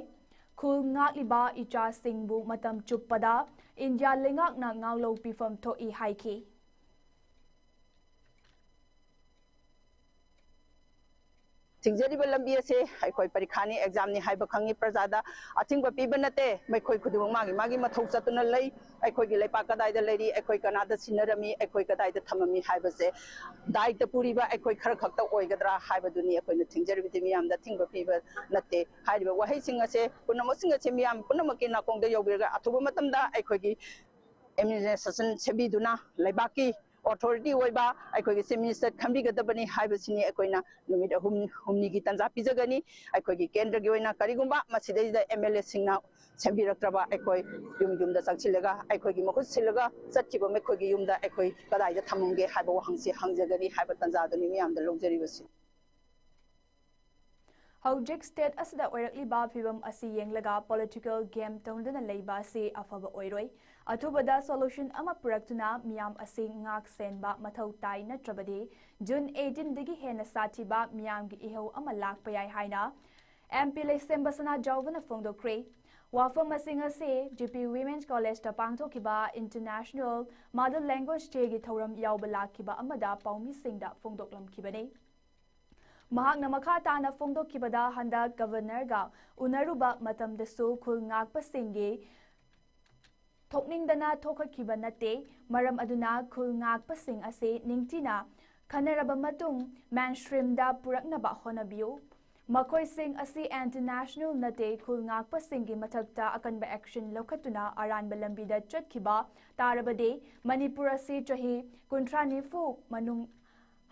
ꯈꯨꯜ ꯉꯥꯛꯂꯤꯕ ꯏꯆꯥꯁꯤꯡꯕꯨ ꯃꯇꯝ ꯆꯨꯞꯄꯗ ꯏꯟꯗꯤꯌꯥ ꯂꯩꯉꯥꯛꯅ ꯉꯥꯛꯂꯧ ꯄꯤꯐꯝ ꯊꯣꯛꯏ ꯍꯥꯏꯈꯤ꯫ ꯊꯤꯡꯖꯔꯤꯕ ꯂꯝꯕꯤ ꯑꯁꯦ ꯑꯩꯈꯣꯏ ꯄꯔꯤꯈꯥꯅꯤ, ꯑꯦꯛꯖꯥꯝꯅꯤ ꯍꯥꯏꯕ ꯈꯪꯉꯤ꯫ ꯄ꯭ꯔꯖꯥꯗ ꯑꯊꯤꯡꯕ ꯄꯤꯕ ꯅꯠꯇꯦ꯫ ꯃꯈꯣꯏ ꯈꯨꯗꯤꯡꯃꯛ ꯃꯥꯒꯤ ꯃꯥꯒꯤ ꯃꯊꯧ ꯆꯠꯇꯨꯅ ꯂꯩ꯫ ꯑꯩꯈꯣꯏꯒꯤ ꯂꯩꯄꯥꯛ ꯀꯗꯥꯏꯗ ꯂꯩꯔꯤ, ꯑꯩꯈꯣꯏ ꯀꯅꯥꯗ ꯁꯤꯟꯅꯔꯝꯃꯤ, ꯑꯩꯈꯣꯏ ꯀꯗꯥꯏꯗ ꯊꯝꯃꯝꯃꯤ ꯍꯥꯏꯕꯁꯦ ꯗꯥꯏꯇ ꯄꯨꯔꯤꯕ ꯑꯩꯈꯣꯏ ꯈꯔ ꯈꯛꯇ ꯑꯣꯏꯒꯗ꯭ꯔꯥ ꯍꯥꯏꯕꯗꯨꯅꯤ ꯑꯩꯈꯣꯏꯅ ꯊꯤꯡꯖꯔꯤꯕꯗꯤ꯫ ꯃꯤꯌꯥꯝꯗ ꯑꯊꯤꯡꯕ ꯄꯤꯕ ꯅꯠꯇꯦ꯫ ꯍꯥꯏꯔꯤꯕ ꯋꯥꯍꯩꯁꯤꯡ ꯑꯁꯦ ꯄꯨꯝꯅꯃꯛꯁꯤꯡ ꯑꯁꯦ ꯃꯤꯌꯥꯝ ꯄꯨꯝꯅꯃꯛꯀꯤ ꯅꯥꯀꯣꯡꯗ ꯌꯧꯕꯤꯔꯒ ꯑꯊꯨꯕ ꯃꯇꯝꯗ ꯑꯩꯈꯣꯏꯒꯤ ꯑꯦꯗꯃꯤꯅꯤꯁꯇ꯭ꯔꯦꯁꯟ ꯁꯦꯝꯕꯤꯗꯨꯅ ꯂꯩꯕꯥꯛꯀꯤ ꯑꯣꯊꯣꯔꯤꯇꯤ ꯑꯣꯏꯕ ꯑꯩꯈꯣꯏꯒꯤ ꯆꯤꯐ ꯃꯤꯅꯤꯁꯇꯔ ꯈꯟꯕꯤꯒꯗꯕꯅꯤ ꯍꯥꯏꯕꯁꯤꯅꯤ ꯑꯩꯈꯣꯏꯅ ꯅꯨꯃꯤꯠ ꯑꯍꯨꯝ, ꯍꯨꯝꯅꯤꯒꯤ ꯇꯥꯟꯖꯥ ꯄꯤꯖꯒꯅꯤ꯫ ꯑꯩꯈꯣꯏꯒꯤ ꯀꯦꯟꯗ꯭ꯔꯒꯤ ꯑꯣꯏꯅ ꯀꯔꯤꯒꯨꯝꯕ ꯃꯁꯤꯗꯩꯗ ꯑꯦꯝ ꯑꯦꯜ ꯑꯦꯁꯤꯡꯅ ꯁꯦꯝꯕꯤꯔꯛꯇ꯭ꯔꯕ, ꯑꯩꯈꯣꯏ ꯌꯨꯝ ꯌꯨꯝꯗ ꯆꯪꯁꯤꯜꯂꯒ ꯑꯩꯈꯣꯏꯒꯤ ꯃꯍꯨꯠ ꯁꯤꯜꯂꯒ ꯆꯠꯈꯤꯕ ꯃꯈꯣꯏꯒꯤ ꯌꯨꯝꯗ ꯑꯩꯈꯣꯏ ꯀꯗꯥꯏꯗ ꯊꯝꯃꯝꯒꯦ ꯍꯥꯏꯕ ꯋꯥꯍꯪꯁꯤ ꯍꯪꯖꯒꯅꯤ ꯍꯥꯏꯕ ꯇꯥꯟꯖꯥꯗꯨꯅꯤ ꯃꯤꯌꯥꯝꯗ ꯂꯧꯖꯔꯤꯕꯁꯤ꯫ ꯍꯧꯖꯤꯛ ꯁ꯭ꯇꯦꯠ ꯑꯁꯤꯗ ꯑꯣꯏꯔꯛꯂꯤꯕ ꯐꯤꯚꯝ ꯑꯁꯤ ꯌꯦꯡꯂꯒ ꯄꯣꯂꯤꯇꯤꯀꯦꯜ ꯒꯦꯝ ꯇꯧꯗꯨꯅ ꯂꯩꯕ ꯑꯁꯤ ꯑꯐꯕ ꯑꯣꯏꯔꯣꯏ꯫ ꯑꯊꯨꯕꯗ ꯁꯣꯂꯨꯁꯟ ꯑꯃ ꯄꯨꯔꯛꯇꯨꯅ ꯃꯤꯌꯥꯝ ꯑꯁꯤ ꯉꯥꯛ ꯁꯦꯟꯕ ꯃꯊꯧ ꯇꯥꯏ, ꯅꯠꯇ꯭ꯔꯕꯗꯤ ꯖꯨꯟ ꯑꯩꯠꯇꯤꯟꯗꯒꯤ ꯍꯦꯟꯅ ꯁꯥꯊꯤꯕ ꯃꯤꯌꯥꯝꯒꯤ ꯏꯍꯧ ꯑꯃ ꯂꯥꯛꯄ ꯌꯥꯏ ꯍꯥꯏꯅ ꯑꯦꯝ ꯄꯤ ꯂꯩꯁꯦꯝꯕ ꯁꯅꯥꯖꯥꯎꯕꯅ ꯐꯣꯡꯗꯣꯛꯈ꯭ꯔꯦ꯫ ꯋꯥꯐꯝ ꯑꯁꯤꯡ ꯑꯁꯤ ꯖꯤ ꯄꯤ ꯋꯤꯃꯦꯟꯁ ꯀꯣꯂꯦꯖꯇ ꯄꯥꯡꯊꯣꯛꯈꯤꯕ ꯏꯟꯇꯔꯅꯦꯁꯅꯦꯜ ꯃꯥꯗꯔ ꯂꯦꯡꯒ꯭ꯋꯦꯖ ꯗꯦꯒꯤ ꯊꯧꯔꯝ ꯌꯥꯎꯕ ꯂꯥꯛꯈꯤꯕ ꯑꯃꯗ ꯄꯥꯎꯃꯤꯁꯤꯡꯗ ꯐꯣꯡꯗꯣꯛꯂꯝꯈꯤꯕꯅꯤ꯫ ꯃꯍꯥꯛꯅ ꯃꯈꯥ ꯇꯥꯅ ꯐꯣꯡꯗꯣꯛꯈꯤꯕꯗ, ꯍꯟꯗꯛ ꯒꯕꯔꯅꯔꯒ ꯎꯅꯔꯨꯕ ꯃꯇꯝꯗꯁꯨ ꯈꯨꯜ ꯉꯥꯛꯄꯁꯤꯡꯒꯤ ꯊꯣꯛꯅꯤꯡꯗꯅ ꯊꯣꯛꯈꯤꯕ ꯅꯠꯇꯦ꯫ ꯃꯔꯝ ꯑꯗꯨꯅ ꯈꯨꯜ ꯉꯥꯛꯄꯁꯤꯡ ꯑꯁꯤ ꯅꯤꯡꯊꯤꯅ ꯈꯟꯅꯔꯕ ꯃꯇꯨꯡ ꯃꯦꯟꯁ꯭ꯇ꯭ꯔꯤꯝꯗ ꯄꯨꯔꯛꯅꯕ ꯍꯣꯠꯅꯕꯤꯌꯨ꯫ ꯃꯈꯣꯏꯁꯤꯡ ꯑꯁꯤ ꯑꯦꯟꯇꯤ ꯅꯦꯁꯅꯦꯜ ꯅꯠꯇꯦ꯫ ꯈꯨꯜ ꯉꯥꯛꯄꯁꯤꯡꯒꯤ ꯃꯊꯛꯇ ꯑꯀꯟꯕ ꯑꯦꯛꯁꯟ ꯂꯧꯈꯠꯇꯨꯅ ꯑꯔꯥꯟꯕ ꯂꯝꯕꯤꯗ ꯆꯠꯈꯤꯕ ꯇꯥꯔꯕꯗꯤ ꯃꯅꯤꯄꯨꯔ ꯑꯁꯤ ꯆꯍꯤ ꯀꯨꯟꯊ꯭ꯔꯥ ꯅꯤꯐꯨ ꯃꯅꯨꯡ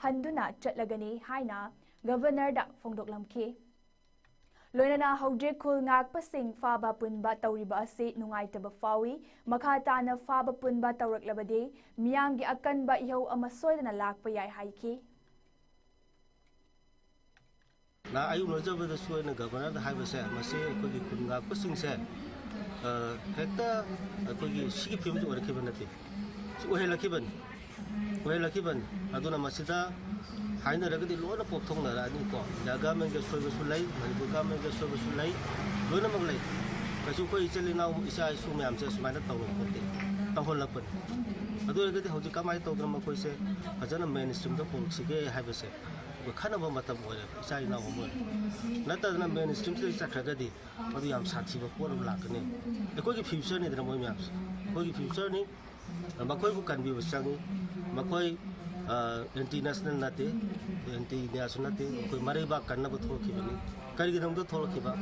ꯍꯟꯗꯨꯅ ꯆꯠꯂꯒꯅꯤ ꯍꯥꯏꯅ ꯒꯕꯔꯅꯔꯗ ꯐꯣꯡꯗꯣꯛꯂꯝꯈꯤ꯫ ꯂꯣꯏꯅꯅ ꯍꯧꯖꯤꯛ ꯈꯨꯜ ꯉꯥꯛꯄꯁꯤꯡ ꯐꯥꯕ ꯄꯨꯟꯕ ꯇꯧꯔꯤꯕ ꯑꯁꯤ ꯅꯨꯡꯉꯥꯏꯇꯕ ꯐꯥꯎꯏ꯫ ꯃꯈꯥ ꯇꯥꯅ ꯐꯥꯕ ꯄꯨꯟꯕ ꯇꯧꯔꯛꯂꯕꯗꯤ ꯃꯤꯌꯥꯝꯒꯤ ꯑꯀꯟꯕ ꯏꯍꯧ ꯑꯃ ꯁꯣꯏꯗꯅ ꯂꯥꯛꯄ ꯌꯥꯏ ꯍꯥꯏꯈꯤ꯫ ꯅꯍꯥꯛ ꯑꯌꯨꯛ ꯂꯣꯟꯖꯕꯗꯁꯨ ꯑꯩꯅ ꯒꯕꯔꯅꯔꯗ ꯍꯥꯏꯕꯁꯦ, ꯃꯁꯤ ꯑꯩꯈꯣꯏꯒꯤ ꯈꯨꯟ ꯉꯥꯛꯄꯁꯤꯡꯁꯦ, ꯑ, ꯍꯦꯛꯇ ꯑꯩꯈꯣꯏꯒꯤ ꯁꯤꯒꯤ ꯐꯤꯕꯝꯁꯤ ꯑꯣꯏꯔꯛꯈꯤꯕ ꯅꯠꯇꯦ꯫ ꯁꯤ ꯑꯣꯏꯍꯜꯂꯛꯈꯤꯕꯅꯤ꯫ ꯑꯣꯏꯍꯜꯂꯛꯈꯤꯕꯅꯤ꯫ ꯑꯗꯨꯅ ꯃꯁꯤꯗ ꯍꯥꯏꯅꯔꯒꯗꯤ ꯂꯣꯏꯅ ꯀꯣꯛꯊꯣꯛꯅꯔꯛꯑꯅꯤꯀꯣ꯫ ꯏꯟꯗꯤꯌꯥ ꯒꯃꯦꯟꯒꯤ ꯑꯁꯣꯏꯕꯁꯨ ꯂꯩ, ꯃꯅꯤꯄꯨꯔ ꯒꯃꯦꯟꯒꯤ ꯑꯁꯣꯏꯕꯁꯨ ꯂꯩ, ꯂꯣꯏꯅꯃꯛ ꯂꯩ꯫ ꯀꯩꯁꯨ ꯑꯩꯈꯣꯏ ꯏꯆꯤꯜ ꯏꯅꯥꯎ, ꯏꯆꯥ ꯏꯁꯨ ꯃꯌꯥꯝꯁꯦ ꯁꯨꯃꯥꯏꯅ ꯇꯧꯔꯛꯄ ꯅꯠꯇꯦ, ꯇꯧꯍꯜꯂꯛꯄꯅꯤ꯫ ꯑꯗꯨ ꯑꯣꯏꯔꯒꯗꯤ ꯍꯧꯖꯤꯛ ꯀꯃꯥꯏꯅ ꯇꯧꯗꯅ ꯃꯈꯣꯏꯁꯦ ꯐꯖꯅ ꯃꯦꯟ ꯁ꯭ꯇ꯭ꯔꯤꯝꯗ ꯄꯨꯔꯛꯁꯤꯒꯦ ꯍꯥꯏꯕꯁꯦ ꯈꯟꯅꯕ ꯃꯇꯝ ꯑꯣꯏꯔꯦꯕ ꯏꯆꯥ ꯏꯅꯥꯎ ꯑꯃ ꯑꯣꯏꯅ꯫ ꯅꯠꯇꯗꯅ ꯃꯦꯟ ꯁ꯭ꯇ꯭ꯔꯤꯝꯁꯤꯗ ꯆꯠꯈ꯭ꯔꯒꯗꯤ ꯃꯗꯨ ꯌꯥꯝ ꯁꯥꯊꯤꯕ ꯄꯣꯠ ꯑꯃ ꯂꯥꯛꯀꯅꯤ꯫ ꯑꯩꯈꯣꯏꯒꯤ ꯐ꯭ꯌꯨꯆꯔꯅꯤꯗꯅ ꯃꯣꯏ ꯃꯌꯥꯝꯁꯦ, ꯑꯩꯈꯣꯏꯒꯤ ꯐ꯭ꯌꯨꯆꯔꯅꯤ꯫ ꯃꯈꯣꯏꯕꯨ ꯀꯟꯕꯤꯕ ꯆꯪꯉꯤ꯫ ꯃꯈꯣꯏ ꯑꯦꯟꯇꯤ ꯅꯦꯁꯅꯦꯜ ꯅꯠꯇꯦ, ꯑꯦꯟꯇꯤ ꯏꯟꯗꯤꯌꯥꯁꯨ ꯅꯠꯇꯦ꯫ ꯃꯈꯣꯏ ꯃꯔꯩꯕꯥꯛ ꯀꯟꯅꯕ ꯊꯣꯛꯈꯤꯕꯅꯤ꯫ ꯀꯔꯤꯒꯤꯗꯃꯛꯇ ꯊꯣꯛꯂꯛꯈꯤꯕ?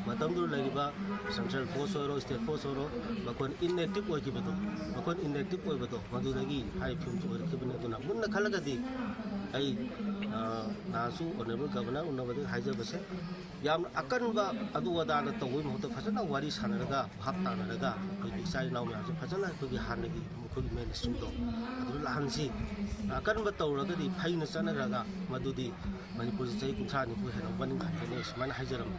ꯃꯇꯝꯗꯨꯗ ꯂꯩꯔꯤꯕ ꯁꯦꯟꯇ꯭ꯔꯦꯜ ꯐꯣꯔꯁ ꯑꯣꯏꯔꯣ, ꯁ꯭ꯇꯦꯠ ꯐꯣꯔꯁ ꯑꯣꯏꯔꯣ, ꯃꯈꯣꯏꯅ ꯏꯟꯑꯦꯛꯇꯤꯚ ꯑꯣꯏꯈꯤꯕꯗꯣ, ꯃꯈꯣꯏꯅ ꯏꯟꯑꯦꯛꯇꯤꯚ ꯑꯣꯏꯕꯗꯣ, ꯃꯗꯨꯗꯒꯤ ꯍꯥꯏꯔꯤꯕ ꯐꯤꯕꯝꯁꯤ ꯑꯣꯏꯔꯛꯈꯤꯕꯅꯤ꯫ ꯑꯗꯨꯅ ꯃꯨꯟꯅ ꯈꯜꯂꯒꯗꯤ ꯑꯩ ꯅꯍꯥꯟꯁꯨ ꯑꯣꯅꯔꯦꯕꯜ ꯒꯚꯔꯅꯔ ꯎꯅꯕꯗ ꯍꯥꯏꯖꯕꯁꯦ, ꯌꯥꯝꯅ ꯑꯀꯟꯕ ꯑꯗꯨ ꯑꯗꯥꯅ ꯇꯧꯕꯒꯤ ꯃꯍꯨꯠꯇ ꯐꯖꯅ ꯋꯥꯔꯤ ꯁꯥꯟꯅꯔꯒ, ꯚꯥꯞ ꯇꯥꯅꯔꯒ, ꯑꯩꯈꯣꯏꯒꯤ ꯏꯆꯥ ꯏꯅꯥꯎ ꯃꯌꯥꯝꯁꯦ ꯐꯖꯅ ꯑꯩꯈꯣꯏꯒꯤ ꯍꯥꯟꯅꯒꯤ ꯃꯈꯣꯏꯒꯤ ꯃꯦꯟ ꯁ꯭ꯇ꯭ꯔꯤꯝꯗꯣ ꯑꯗꯨ ꯂꯥꯛꯍꯟꯁꯤ꯫ ꯑꯀꯟꯕ ꯇꯧꯔꯒꯗꯤ, ꯐꯩꯅ ꯆꯠꯅꯔꯒ, ꯃꯗꯨꯗꯤ ꯃꯅꯤꯄꯨꯔꯁꯤ ꯆꯍꯤ ꯀꯨꯟꯊ꯭ꯔꯥ ꯅꯤꯐꯨ ꯍꯦꯟꯅ ꯃꯅꯤꯡ ꯍꯟꯒꯅꯤ, ꯁꯨꯃꯥꯏꯅ ꯍꯥꯏꯖꯔꯝꯃꯤ꯫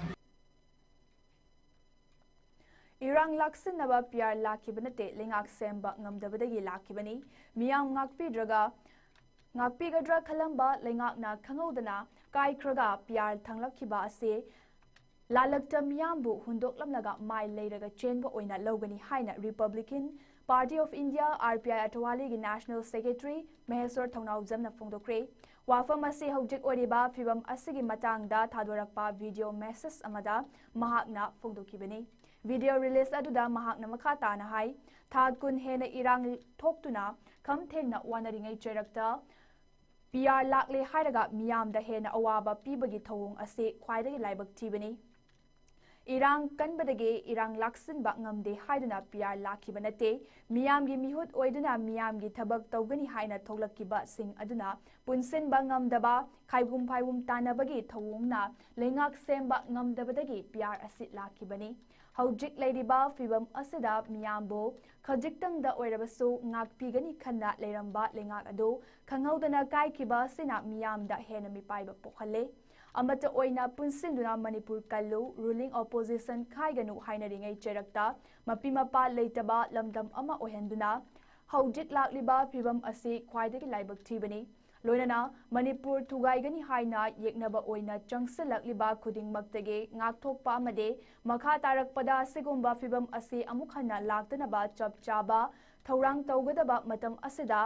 ꯏꯔꯥꯡ ꯂꯥꯛꯁꯤꯟꯅꯕ ꯄꯤꯌꯥꯔ ꯂꯥꯛꯈꯤꯕ ꯅꯠꯇꯦ, ꯂꯩꯉꯥꯛ ꯁꯦꯝꯕ ꯉꯝꯗꯕꯗꯒꯤ ꯂꯥꯛꯈꯤꯕꯅꯤ꯫ ꯃꯤꯌꯥꯝ ꯉꯥꯛꯄꯤꯗ꯭ꯔꯒ, ꯉꯥꯛꯄꯤꯒꯗ꯭ꯔꯥ ꯈꯜꯂꯝꯕ ꯂꯩꯉꯥꯛꯅ ꯈꯪꯍꯧꯗꯅ ꯀꯥꯏꯈ꯭ꯔꯒ ꯄꯤꯌꯥꯔ ꯊꯥꯡꯂꯛꯈꯤꯕ ꯑꯁꯤ ꯂꯥꯜꯂꯛꯇ ꯃꯤꯌꯥꯝꯕꯨ ꯍꯨꯟꯗꯣꯛꯂꯝꯂꯒ ꯃꯥꯏ ꯂꯩꯔꯒ ꯆꯦꯟꯕ ꯑꯣꯏꯅ ꯂꯧꯒꯅꯤ ꯍꯥꯏꯅ Republican Party of India, R P I, ꯑꯇꯋꯥꯂꯤꯒꯤ National Secretary ꯃꯍꯦꯁ꯭ꯋꯔ ꯊꯧꯅꯥꯎꯖꯝꯅ ꯐꯣꯡꯗꯣꯛꯈ꯭ꯔꯦ꯫ ꯋꯥꯐꯝ ꯑꯁꯤ ꯍꯧꯖꯤꯛ ꯑꯣꯏꯔꯤꯕ ꯐꯤꯚꯝ ꯑꯁꯤꯒꯤ ꯃꯇꯥꯡꯗ ꯊꯥꯗꯣꯔꯛꯄ video message ꯑꯃꯗ ꯃꯍꯥꯛꯅ ꯐꯣꯡꯗꯣꯛꯈꯤꯕꯅꯤ꯫ Video release ꯑꯗꯨꯗ ꯃꯍꯥꯛꯅ ꯃꯈꯥ ꯇꯥꯅ ꯍꯥꯏ, ꯊꯥ ꯀꯨꯟ ꯍꯦꯟꯅ ꯏꯔꯥꯡ ꯊꯣꯛꯇꯨꯅ ꯈꯝ ꯊꯦꯡꯅ ꯋꯥꯅꯔꯤꯉꯩ ꯆꯩꯔꯛꯇ ꯄꯤꯌꯥꯔ ꯂꯥꯛꯂꯦ ꯍꯥꯏꯔꯒ ꯃꯤꯌꯥꯝꯗ ꯍꯦꯟꯅ ꯑꯋꯥꯕ ꯄꯤꯕꯒꯤ ꯊꯧꯑꯣꯡ ꯑꯁꯤ ꯈ꯭ꯋꯥꯏꯗꯒꯤ ꯂꯥꯏꯕꯛ ꯊꯤꯕꯅꯤ꯫ ꯏꯔꯥꯡ ꯀꯟꯕꯗꯒꯤ ꯏꯔꯥꯡ ꯂꯥꯛꯁꯤꯟꯕ ꯉꯝꯗꯦ ꯍꯥꯏꯗꯨꯅ ꯄꯤꯌꯥꯔ ꯂꯥꯛꯈꯤꯕ ꯅꯠꯇꯦ꯫ ꯃꯤꯌꯥꯝꯒꯤ ꯃꯤꯍꯨꯠ ꯑꯣꯏꯗꯨꯅ ꯃꯤꯌꯥꯝꯒꯤ ꯊꯕꯛ ꯇꯧꯒꯅꯤ ꯍꯥꯏꯅ ꯊꯣꯛꯂꯛꯈꯤꯕꯁꯤꯡ ꯑꯗꯨꯅ ꯄꯨꯟꯁꯤꯟꯕ ꯉꯝꯗꯕ, ꯈꯥꯏꯕꯨꯝ ꯐꯥꯏꯕꯨꯝ ꯇꯥꯟꯅꯕꯒꯤ ꯊꯧꯑꯣꯡꯅ ꯂꯩꯉꯥꯛ ꯁꯦꯝꯕ ꯉꯝꯗꯕꯗꯒꯤ ꯄꯤꯌꯥꯔ ꯑꯁꯤ ꯂꯥꯛꯈꯤꯕꯅꯤ꯫ ꯍꯧꯖꯤꯛ ꯂꯩꯔꯤꯕ ꯐꯤꯚꯝ ꯑꯁꯤꯗ ꯃꯤꯌꯥꯝꯕꯨ ꯈꯖꯤꯛꯇꯪꯗ ꯑꯣꯏꯔꯕꯁꯨ ꯉꯥꯛꯄꯤꯒꯅꯤ ꯈꯟꯅ ꯂꯩꯔꯝꯕ ꯂꯩꯉꯥꯛ ꯑꯗꯨ ꯈꯪꯍꯧꯗꯅ ꯀꯥꯏꯈꯤꯕ ꯑꯁꯤꯅ ꯃꯤꯌꯥꯝꯗ ꯍꯦꯟꯅ ꯃꯤꯄꯥꯏꯕ ꯄꯣꯛꯍꯜꯂꯦ꯫ ꯑꯃꯠꯇ ꯑꯣꯏꯅ ꯄꯨꯟꯁꯤꯟꯗꯨꯅ ꯃꯅꯤꯄꯨꯔ ꯀꯜꯂꯨ, ruling opposition ꯈꯥꯏꯒꯅꯨ ꯍꯥꯏꯅꯔꯤꯉꯩ ꯆꯩꯔꯛꯇ ꯃꯄꯤ ꯃꯄꯥ ꯂꯩꯇꯕ ꯂꯝꯗꯝ ꯑꯃ ꯑꯣꯏꯍꯟꯗꯨꯅ ꯍꯧꯖꯤꯛ ꯂꯥꯛꯂꯤꯕ ꯐꯤꯚꯝ ꯑꯁꯤ ꯈ꯭ꯋꯥꯏꯗꯒꯤ ꯂꯥꯏꯕꯛ ꯊꯤꯕꯅꯤ꯫ ꯂꯣꯏꯅꯅ ꯃꯅꯤꯄꯨꯔ ꯊꯨꯒꯥꯏꯒꯅꯤ ꯍꯥꯏꯅ ꯌꯦꯛꯅꯕ ꯑꯣꯏꯅ ꯆꯪꯁꯤꯜꯂꯛꯂꯤꯕ ꯈꯨꯗꯤꯡꯃꯛꯇꯒꯤ ꯉꯥꯛꯊꯣꯛꯄ ꯑꯃꯗꯤ ꯃꯈꯥ ꯇꯥꯔꯛꯄꯗ ꯑꯁꯤꯒꯨꯝꯕ ꯐꯤꯚꯝ ꯑꯁꯤ ꯑꯃꯨꯛ ꯍꯟꯅ ꯂꯥꯛꯇꯅꯕ ꯆꯞ ꯆꯥꯕ ꯊꯧꯔꯥꯡ ꯇꯧꯒꯗꯕ ꯃꯇꯝ ꯑꯁꯤꯗ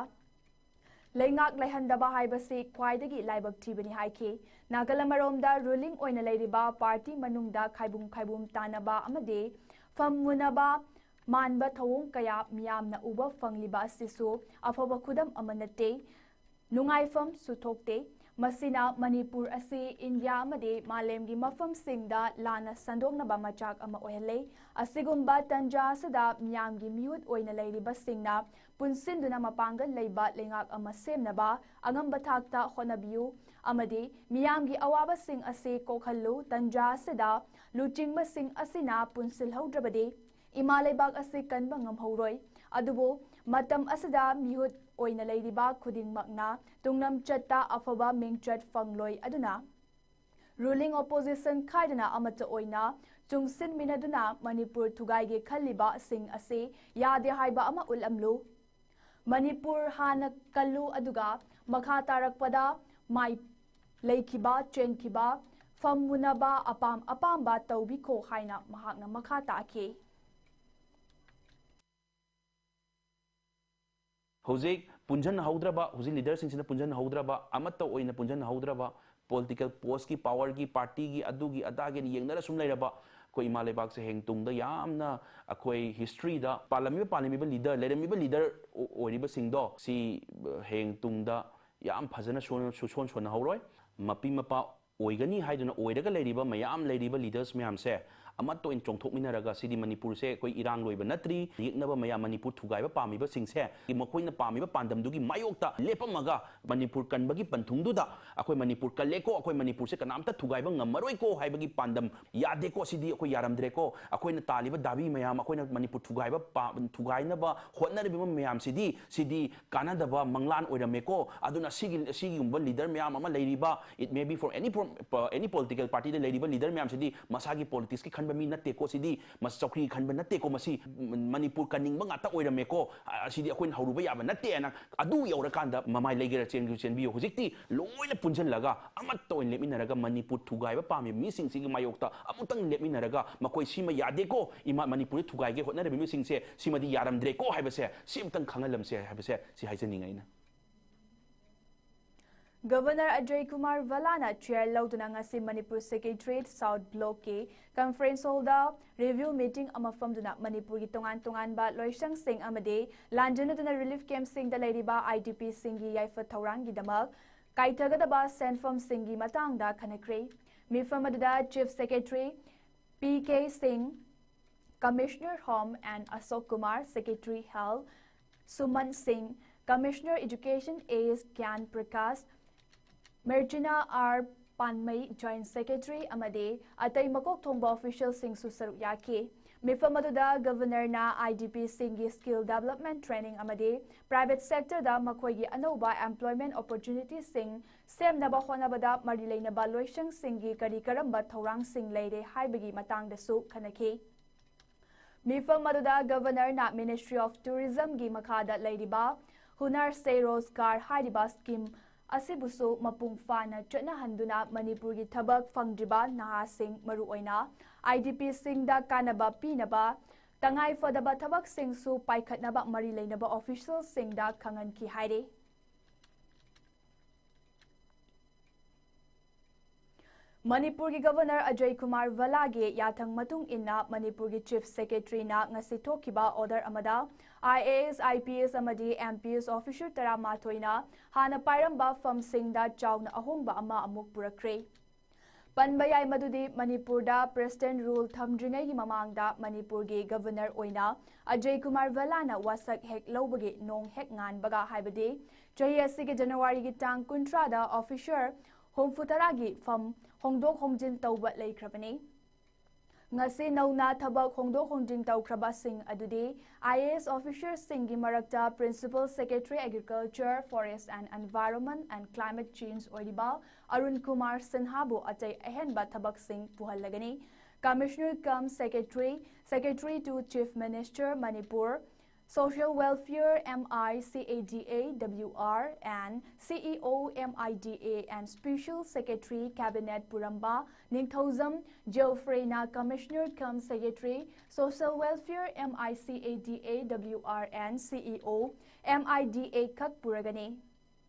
ꯂꯩꯉꯥꯛ ꯂꯩꯍꯟꯗꯕ ꯍꯥꯏꯕꯁꯤ ꯈ꯭ꯋꯥꯏꯗꯒꯤ ꯂꯥꯏꯕꯛ ꯊꯤꯕꯅꯤ ꯍꯥꯏꯈꯤ꯫ ꯅꯥꯒꯜ ꯑꯃꯔꯣꯝꯗ ꯔꯨꯂꯤꯡ ꯑꯣꯏꯅ ꯂꯩꯔꯤꯕ ꯄꯥꯔꯇꯤ ꯃꯅꯨꯡꯗ ꯈꯥꯏꯕꯨꯝ ꯈꯥꯏꯕꯨꯝ ꯇꯥꯅꯕ ꯑꯃꯗꯤ ꯐꯝ ꯃꯨꯅꯕ ꯃꯥꯟꯕ ꯊꯧꯑꯣꯡ ꯀꯌꯥ ꯃꯤꯌꯥꯝꯅ ꯎꯕ ꯐꯪꯂꯤꯕ ꯑꯁꯤꯁꯨ ꯑꯐꯕ ꯈꯨꯗꯝ ꯑꯃ ꯅꯠꯇꯦ꯫ ꯅꯨꯡꯉꯥꯏꯐꯝꯁꯨ ꯊꯣꯛꯇꯦ꯫ ꯃꯁꯤꯅ ꯃꯅꯤꯄꯨꯔ ꯑꯁꯤ ꯏꯟꯗꯤꯌꯥ ꯑꯃꯗꯤ ꯃꯥꯂꯦꯝꯒꯤ ꯃꯐꯝꯁꯤꯡꯗ ꯂꯥꯟꯅ ꯁꯟꯗꯣꯛꯅꯕ ꯃꯆꯥꯛ ꯑꯃ ꯑꯣꯏꯍꯜꯂꯦ꯫ ꯑꯁꯤꯒꯨꯝꯕ ꯇꯟꯖꯥ ꯑꯁꯤꯗ ꯃꯤꯌꯥꯝꯒꯤ ꯃꯤꯍꯨꯠ ꯑꯣꯏꯅ ꯂꯩꯔꯤꯕꯁꯤꯡꯅ ꯄꯨꯟꯁꯤꯟꯗꯨꯅ ꯃꯄꯥꯡꯒꯜ ꯂꯩꯕ ꯂꯩꯉꯥꯛ ꯑꯃ ꯁꯦꯝꯅꯕ ꯑꯉꯝꯕ ꯊꯥꯛꯇ ꯍꯣꯠꯅꯕꯤꯌꯨ ꯑꯃꯗꯤ ꯃꯤꯌꯥꯝꯒꯤ ꯑꯋꯥꯕꯁꯤꯡ ꯑꯁꯤ ꯀꯣꯛꯍꯜꯂꯨ꯫ ꯇꯟꯖꯥ ꯑꯁꯤꯗ ꯂꯨꯆꯤꯡꯕꯁꯤꯡ ꯑꯁꯤꯅ ꯄꯨꯟꯁꯤꯜꯍꯧꯗ꯭ꯔꯕꯗꯤ ꯏꯃꯥ ꯂꯩꯕꯥꯛ ꯑꯁꯤ ꯀꯟꯕ ꯉꯝꯍꯧꯔꯣꯏ꯫ ꯑꯗꯨꯕꯨ ꯃꯇꯝ ꯑꯁꯤꯗ ꯃꯤꯍꯨꯠ ꯑꯣꯏꯅ ꯂꯩꯔꯤꯕ ꯈꯨꯗꯤꯡꯃꯛꯅ ꯇꯨꯡꯂꯝꯆꯠꯇ ꯑꯐꯕ ꯃꯤꯡꯆꯠ ꯐꯪꯂꯣꯏ꯫ ꯑꯗꯨꯅ ꯔꯨꯂꯤꯡ ꯑꯣꯄꯣꯖꯤꯁꯟ ꯈꯥꯏꯗꯅ ꯑꯃꯠꯇ ꯑꯣꯏꯅ ꯆꯨꯡꯁꯤꯟꯃꯤꯟꯅꯗꯨꯅ ꯃꯅꯤꯄꯨꯔ ꯊꯨꯒꯥꯏꯒꯦ ꯈꯜꯂꯤꯕꯁꯤꯡ ꯑꯁꯤ ꯌꯥꯗꯦ ꯍꯥꯏꯕ ꯑꯃ ꯎꯠꯂꯝꯂꯨ꯫ ꯃꯅꯤꯄꯨꯔ ꯍꯥꯟꯅ ꯀꯜꯂꯨ, ꯑꯗꯨꯒ ꯃꯈꯥ ꯇꯥꯔꯛꯄꯗ ꯃꯥꯏ ꯂꯩꯈꯤꯕ, ꯆꯦꯟꯈꯤꯕ, ꯐꯝ ꯃꯨꯅꯕ ꯑꯄꯥꯝ ꯑꯄꯥꯝꯕ ꯇꯧꯕꯤꯈꯣ ꯍꯥꯏꯅ ꯃꯍꯥꯛꯅ ꯃꯈꯥ ꯇꯥꯈꯤ꯫ ꯍꯧꯖꯤꯛ ꯄꯨꯟꯁꯤꯟꯍꯧꯗ꯭ꯔꯕ, ꯍꯧꯖꯤꯛ ꯂꯤꯗꯔꯁꯤꯡꯁꯤꯅ ꯄꯨꯟꯁꯤꯟꯍꯧꯗ꯭ꯔꯕ, ꯑꯃꯠꯇ ꯑꯣꯏꯅ ꯄꯨꯟꯁꯤꯟꯍꯧꯗ꯭ꯔꯕ, ꯄꯣꯂꯤꯇꯤꯀꯦꯜ ꯄꯣꯁꯀꯤ, ꯄꯥꯋꯔꯒꯤ, ꯄꯥꯔꯇꯤꯒꯤ, ꯑꯗꯨꯒꯤ ꯑꯗꯥꯒꯤꯅ ꯌꯦꯡꯅꯔ ꯁꯨꯝ ꯂꯩꯔꯕ ꯑꯩꯈꯣꯏ ꯏꯃꯥ ꯂꯩꯕꯥꯛꯁꯦ ꯍꯌꯦꯡ ꯇꯨꯡꯗ ꯌꯥꯝꯅ ꯑꯩꯈꯣꯏ ꯍꯤꯁꯇ꯭ꯔꯤꯗ ꯄꯥꯜꯂꯝꯃꯤꯕ, ꯄꯥꯜꯂꯝꯃꯤꯕ ꯂꯤꯗꯔ, ꯂꯩꯔꯝꯃꯤꯕ ꯂꯤꯗꯔ ꯑꯣꯏꯔꯤꯕꯁꯤꯡꯗꯣ ꯁꯤ ꯍꯌꯦꯡ ꯇꯨꯡꯗ ꯌꯥꯝ ꯐꯖꯅ ꯁꯣꯟ-, ꯁꯨꯁꯣꯟ ꯁꯣꯟꯅꯍꯧꯔꯣꯏ꯫ ꯃꯄꯤ ꯃꯄꯥ ꯑꯣꯏꯒꯅꯤ ꯍꯥꯏꯗꯨꯅ ꯑꯣꯏꯔꯒ ꯂꯩꯔꯤꯕ ꯃꯌꯥꯝ ꯂꯩꯔꯤꯕ ꯂꯤꯗꯔꯁ ꯃꯌꯥꯝꯁꯦ ꯑꯃꯠꯇ ꯑꯣꯏꯅ ꯆꯣꯡꯊꯣꯛꯃꯤꯟꯅꯔꯒ, ꯁꯤꯗꯤ ꯃꯅꯤꯄꯨꯔꯁꯦ ꯑꯩꯈꯣꯏ ꯏꯔꯥꯡ ꯂꯣꯏꯕ ꯅꯠꯇ꯭ꯔꯤ, ꯌꯦꯛꯅꯕ ꯃꯌꯥꯝ, ꯃꯅꯤꯄꯨꯔ ꯊꯨꯒꯥꯏꯕ ꯄꯥꯝꯃꯤꯕꯁꯤꯡꯁꯦ ꯃꯈꯣꯏꯅ ꯄꯥꯝꯃꯤꯕ ꯄꯥꯟꯗꯝꯗꯨꯒꯤ ꯃꯥꯌꯣꯛꯇ ꯂꯦꯞꯄꯝꯃꯒ, ꯃꯅꯤꯄꯨꯔ ꯀꯟꯕꯒꯤ ꯄꯟꯊꯨꯡꯗꯨꯗ ꯑꯩꯈꯣꯏ ꯃꯅꯤꯄꯨꯔ ꯀꯜꯂꯦꯀꯣ, ꯑꯩꯈꯣꯏ ꯃꯅꯤꯄꯨꯔꯁꯦ ꯀꯅꯥꯝꯇ ꯊꯨꯒꯥꯏꯕ ꯉꯝꯃꯔꯣꯏꯀꯣ ꯍꯥꯏꯕꯒꯤ ꯄꯥꯟꯗꯝ, ꯌꯥꯗꯦꯀꯣ, ꯁꯤꯗꯤ ꯑꯩꯈꯣꯏ ꯌꯥꯔꯝꯗ꯭ꯔꯦꯀꯣ, ꯑꯩꯈꯣꯏꯅ ꯇꯥꯜꯂꯤꯕ ꯗꯥꯕꯤ ꯃꯌꯥꯝ, ꯑꯩꯈꯣꯏꯅ ꯃꯅꯤꯄꯨꯔ ꯊꯨꯒꯥꯏꯕ ꯄꯥ-, ꯊꯨꯒꯥꯏꯅꯕ ꯍꯣꯠꯅꯔꯤꯕ ꯃꯌꯥꯝꯁꯤꯗꯤ, ꯁꯤꯗꯤ ꯀꯥꯟꯅꯗꯕ ꯃꯪꯂꯥꯟ ꯑꯣꯏꯔꯝꯃꯦꯀꯣ꯫ ꯑꯗꯨꯅ ꯁꯤꯒꯤ, ꯁꯤꯒꯨꯝꯕ ꯂꯤꯗꯔ ꯃꯌꯥꯝ ꯑꯃ ꯂꯩꯔꯤꯕ, it may be from any pro-, any political party ꯗ ꯂꯩꯔꯤꯕ ꯂꯤꯗꯔ ꯃꯌꯥꯝꯁꯤꯗꯤ ꯃꯁꯥꯒꯤ ꯄꯣꯂꯤꯇꯤꯛꯁꯀꯤ ꯈꯟꯕ ꯃꯤ ꯅꯠꯇꯦꯀꯣ, ꯁꯤꯗꯤ ꯃꯁ-, ꯆꯧꯀ꯭ꯔꯤ ꯈꯟꯕ ꯅꯠꯇꯦꯀꯣ, ꯃꯁꯤ ꯃꯅꯤꯄꯨꯔ ꯀꯟꯅꯤꯡꯕ ꯉꯥꯛꯇ ꯑꯣꯏꯔꯝꯃꯦꯀꯣ, ꯑ-, ꯑꯁꯤꯗꯤ ꯑꯩꯈꯣꯏꯅ ꯍꯧꯔꯨꯕ ꯌꯥꯕ ꯅꯠꯇꯦꯅ ꯑꯗꯨ ꯌꯧꯔꯀꯥꯟꯗ ꯃꯃꯥꯏ ꯂꯩꯒꯦꯔꯥ ꯆꯦꯟꯒꯦꯔꯥ ꯆꯦꯟꯕꯤꯌꯨ꯫ ꯍꯧꯖꯤꯛꯇꯤ ꯂꯣꯏꯅ ꯄꯨꯟꯁꯤꯜꯂꯒ ꯑꯃꯠꯇ ꯑꯣꯏꯅ ꯂꯦꯞꯃꯤꯟꯅꯔꯒ ꯃꯅꯤꯄꯨꯔ ꯊꯨꯒꯥꯏꯕ ꯄꯥꯝꯃꯤꯕ ꯃꯤꯁꯤꯡꯁꯤꯒꯤ ꯃꯥꯌꯣꯛꯇ ꯑꯃꯨꯛꯇꯪ ꯂꯦꯞꯃꯤꯟꯅꯔꯒ ꯃꯈꯣꯏ ꯁꯤꯃ ꯌꯥꯗꯦꯀꯣ, ꯏꯃꯥ ꯃꯅꯤꯄꯨꯔꯗ ꯊꯨꯒꯥꯏꯒꯦ ꯍꯣꯠꯅꯔꯤꯕ ꯃꯤꯁꯤꯡꯁꯦ ꯁꯤꯃꯗꯤ ꯌꯥꯔꯝꯗ꯭ꯔꯦꯀꯣ ꯍꯥꯏꯕꯁꯦ ꯁꯤ ꯑꯃꯨꯛꯇꯪ ꯈꯪꯍꯜꯂꯝꯁꯦ ꯍꯥꯏꯕꯁꯦ ꯁꯤ ꯍꯥꯏꯖꯅꯤꯡꯉꯦ ꯑꯩꯅ꯫ Governor Ajay Kumar Bhalla ꯅ chair ꯂꯧꯗꯨꯅ ꯉꯁꯤ ꯃꯅꯤꯄꯨꯔ Secretariat South Block ꯀꯤ conference hall ꯗ review meeting ꯑꯃ ꯐꯝꯗꯨꯅ ꯃꯅꯤꯄꯨꯔꯒꯤ ꯇꯣꯉꯥꯟ ꯇꯣꯉꯥꯟꯕ ꯂꯣꯏꯁꯪꯁꯤꯡ ꯑꯃꯗꯤ ꯂꯥꯟꯖꯦꯟꯅꯗꯨꯅ relief camp ꯁꯤꯡꯗ ꯂꯩꯔꯤꯕ IDP ꯁꯤꯡꯒꯤ ꯌꯥꯏꯐ ꯊꯧꯔꯥꯡꯒꯤꯗꯃꯛ ꯀꯥꯏꯊꯒꯗꯕ ꯁꯦꯟꯐꯝꯁꯤꯡꯒꯤ ꯃꯇꯥꯡꯗ ꯈꯟꯅꯈ꯭ꯔꯦ꯫ ꯃꯤꯐꯝ ꯑꯗꯨꯗ Chief Secretary P K Singh, Commissioner Home and Ashok Kumar, Secretary Health, Suman Singh, Commissioner Education S Gyan Prakash, Merchina R Panmei, Joint Secretary ꯑꯃꯗꯤ ꯑꯇꯩ ꯃꯀꯣꯛ ꯊꯣꯡꯕ official ꯁꯤꯡꯁꯨ ꯁꯔꯨꯛ ꯌꯥꯈꯤ꯫ ꯃꯤꯐꯝ ꯑꯗꯨꯗ Governor ꯅ IDP ꯁꯤꯡꯒꯤ skill development training ꯑꯃꯗꯤ private sector ꯗ ꯃꯈꯣꯏꯒꯤ ꯑꯅꯧꯕ employment opportunity ꯁꯤꯡ ꯁꯦꯝꯅꯕ ꯍꯣꯠꯅꯕꯗ ꯃꯔꯤ ꯂꯩꯅꯕ ꯂꯣꯏꯁꯪꯁꯤꯡꯒꯤ ꯀꯔꯤ ꯀꯔꯝꯕ ꯊꯧꯔꯥꯡꯁꯤꯡ ꯂꯩꯔꯦ ꯍꯥꯏꯕꯒꯤ ꯃꯇꯥꯡꯗꯁꯨ ꯈꯟꯅꯈꯤ꯫ ꯃꯤꯐꯝ ꯑꯗꯨꯗ Governor ꯅ Ministry of Tourism ꯒꯤ ꯃꯈꯥꯗ ꯂꯩꯔꯤꯕ Hunar Se Rozgar ꯍꯥꯏꯔꯤꯕ scheme ꯑꯁꯤꯕꯨꯁꯨ ꯃꯄꯨꯡ ꯐꯥꯅ ꯆꯠꯅꯍꯟꯗꯨꯅ ꯃꯅꯤꯄꯨꯔꯒꯤ ꯊꯕꯛ ꯐꯪꯗ꯭ꯔꯤꯕ ꯅꯍꯥꯁꯤꯡ, ꯃꯔꯨꯑꯣꯏꯅ IDP ꯁꯤꯡꯗ ꯀꯥꯟꯅꯕ ꯄꯤꯅꯕ ꯇꯉꯥꯏ ꯐꯗꯕ ꯊꯕꯛꯁꯤꯡꯁꯨ ꯄꯥꯏꯈꯠꯅꯕ ꯃꯔꯤ ꯂꯩꯅꯕ official ꯁꯤꯡꯗ ꯈꯪꯍꯟꯈꯤ ꯍꯥꯏꯔꯤ꯫ ꯃꯅꯤꯄꯨꯔꯒꯤ Governor Ajay Kumar Bhalla ꯒꯤ ꯌꯥꯊꯪ ꯃꯇꯨꯡ ꯏꯟꯅ ꯃꯅꯤꯄꯨꯔꯒꯤ Chief Secretary ꯅ ꯉꯁꯤ ꯊꯣꯛꯈꯤꯕ order ꯑꯃꯗ IAS, IPS ꯑꯃꯗꯤ MPS officer ꯇꯔꯥꯃꯥꯊꯣꯏꯅ ꯍꯥꯟꯅ ꯄꯥꯏꯔꯝꯕ ꯐꯝꯁꯤꯡꯗ ꯆꯥꯎꯅ ꯑꯍꯣꯡꯕ ꯑꯃ ꯑꯃꯨꯛ ꯄꯨꯔꯛꯈ꯭ꯔꯦ꯫ ꯄꯟꯕ ꯌꯥꯏ ꯃꯗꯨꯗꯤ ꯃꯅꯤꯄꯨꯔꯗ President Rule ꯊꯝꯗ꯭ꯔꯤꯉꯩꯒꯤ ꯃꯃꯥꯡꯗ ꯃꯅꯤꯄꯨꯔꯒꯤ Governor ꯑꯣꯏꯅ Ajay Kumar Bhalla ꯅ ꯋꯥꯁꯛ ꯍꯦꯛ ꯂꯧꯕꯒꯤ ꯅꯣꯡ ꯍꯦꯛ ꯉꯥꯟꯕꯒ, ꯍꯥꯏꯕꯗꯤ ꯆꯍꯤ ꯑꯁꯤꯒꯤ January ꯒꯤ ꯇꯥꯡ ꯀꯨꯟꯊ꯭ꯔꯥꯗ officer ꯍꯨꯝꯐꯨꯇꯔꯥꯒꯤ ꯐꯝ ꯍꯣꯡꯗꯣꯛ ꯍꯣꯡꯖꯤꯟ ꯇꯧꯕ ꯂꯩꯈ꯭ꯔꯕꯅꯤ꯫ ꯉꯁꯤ ꯅꯧꯅ ꯊꯕꯛ ꯍꯣꯡꯗꯣꯛ ꯍꯣꯡꯖꯤꯟ ꯇꯧꯈ꯭ꯔꯕꯁꯤꯡ ꯑꯗꯨꯗꯤ IAS officer ꯁꯤꯡꯒꯤ ꯃꯔꯛꯇ Principal Secretary Agriculture, Forest and Environment and Climate Change ꯑꯣꯏꯔꯤꯕ ꯑꯔꯨꯟ ꯀꯨꯃꯥꯔ ꯁꯤꯟꯍꯥꯕꯨ ꯑꯇꯩ ꯑꯍꯦꯟꯕ ꯊꯕꯛꯁꯤꯡ ꯄꯨꯍꯜꯂꯒꯅꯤ꯫ Commissioner cum Secretary, Secretary to Chief Minister, Manipur, Social Welfare, MICADA WR and CEO MIDA and Special Secretary Cabinet ꯄꯨꯔꯝꯕ Ningthoujam Geoffrey ꯅ Commissioner cum Secretary, Social Welfare, MICADA WR and CEO MIDA ꯈꯛ ꯄꯨꯔꯒꯅꯤ꯫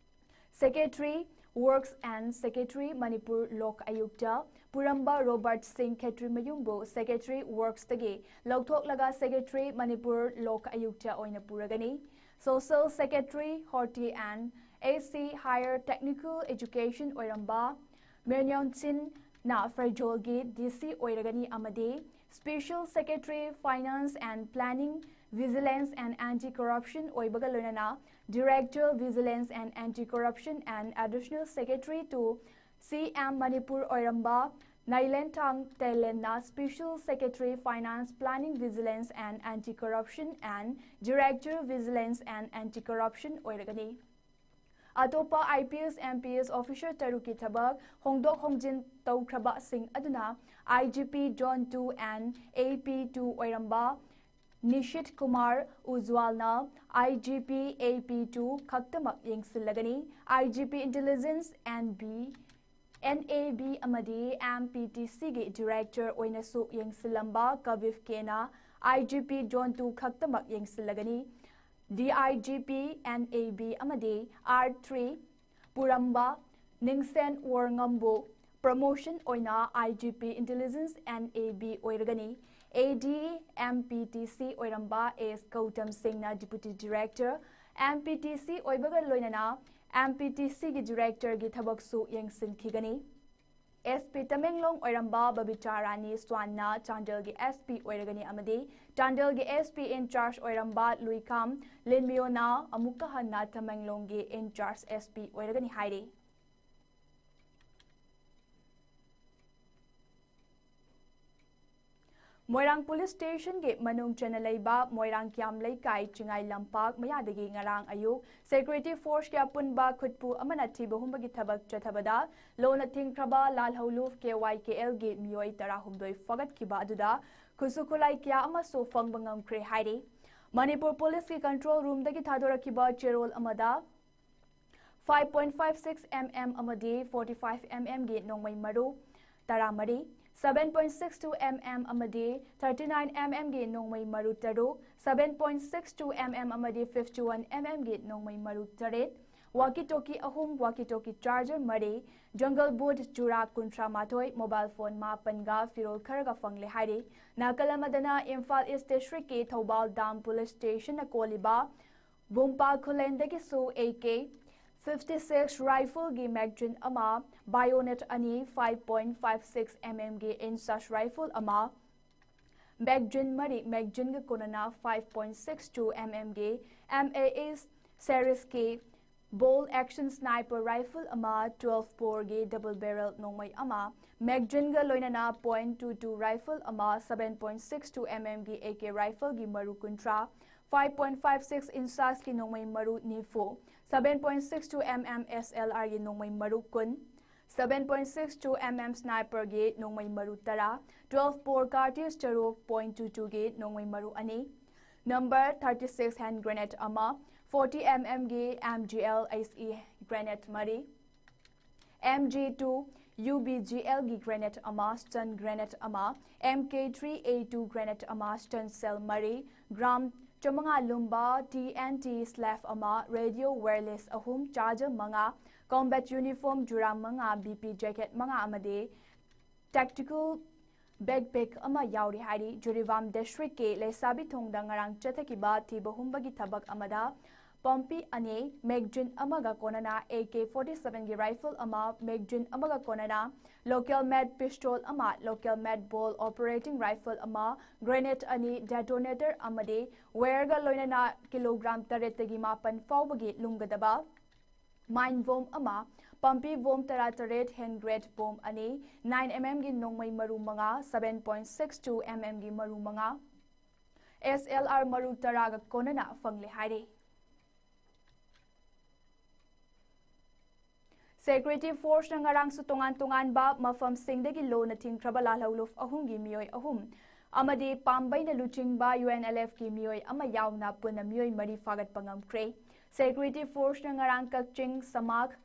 Secretary Works and Secretary Manipur ꯂꯣꯛ ꯑꯌꯨꯛꯇ ꯄꯨꯔꯝꯕ Robert ꯁꯤꯡ ꯈꯦꯇ꯭ꯔꯤꯃꯌꯨꯝꯕꯨ Secretary Worksꯇꯒꯤ ꯂꯧꯊꯣꯛꯂꯒ Secretary Manipur ꯂꯣꯛ ꯑꯌꯨꯛꯇ ꯑꯣꯏꯅ ꯄꯨꯔꯒꯅꯤ꯫ Social Secretary Horti and A C Higher Technical Education ꯑꯣꯏꯔꯝꯕ ꯃꯦꯅ꯭ꯌꯣꯟ ꯆꯤꯟꯅ ꯐ꯭ꯔꯩꯖꯣꯜꯒꯤ D C ꯑꯣꯏꯔꯒꯅꯤ ꯑꯃꯗꯤ Special Secretary Finance and Planning, Vigilance and Anti-Corruption ꯑꯣꯏꯕꯒ ꯂꯣꯏꯅꯅ Director Vigilance and Anti-Corruption and Additional Secretary to C M Manipur ꯑꯣꯏꯔꯝꯕ ꯅꯥꯏꯂꯦꯟꯊꯥꯡ ꯇꯦꯂꯦꯟꯅ Special Secretary Finance, Planning, Vigilance and Anti-Corruption and Director Vigilance and Anti-Corruption ꯑꯣꯏꯔꯒꯅꯤ꯫ ꯑꯇꯣꯞꯄ I P S, M P S officer ꯇꯔꯨꯛꯀꯤ ꯊꯕꯛ ꯍꯣꯡꯗꯣꯛ ꯍꯣꯡꯖꯤꯟ ꯇꯧꯈ꯭ꯔꯕꯁꯤꯡ ꯑꯗꯨꯅ I G P Zone two and A P two ꯑꯣꯏꯔꯝꯕ ꯅꯤꯁꯤꯠ Kumar ꯎꯖ꯭ꯋꯥꯜꯅ I G P A P two ꯈꯛꯇꯃꯛ ꯌꯦꯡꯁꯤꯜꯂꯒꯅꯤ꯫ I G P Intelligence, N B, N A B ꯑꯃꯗꯤ M P T Cꯒꯤ Director ꯑꯣꯏꯅꯁꯨ ꯌꯦꯡꯁꯤꯜꯂꯝꯕ ꯀꯕꯤꯐ ꯀꯦꯅ I G P Zone two ꯈꯛꯇꯃꯛ ꯌꯦꯡꯁꯤꯜꯂꯒꯅꯤ꯫ D I G P N A B ꯑꯃꯗꯤ R three ꯄꯨꯔꯝꯕ ꯅꯤꯡꯁꯦꯟ ꯋꯣꯔꯉꯝꯕꯨ promotion ꯑꯣꯏꯅ I G P Intelligence N A B ꯑꯣꯏꯔꯒꯅꯤ꯫ A D M P T C ꯑꯣꯏꯔꯝꯕ S Gautam ꯁꯤꯡꯅ Deputy Director M P T C ꯑꯣꯏꯕꯒ ꯂꯣꯏꯅꯅ M P T Cꯒꯤ Directorꯒꯤ ꯊꯕꯛꯁꯨ ꯌꯦꯡꯁꯤꯟꯈꯤꯒꯅꯤ꯫ S P Tamenglong ꯑꯣꯏꯔꯝꯕ ꯕꯕꯤꯇꯥ ꯔꯥꯅꯤ ꯁ꯭ꯋꯥꯟꯅ ꯆꯥꯟꯗꯦꯜꯒꯤ S P ꯑꯣꯏꯔꯒꯅꯤ ꯑꯃꯗꯤ ꯆꯥꯟꯗꯦꯜꯒꯤ S P in charge ꯑꯣꯏꯔꯝꯕ ꯂꯨꯏꯈꯥꯝ ꯂꯤꯟꯃꯤꯌꯣꯅ ꯑꯃꯨꯛꯀ ꯍꯟꯅ ꯇꯃꯦꯡꯂꯣꯡꯒꯤ in charge S P ꯑꯣꯏꯔꯒꯅꯤ ꯍꯥꯏꯔꯤ꯫ ꯃꯣꯏꯔꯥꯡ Police Stationꯒꯤ ꯃꯅꯨꯡ ꯆꯟꯅ ꯂꯩꯕ ꯃꯣꯏꯔꯥꯡ ꯀꯤꯌꯥꯝ ꯂꯩꯀꯥꯏ ꯆꯤꯡꯉꯥꯏ ꯂꯝꯄꯥꯛ ꯃꯌꯥꯗꯒꯤ ꯉꯔꯥꯡ ꯑꯌꯨꯛ Security Forceꯀꯤ ꯑꯄꯨꯟꯕ ꯈꯨꯠꯄꯨ ꯑꯃꯅ ꯊꯤꯕ ꯍꯨꯝꯕꯒꯤ ꯊꯕꯛ ꯆꯠꯊꯕꯗ ꯂꯣꯟꯅ ꯊꯤꯡꯈ꯭ꯔꯕ ꯂꯥꯜꯍꯧꯂꯨꯞ K Y K Lꯒꯤ ꯃꯤꯑꯣꯏ ꯇꯔꯥꯍꯨꯝꯗꯣꯏ ꯐꯥꯒꯠꯈꯤꯕ ꯑꯗꯨꯗ ꯈꯨꯠꯁꯨ ꯈꯨꯠꯂꯥꯏ ꯀꯌꯥ ꯑꯃꯁꯨ ꯐꯪꯕ ꯉꯝꯈ꯭ꯔꯦ ꯍꯥꯏꯔꯤ꯫ ꯃꯅꯤꯄꯨꯔ Policeꯀꯤ control roomꯗꯒꯤ ꯊꯥꯗꯣꯔꯛꯈꯤꯕ ꯆꯦꯔꯣꯜ ꯑꯃꯗ five point five six mm ꯑꯃꯗꯤ forty-five mmꯒꯤ ꯅꯣꯡꯃꯩ ꯃꯔꯨ ꯇꯔꯥꯃꯔꯤ, seven point six two mm ꯑꯃꯗꯤ thirty-nine mmꯒꯤ ꯅꯣꯡꯃꯩ ꯃꯔꯨ ꯇꯔꯨꯛ, seven point six two mm ꯑꯃꯗꯤ fifty-one mmꯒꯤ ꯅꯣꯡꯃꯩ ꯃꯔꯨ ꯇꯔꯦꯠ, walkie talkie ꯑꯍꯨꯝ, walkie talkie charger ꯃꯔꯤ, jungle boot ꯖꯨꯔꯥ ꯀꯨꯟꯊ꯭ꯔꯥ ꯃꯥꯊꯣꯏ, mobile phone ꯃꯥꯄꯟꯒ ꯐꯤꯔꯣꯜ ꯈꯔꯒ ꯐꯪꯂꯦ ꯍꯥꯏꯔꯤ꯫ ꯅꯥꯀꯜ ꯑꯃꯗꯅ Imphal East Districtꯀꯤ Thoubal Dam Police Stationꯅ ꯀꯣꯜꯂꯤꯕ ꯕꯨꯝꯄꯥ ꯈꯨꯂꯦꯟꯗꯒꯤꯁꯨ AK fifty six rifleꯒꯤ magazine ꯑꯃ, bayonet ꯑꯅꯤ, five point five six mmꯒꯤ INSAS rifle ꯑꯃ, magazine ꯃꯔꯤ, magazineꯒ ꯀꯣꯟꯅꯅ five point six two mmꯒꯤ MAE serieski bolt action sniper rifle ꯑꯃ, twelve boreꯒꯤ double barrel ꯅꯣꯡꯃꯩ ꯑꯃ, magazineꯒ ꯂꯣꯏꯅꯅ point two two rifle ꯑꯃ, seven point six two mmꯒꯤ AK rifleꯒꯤ ꯃꯔꯨ ꯀꯨꯟꯊ꯭ꯔꯥ, five point five six INSASꯀꯤ ꯅꯣꯡꯃꯩ ꯃꯔꯨ ꯅꯤꯐꯨ, seven point six two MM SLRꯒꯤ ꯅꯣꯡꯃꯩ ꯃꯔꯨ ꯀꯨꯟ, seven point six two MM sniperꯒꯤ ꯅꯣꯡꯃꯩ ꯃꯔꯨ ꯇꯔꯥ, twelve bore cartridge ꯆꯔꯨꯛ, point two twoꯒꯤ ꯅꯣꯡꯃꯩ ꯃꯔꯨ ꯑꯅꯤ, number thirty six hand grenade ꯑꯃ, forty mmꯒꯤ MGL HE grenade ꯃꯔꯤ, MG two UBGLꯒꯤ grenade ꯑꯃ, stun grenade ꯑꯃ, MK three A two grenade ꯑꯃ, stun shell ꯃꯔꯤ, gram ꯆꯥꯃꯉꯥ ꯂꯨꯝꯕ TNT slab ꯑꯃ, radio wireless ꯑꯍꯨꯝ, charger ꯃꯉꯥ, combat uniform ꯖꯨꯔꯥ ꯃꯉꯥ, BP jacket ꯃꯉꯥ ꯑꯃꯗꯤ tactical backpack ꯑꯃ ꯌꯥꯎꯔꯤ ꯍꯥꯏꯔꯤ꯫ ꯖꯤꯔꯤꯕꯥꯝ Districtꯀꯤ ꯂꯩꯁꯥꯕꯤ ꯊꯣꯡꯗ ꯉꯔꯥꯡ ꯆꯠꯊꯈꯤꯕ ꯊꯤꯕ ꯍꯨꯝꯕꯒꯤ ꯊꯕꯛ ꯑꯃꯗ ꯄꯝꯄꯤ ꯑꯅꯤ, magazine ꯑꯃꯒ ꯀꯣꯟꯅꯅ AK forty sevenꯒꯤ rifle ꯑꯃ, magazine ꯑꯃꯒ ꯀꯣꯟꯅꯅ local made pistol ꯑꯃ, local made bolt operating rifle ꯑꯃ, grenade ꯑꯅꯤ, detonator ꯑꯃꯗꯤ wireꯒ ꯂꯣꯏꯅꯅ kilogram ꯇꯔꯦꯠꯇꯒꯤ ꯃꯥꯄꯟ ꯐꯥꯎꯕꯒꯤ ꯂꯨꯝꯒꯗꯕ mine bomb ꯑꯃ, ꯄꯝꯄꯤ bomb ꯇꯔꯥꯇꯔꯦꯠ, hand grenade bomb ꯑꯅꯤ, nine mmꯒꯤ ꯅꯣꯡꯃꯩ ꯃꯔꯨ ꯃꯉꯥ, seven point six two mmꯒꯤ ꯃꯔꯨ ꯃꯉꯥ, SLR ꯃꯔꯨ ꯇꯔꯥꯒ ꯀꯣꯟꯅꯅ ꯐꯪꯂꯦ ꯍꯥꯏꯔꯤ꯫ Security forceꯅ ꯉꯔꯥꯡꯁꯨ ꯇꯣꯉꯥꯟ ꯇꯣꯉꯥꯟꯕ ꯃꯐꯝꯁꯤꯡꯗꯒꯤ ꯂꯣꯟꯅ ꯊꯤꯡꯈ꯭ꯔꯕ ꯂꯥꯜꯍꯧꯂꯨꯞ ꯑꯍꯨꯝꯒꯤ ꯃꯤꯑꯣꯏ ꯑꯍꯨꯝ ꯑꯃꯗꯤ ꯄꯥꯝꯕꯩꯅ ꯂꯨꯆꯤꯡꯕ UNLFꯀꯤ ꯃꯤꯑꯣꯏ ꯑꯃ ꯌꯥꯎꯅ ꯄꯨꯟꯅ ꯃꯤꯑꯣꯏ ꯃꯔꯤ ꯐꯥꯒꯠꯄ ꯉꯝꯈ꯭ꯔꯦ꯫ Security forceꯅ ꯉꯔꯥꯡ ꯀꯛꯆꯤꯡ ꯁꯃꯥꯛ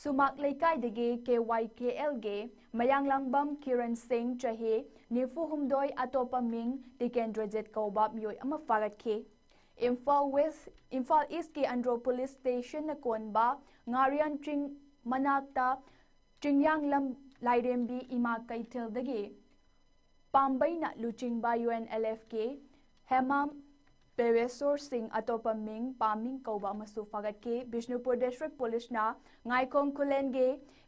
ꯁꯨꯃꯥꯛ ꯂꯩꯀꯥꯏꯗꯒꯤ KYKLꯒꯤ ꯃꯌꯥꯡꯂꯥꯡꯕꯝ ꯀꯤꯔꯟ ꯁꯤꯡ, ꯆꯍꯤ ꯅꯤꯐꯨ ꯍꯨꯝꯗꯣꯏ, ꯑꯇꯣꯞꯄ ꯃꯤꯡ ꯇꯤꯀꯦꯟꯗ꯭ꯔꯖꯤꯠ ꯀꯧꯕ ꯃꯤꯑꯣꯏ ꯑꯃ ꯐꯥꯒꯠꯈꯤ꯫ ꯏꯝꯐꯥꯜ ꯋꯦꯁ, ꯏꯝꯐꯥꯜ ꯏꯁꯀꯤ ꯑꯟꯗ꯭ꯔꯣ ꯄꯨꯂꯤꯁ ꯁ꯭ꯇꯦꯁꯟꯅ ꯀꯣꯟꯕ ꯉꯥꯔꯤꯌꯥꯟ ꯆꯤꯡ ꯃꯅꯥꯛꯇ ꯆꯤꯡꯌꯥꯡꯂꯝ ꯂꯥꯏꯔꯦꯝꯕꯤ ꯏꯃꯥ ꯀꯩꯊꯦꯜꯗꯒꯤ ꯄꯥꯝꯕꯩꯅ ꯂꯨꯆꯤꯡꯕ ꯌꯨ ꯑꯦꯟ ꯑꯦꯜ ꯑꯦꯐꯀꯤ ꯍꯦꯃꯥꯝ ꯄꯦꯋꯦꯁꯣꯔ ꯁꯤꯡ, ꯑꯇꯣꯞꯄ ꯃꯤꯡ ꯄꯥꯝꯃꯤꯡ ꯀꯧꯕ ꯑꯃꯁꯨ ꯐꯥꯒꯠꯈꯤ꯫ ꯕꯤꯁꯅꯨꯄꯨꯔ ꯗꯤꯁꯇ꯭ꯔꯤꯛ ꯄꯨꯂꯤꯁꯅ ꯉꯥꯏꯈꯣꯡ ꯈꯨꯂꯦꯟꯒꯤ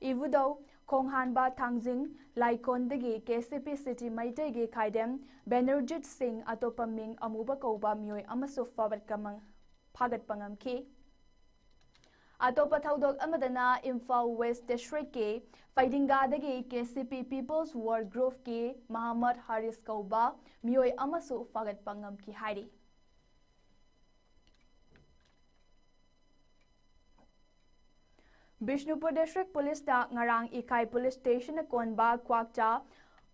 ꯏꯕꯨꯙꯧ ꯈꯣꯡꯍꯥꯟꯕ ꯊꯥꯡꯖꯤꯡ ꯂꯥꯏꯀꯣꯟꯗꯒꯤ ꯀꯦ ꯁꯤ ꯄꯤ ꯁꯤꯇꯤ ꯃꯩꯇꯩꯒꯤ ꯈꯥꯏꯗꯦꯝ ꯕꯦꯅꯔꯖꯤꯠ ꯁꯤꯡ, ꯑꯇꯣꯞꯄ ꯃꯤꯡ ꯑꯃꯨꯕ ꯀꯧꯕ ꯃꯤꯑꯣꯏ ꯑꯃꯁꯨ ꯐꯥꯒꯠꯄ ꯉꯝ-, ꯐꯥꯒꯠꯄ ꯉꯝꯈꯤ꯫ ꯑꯇꯣꯞꯄ ꯊꯧꯗꯣꯛ ꯑꯃꯗꯅ ꯏꯝꯐꯥꯜ ꯋꯦꯁ ꯗꯤꯁꯇ꯭ꯔꯤꯛꯀꯤ ꯐꯩꯗꯤꯡꯒꯥꯗꯒꯤ ꯀꯦ ꯁꯤ ꯄꯤ People's War Groupꯀꯤ ꯃꯍꯃꯗ ꯍꯥꯔꯤꯁ ꯀꯧꯕ ꯃꯤꯑꯣꯏ ꯑꯃꯁꯨ ꯐꯥꯒꯠꯄ ꯉꯝꯈꯤ ꯍꯥꯏꯔꯤ꯫ ꯕꯤꯁꯅꯨꯄꯨꯔ ꯗꯤꯁꯇ꯭ꯔꯤꯛ ꯄꯨꯂꯤꯁꯇ ꯉꯔꯥꯡ ꯏꯀꯥꯏ ꯄꯨꯂꯤꯁ ꯁ꯭ꯇꯦꯁꯟꯅ ꯀꯣꯟꯕ ꯀ꯭ꯋꯥꯛꯆꯥ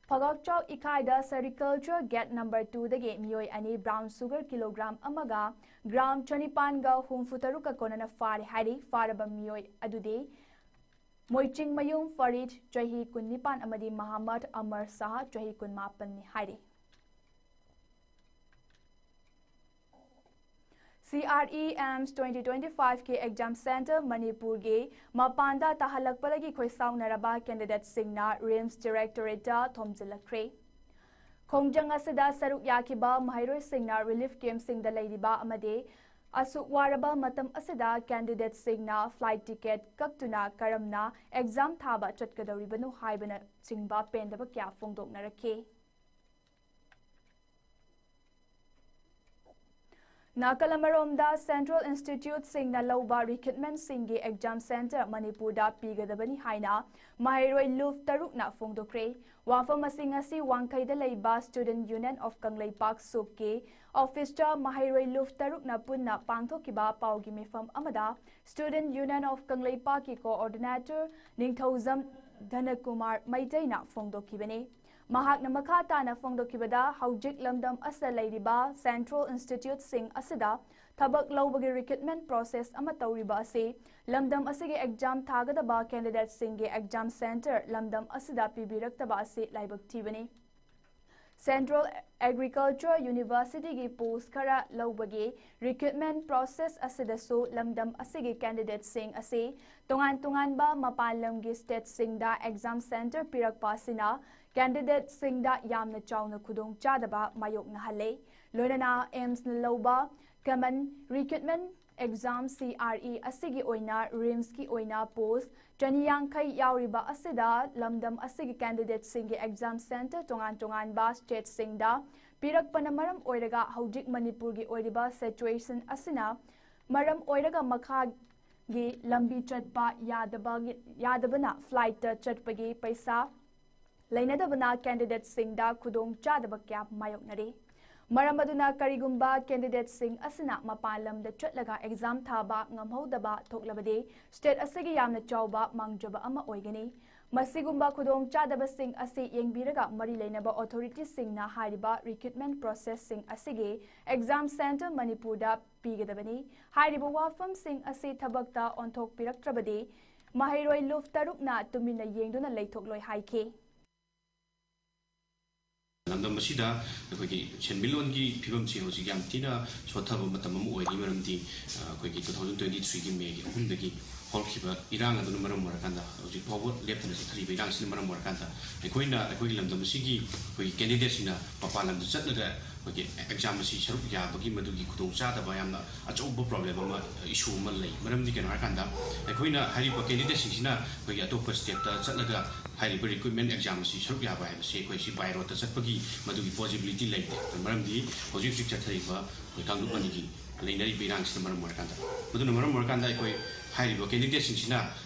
ꯐꯒꯥꯛꯆꯥꯎ ꯏꯀꯥꯏꯗ ꯁꯦꯔꯤꯀꯜꯆꯔ ꯒꯦꯠ ꯅꯝꯕꯔ ꯇꯨꯗꯒꯤ ꯃꯤꯑꯣꯏ ꯑꯅꯤ ꯕ꯭ꯔꯥꯎꯟ ꯁꯨꯒꯔ ꯀꯤꯂꯣꯒ꯭ꯔꯥꯝ ꯑꯃꯒ ꯒ꯭ꯔꯥꯝ ꯆꯅꯤꯄꯥꯟꯒ ꯍꯨꯝꯐꯨ ꯇꯔꯨꯛꯀ ꯀꯣꯟꯅꯅ ꯐꯥꯔꯦ ꯍꯥꯏꯔꯤ꯫ ꯐꯥꯔꯕ ꯃꯤꯑꯣꯏ ꯑꯗꯨꯗꯤ ꯃꯣꯏꯆꯤꯡꯃꯌꯨꯝ ꯐꯔꯤꯗ, ꯆꯍꯤ ꯀꯨꯟꯅꯤꯄꯥꯟ, ꯑꯃꯗꯤ ꯃꯍꯃꯗ ꯑꯃꯔ ꯁꯍꯥ, ꯆꯍꯤ ꯀꯨꯟꯃꯥꯄꯟꯅꯤ ꯍꯥꯏꯔꯤ꯫ C R E AIMS twenty twenty-fiveꯀꯤ exam centre ꯃꯅꯤꯄꯨꯔꯒꯤ ꯃꯄꯥꯟꯗ ꯇꯥꯍꯜꯂꯛꯄꯗꯒꯤ ꯈꯣꯏꯁꯥꯎꯅꯔꯕ candidateꯁꯤꯡꯅ ꯔꯤꯝꯁ directorateꯇ ꯊꯣꯝꯖꯤꯜꯂꯛꯈ꯭ꯔꯦ꯫ ꯈꯣꯡꯖꯪ ꯑꯁꯤꯗ ꯁꯔꯨꯛ ꯌꯥꯈꯤꯕ ꯃꯍꯩꯔꯣꯏꯁꯤꯡꯅ relief campꯁꯤꯡꯗ ꯂꯩꯔꯤꯕ ꯑꯃꯗꯤ ꯑꯁꯨꯛ ꯋꯥꯔꯕ ꯃꯇꯝ ꯑꯁꯤꯗ candidateꯁꯤꯡꯅ flight ticket ꯀꯛꯇꯨꯅ ꯀꯔꯝꯅ exam ꯊꯥꯕ ꯆꯠꯀꯗꯧꯔꯤꯕꯅꯣ ꯍꯥꯏꯕꯅꯆꯤꯡꯕ ꯄꯦꯟꯗꯕ ꯀꯌꯥ ꯐꯣꯡꯗꯣꯛꯅꯔꯛꯈꯤ꯫ ꯅꯥꯀꯜ ꯑꯃꯔꯣꯝꯗ, central instituteꯁꯤꯡꯅ ꯂꯧꯕ recruitmentꯁꯤꯡꯒꯤ exam centre ꯃꯅꯤꯄꯨꯔꯗ ꯄꯤꯒꯗꯕꯅꯤ ꯍꯥꯏꯅ ꯃꯍꯩꯔꯣꯏ ꯂꯨꯞ ꯇꯔꯨꯛꯅ ꯐꯣꯡꯗꯣꯛꯈ꯭ꯔꯦ꯫ ꯋꯥꯐꯝ ꯑꯁꯤ ꯉꯁꯤ ꯋꯥꯡꯈꯩꯗ ꯂꯩꯕ Student Union of ꯀꯪꯂꯩꯄꯥꯛ ꯁꯨꯞꯀꯤ officeꯇ ꯃꯍꯩꯔꯣꯏ ꯂꯨꯞ ꯇꯔꯨꯛꯅ ꯄꯨꯟꯅ ꯄꯥꯡꯊꯣꯛꯈꯤꯕ ꯄꯥꯎꯒꯤ ꯃꯤꯐꯝ ꯑꯃꯗ Student Union of ꯀꯪꯂꯩꯄꯥꯛꯀꯤ coordinator ꯅꯤꯡꯊꯧꯖꯝ ꯙꯅꯀꯨꯃꯥꯔ ꯃꯩꯇꯩꯅ ꯐꯣꯡꯗꯣꯛꯈꯤꯕꯅꯤ꯫ ꯃꯍꯥꯛꯅ ꯃꯈꯥ ꯇꯥꯅ ꯐꯣꯡꯗꯣꯛꯈꯤꯕꯗ, ꯍꯧꯖꯤꯛ ꯂꯝꯗꯝ ꯑꯁꯤꯗ ꯂꯩꯔꯤꯕ central instituteꯁꯤꯡ ꯑꯁꯤꯗ ꯊꯕꯛ ꯂꯧꯕꯒꯤ recruitment process ꯑꯃ ꯇꯧꯔꯤꯕ ꯑꯁꯤ ꯂꯝꯗꯝ ꯑꯁꯤꯒꯤ exam ꯊꯥꯒꯗꯕ candidateꯁꯤꯡꯒꯤ exam centre ꯂꯝꯗꯝ ꯑꯁꯤꯗ ꯄꯤꯕꯤꯔꯛꯇꯕ ꯑꯁꯤ ꯂꯥꯏꯕꯛ ꯊꯤꯕꯅꯤ꯫ Central Agriculture University ꯒꯤ post ꯈꯔ ꯂꯧꯕꯒꯤ recruitment process ꯑꯁꯤꯗꯁꯨ ꯂꯝꯗꯝ ꯑꯁꯤꯒꯤ candidate ꯁꯤꯡ ꯑꯁꯤ ꯇꯣꯉꯥꯟ ꯇꯣꯉꯥꯟꯕ ꯃꯄꯥꯟ ꯂꯝꯒꯤ state ꯁꯤꯡꯗ exam centre ꯄꯤꯔꯛꯄ ꯑꯁꯤꯅ candidate ꯁꯤꯡꯗ ꯌꯥꯝꯅ ꯆꯥꯎꯅ ꯈꯨꯗꯣꯡꯆꯥꯗꯕ ꯃꯥꯌꯣꯛꯅꯍꯜꯂꯦ꯫ ꯂꯣꯏꯅꯅ AIIMS ꯅ ꯂꯧꯕ common recruitment exam, C R E, ꯑꯁꯤꯒꯤ ꯑꯣꯏꯅ RIMS ꯀꯤ ꯑꯣꯏꯅ post ꯆꯅꯤ ꯌꯥꯡꯈꯩ ꯌꯥꯎꯔꯤꯕ ꯑꯁꯤꯗ ꯂꯝꯗꯝ ꯑꯁꯤꯒꯤ candidate ꯁꯤꯡꯒꯤ exam centre ꯇꯣꯉꯥꯟ ꯇꯣꯉꯥꯟꯕ state ꯁꯤꯡꯗ ꯄꯤꯔꯛꯄꯅ ꯃꯔꯝ ꯑꯣꯏꯔꯒ ꯍꯧꯖꯤꯛ ꯃꯅꯤꯄꯨꯔꯒꯤ ꯑꯣꯏꯔꯤꯕ situation ꯑꯁꯤꯅ ꯃꯔꯝ ꯑꯣꯏꯔꯒ ꯃꯈꯥꯒꯤ ꯂꯝꯕꯤ ꯆꯠꯄ ꯌꯥꯗꯕꯒꯤ, ꯌꯥꯗꯕꯅ flight ꯇ ꯆꯠꯄꯒꯤ ꯄꯩꯁꯥ ꯂꯩꯅꯗꯕꯅ candidate ꯁꯤꯡꯗ ꯈꯨꯗꯣꯡꯆꯥꯗꯕ ꯀꯌꯥ ꯃꯥꯌꯣꯛꯅꯔꯤ꯫ ꯃꯔꯝ ꯑꯗꯨꯅ ꯀꯔꯤꯒꯨꯝꯕ candidate ꯁꯤꯡ ꯑꯁꯤꯅ ꯃꯄꯥꯟ ꯂꯝꯗ ꯆꯠꯂꯒ exam ꯊꯥꯕ ꯉꯝꯍꯧꯗꯕ ꯊꯣꯛꯂꯕꯗꯤ state ꯑꯁꯤꯒꯤ ꯌꯥꯝꯅ ꯆꯥꯎꯕ ꯃꯥꯡꯖꯕ ꯑꯃ ꯑꯣꯏꯒꯅꯤ꯫ ꯃꯁꯤꯒꯨꯝꯕ ꯈꯨꯗꯣꯡꯆꯥꯗꯕꯁꯤꯡ ꯑꯁꯤ ꯌꯦꯡꯕꯤꯔꯒ ꯃꯔꯤ ꯂꯩꯅꯕ authority ꯁꯤꯡꯅ ꯍꯥꯏꯔꯤꯕ recruitment process ꯁꯤꯡ ꯑꯁꯤꯒꯤ exam centre ꯃꯅꯤꯄꯨꯔꯗ ꯄꯤꯒꯗꯕꯅꯤ꯫ ꯍꯥꯏꯔꯤꯕ ꯋꯥꯐꯝꯁꯤꯡ ꯑꯁꯤ ꯊꯕꯛꯇ ꯑꯣꯟꯊꯣꯛꯄꯤꯔꯛꯇ꯭ꯔꯕꯗꯤ ꯃꯍꯩꯔꯣꯏ ꯂꯨꯞ ꯇꯔꯨꯛꯅ ꯇꯨꯃꯤꯟꯅ ꯌꯦꯡꯗꯨꯅ ꯂꯩꯊꯣꯛꯂꯣꯏ ꯍꯥꯏꯈꯤ꯫ ꯂꯝꯗꯝ ꯑꯁꯤꯗ ꯑꯩꯈꯣꯏꯒꯤ ꯁꯦꯟꯃꯤꯠꯂꯣꯟꯒꯤ ꯐꯤꯕꯝꯁꯤ ꯍꯧꯖꯤꯛ ꯌꯥꯝ ꯊꯤꯅ ꯁꯣꯠꯊꯕ ꯃꯇꯝ ꯑꯃ ꯑꯣꯏꯔꯤ꯫ ꯃꯔꯝꯗꯤ, ꯑ, ꯑꯩꯈꯣꯏꯒꯤ two thousand twenty three ꯒꯤ May ꯒꯤ ꯑꯍꯨꯝꯗꯒꯤ ꯍꯧꯔꯛꯈꯤꯕ ꯏꯔꯥꯡ ꯑꯗꯨꯅ ꯃꯔꯝ ꯑꯣꯏꯔꯀꯥꯟꯗ, ꯍꯧꯖꯤꯛ ꯐꯥꯎꯕ ꯂꯦꯞꯇꯅ ꯆꯠꯊꯔꯤꯕ ꯏꯔꯥꯡꯁꯤꯅ ꯃꯔꯝ ꯑꯣꯏꯔꯀꯥꯟꯗ, ꯑꯩꯈꯣꯏꯅ ꯑꯩꯈꯣꯏꯒꯤ ꯂꯝꯗꯝ ꯑꯁꯤꯒꯤ ꯑꯩꯈꯣꯏꯒꯤ candidate ꯁꯤꯡꯅ ꯃꯄꯥꯟ ꯂꯝꯗ ꯆꯠꯂꯒ ꯑꯩꯈꯣꯏꯒꯤ exam ꯑꯁꯤ ꯁꯔꯨꯛ ꯌꯥꯕꯒꯤ ꯃꯗꯨꯒꯤ ꯈꯨꯗꯣꯡꯆꯥꯗꯕ ꯌꯥꯝꯅ ꯑꯆꯧꯕ problem ꯑꯃ, issue ꯑꯃ ꯂꯩ꯫ ꯃꯔꯝꯗꯤ ꯀꯩꯅꯣ ꯍꯥꯏꯔꯀꯥꯟꯗ, ꯑꯩꯈꯣꯏꯅ ꯍꯥꯏꯔꯤꯕ candidate ꯁꯤꯡꯁꯤꯅ ꯑꯩꯈꯣꯏꯒꯤ ꯑꯇꯣꯞꯄ state ꯇ ꯆꯠꯂꯒ ꯍꯥꯏꯔꯤꯕ recruitment exam ꯑꯁꯤ ꯁꯔꯨꯛ ꯌꯥꯕ ꯍꯥꯏꯕꯁꯤ ꯑꯩꯈꯣꯏ ꯁꯤ by road ꯇ ꯆꯠꯄꯒꯤ ꯃꯗꯨꯒꯤ possibility ꯂꯩꯇꯦ꯫ ꯃꯔꯝꯗꯤ ꯍꯧꯖꯤꯛ ꯍꯧꯖꯤꯛ ꯆꯠꯊꯔꯤꯕ ꯑꯩꯈꯣꯏ ꯀꯥꯡꯂꯨꯞ ꯑꯅꯤꯒꯤ ꯂꯩꯅꯔꯤꯕ ꯏꯔꯥꯡꯁꯤꯅ ꯃꯔꯝ ꯑꯣꯏꯔꯀꯥꯟꯗ, ꯃꯗꯨꯅ ꯃꯔꯝ ꯑꯣꯏꯔꯀꯥꯟꯗ ꯑꯩꯈꯣꯏ ꯍꯥꯏꯔꯤꯕ candidate ꯁꯤꯡꯁꯤꯅ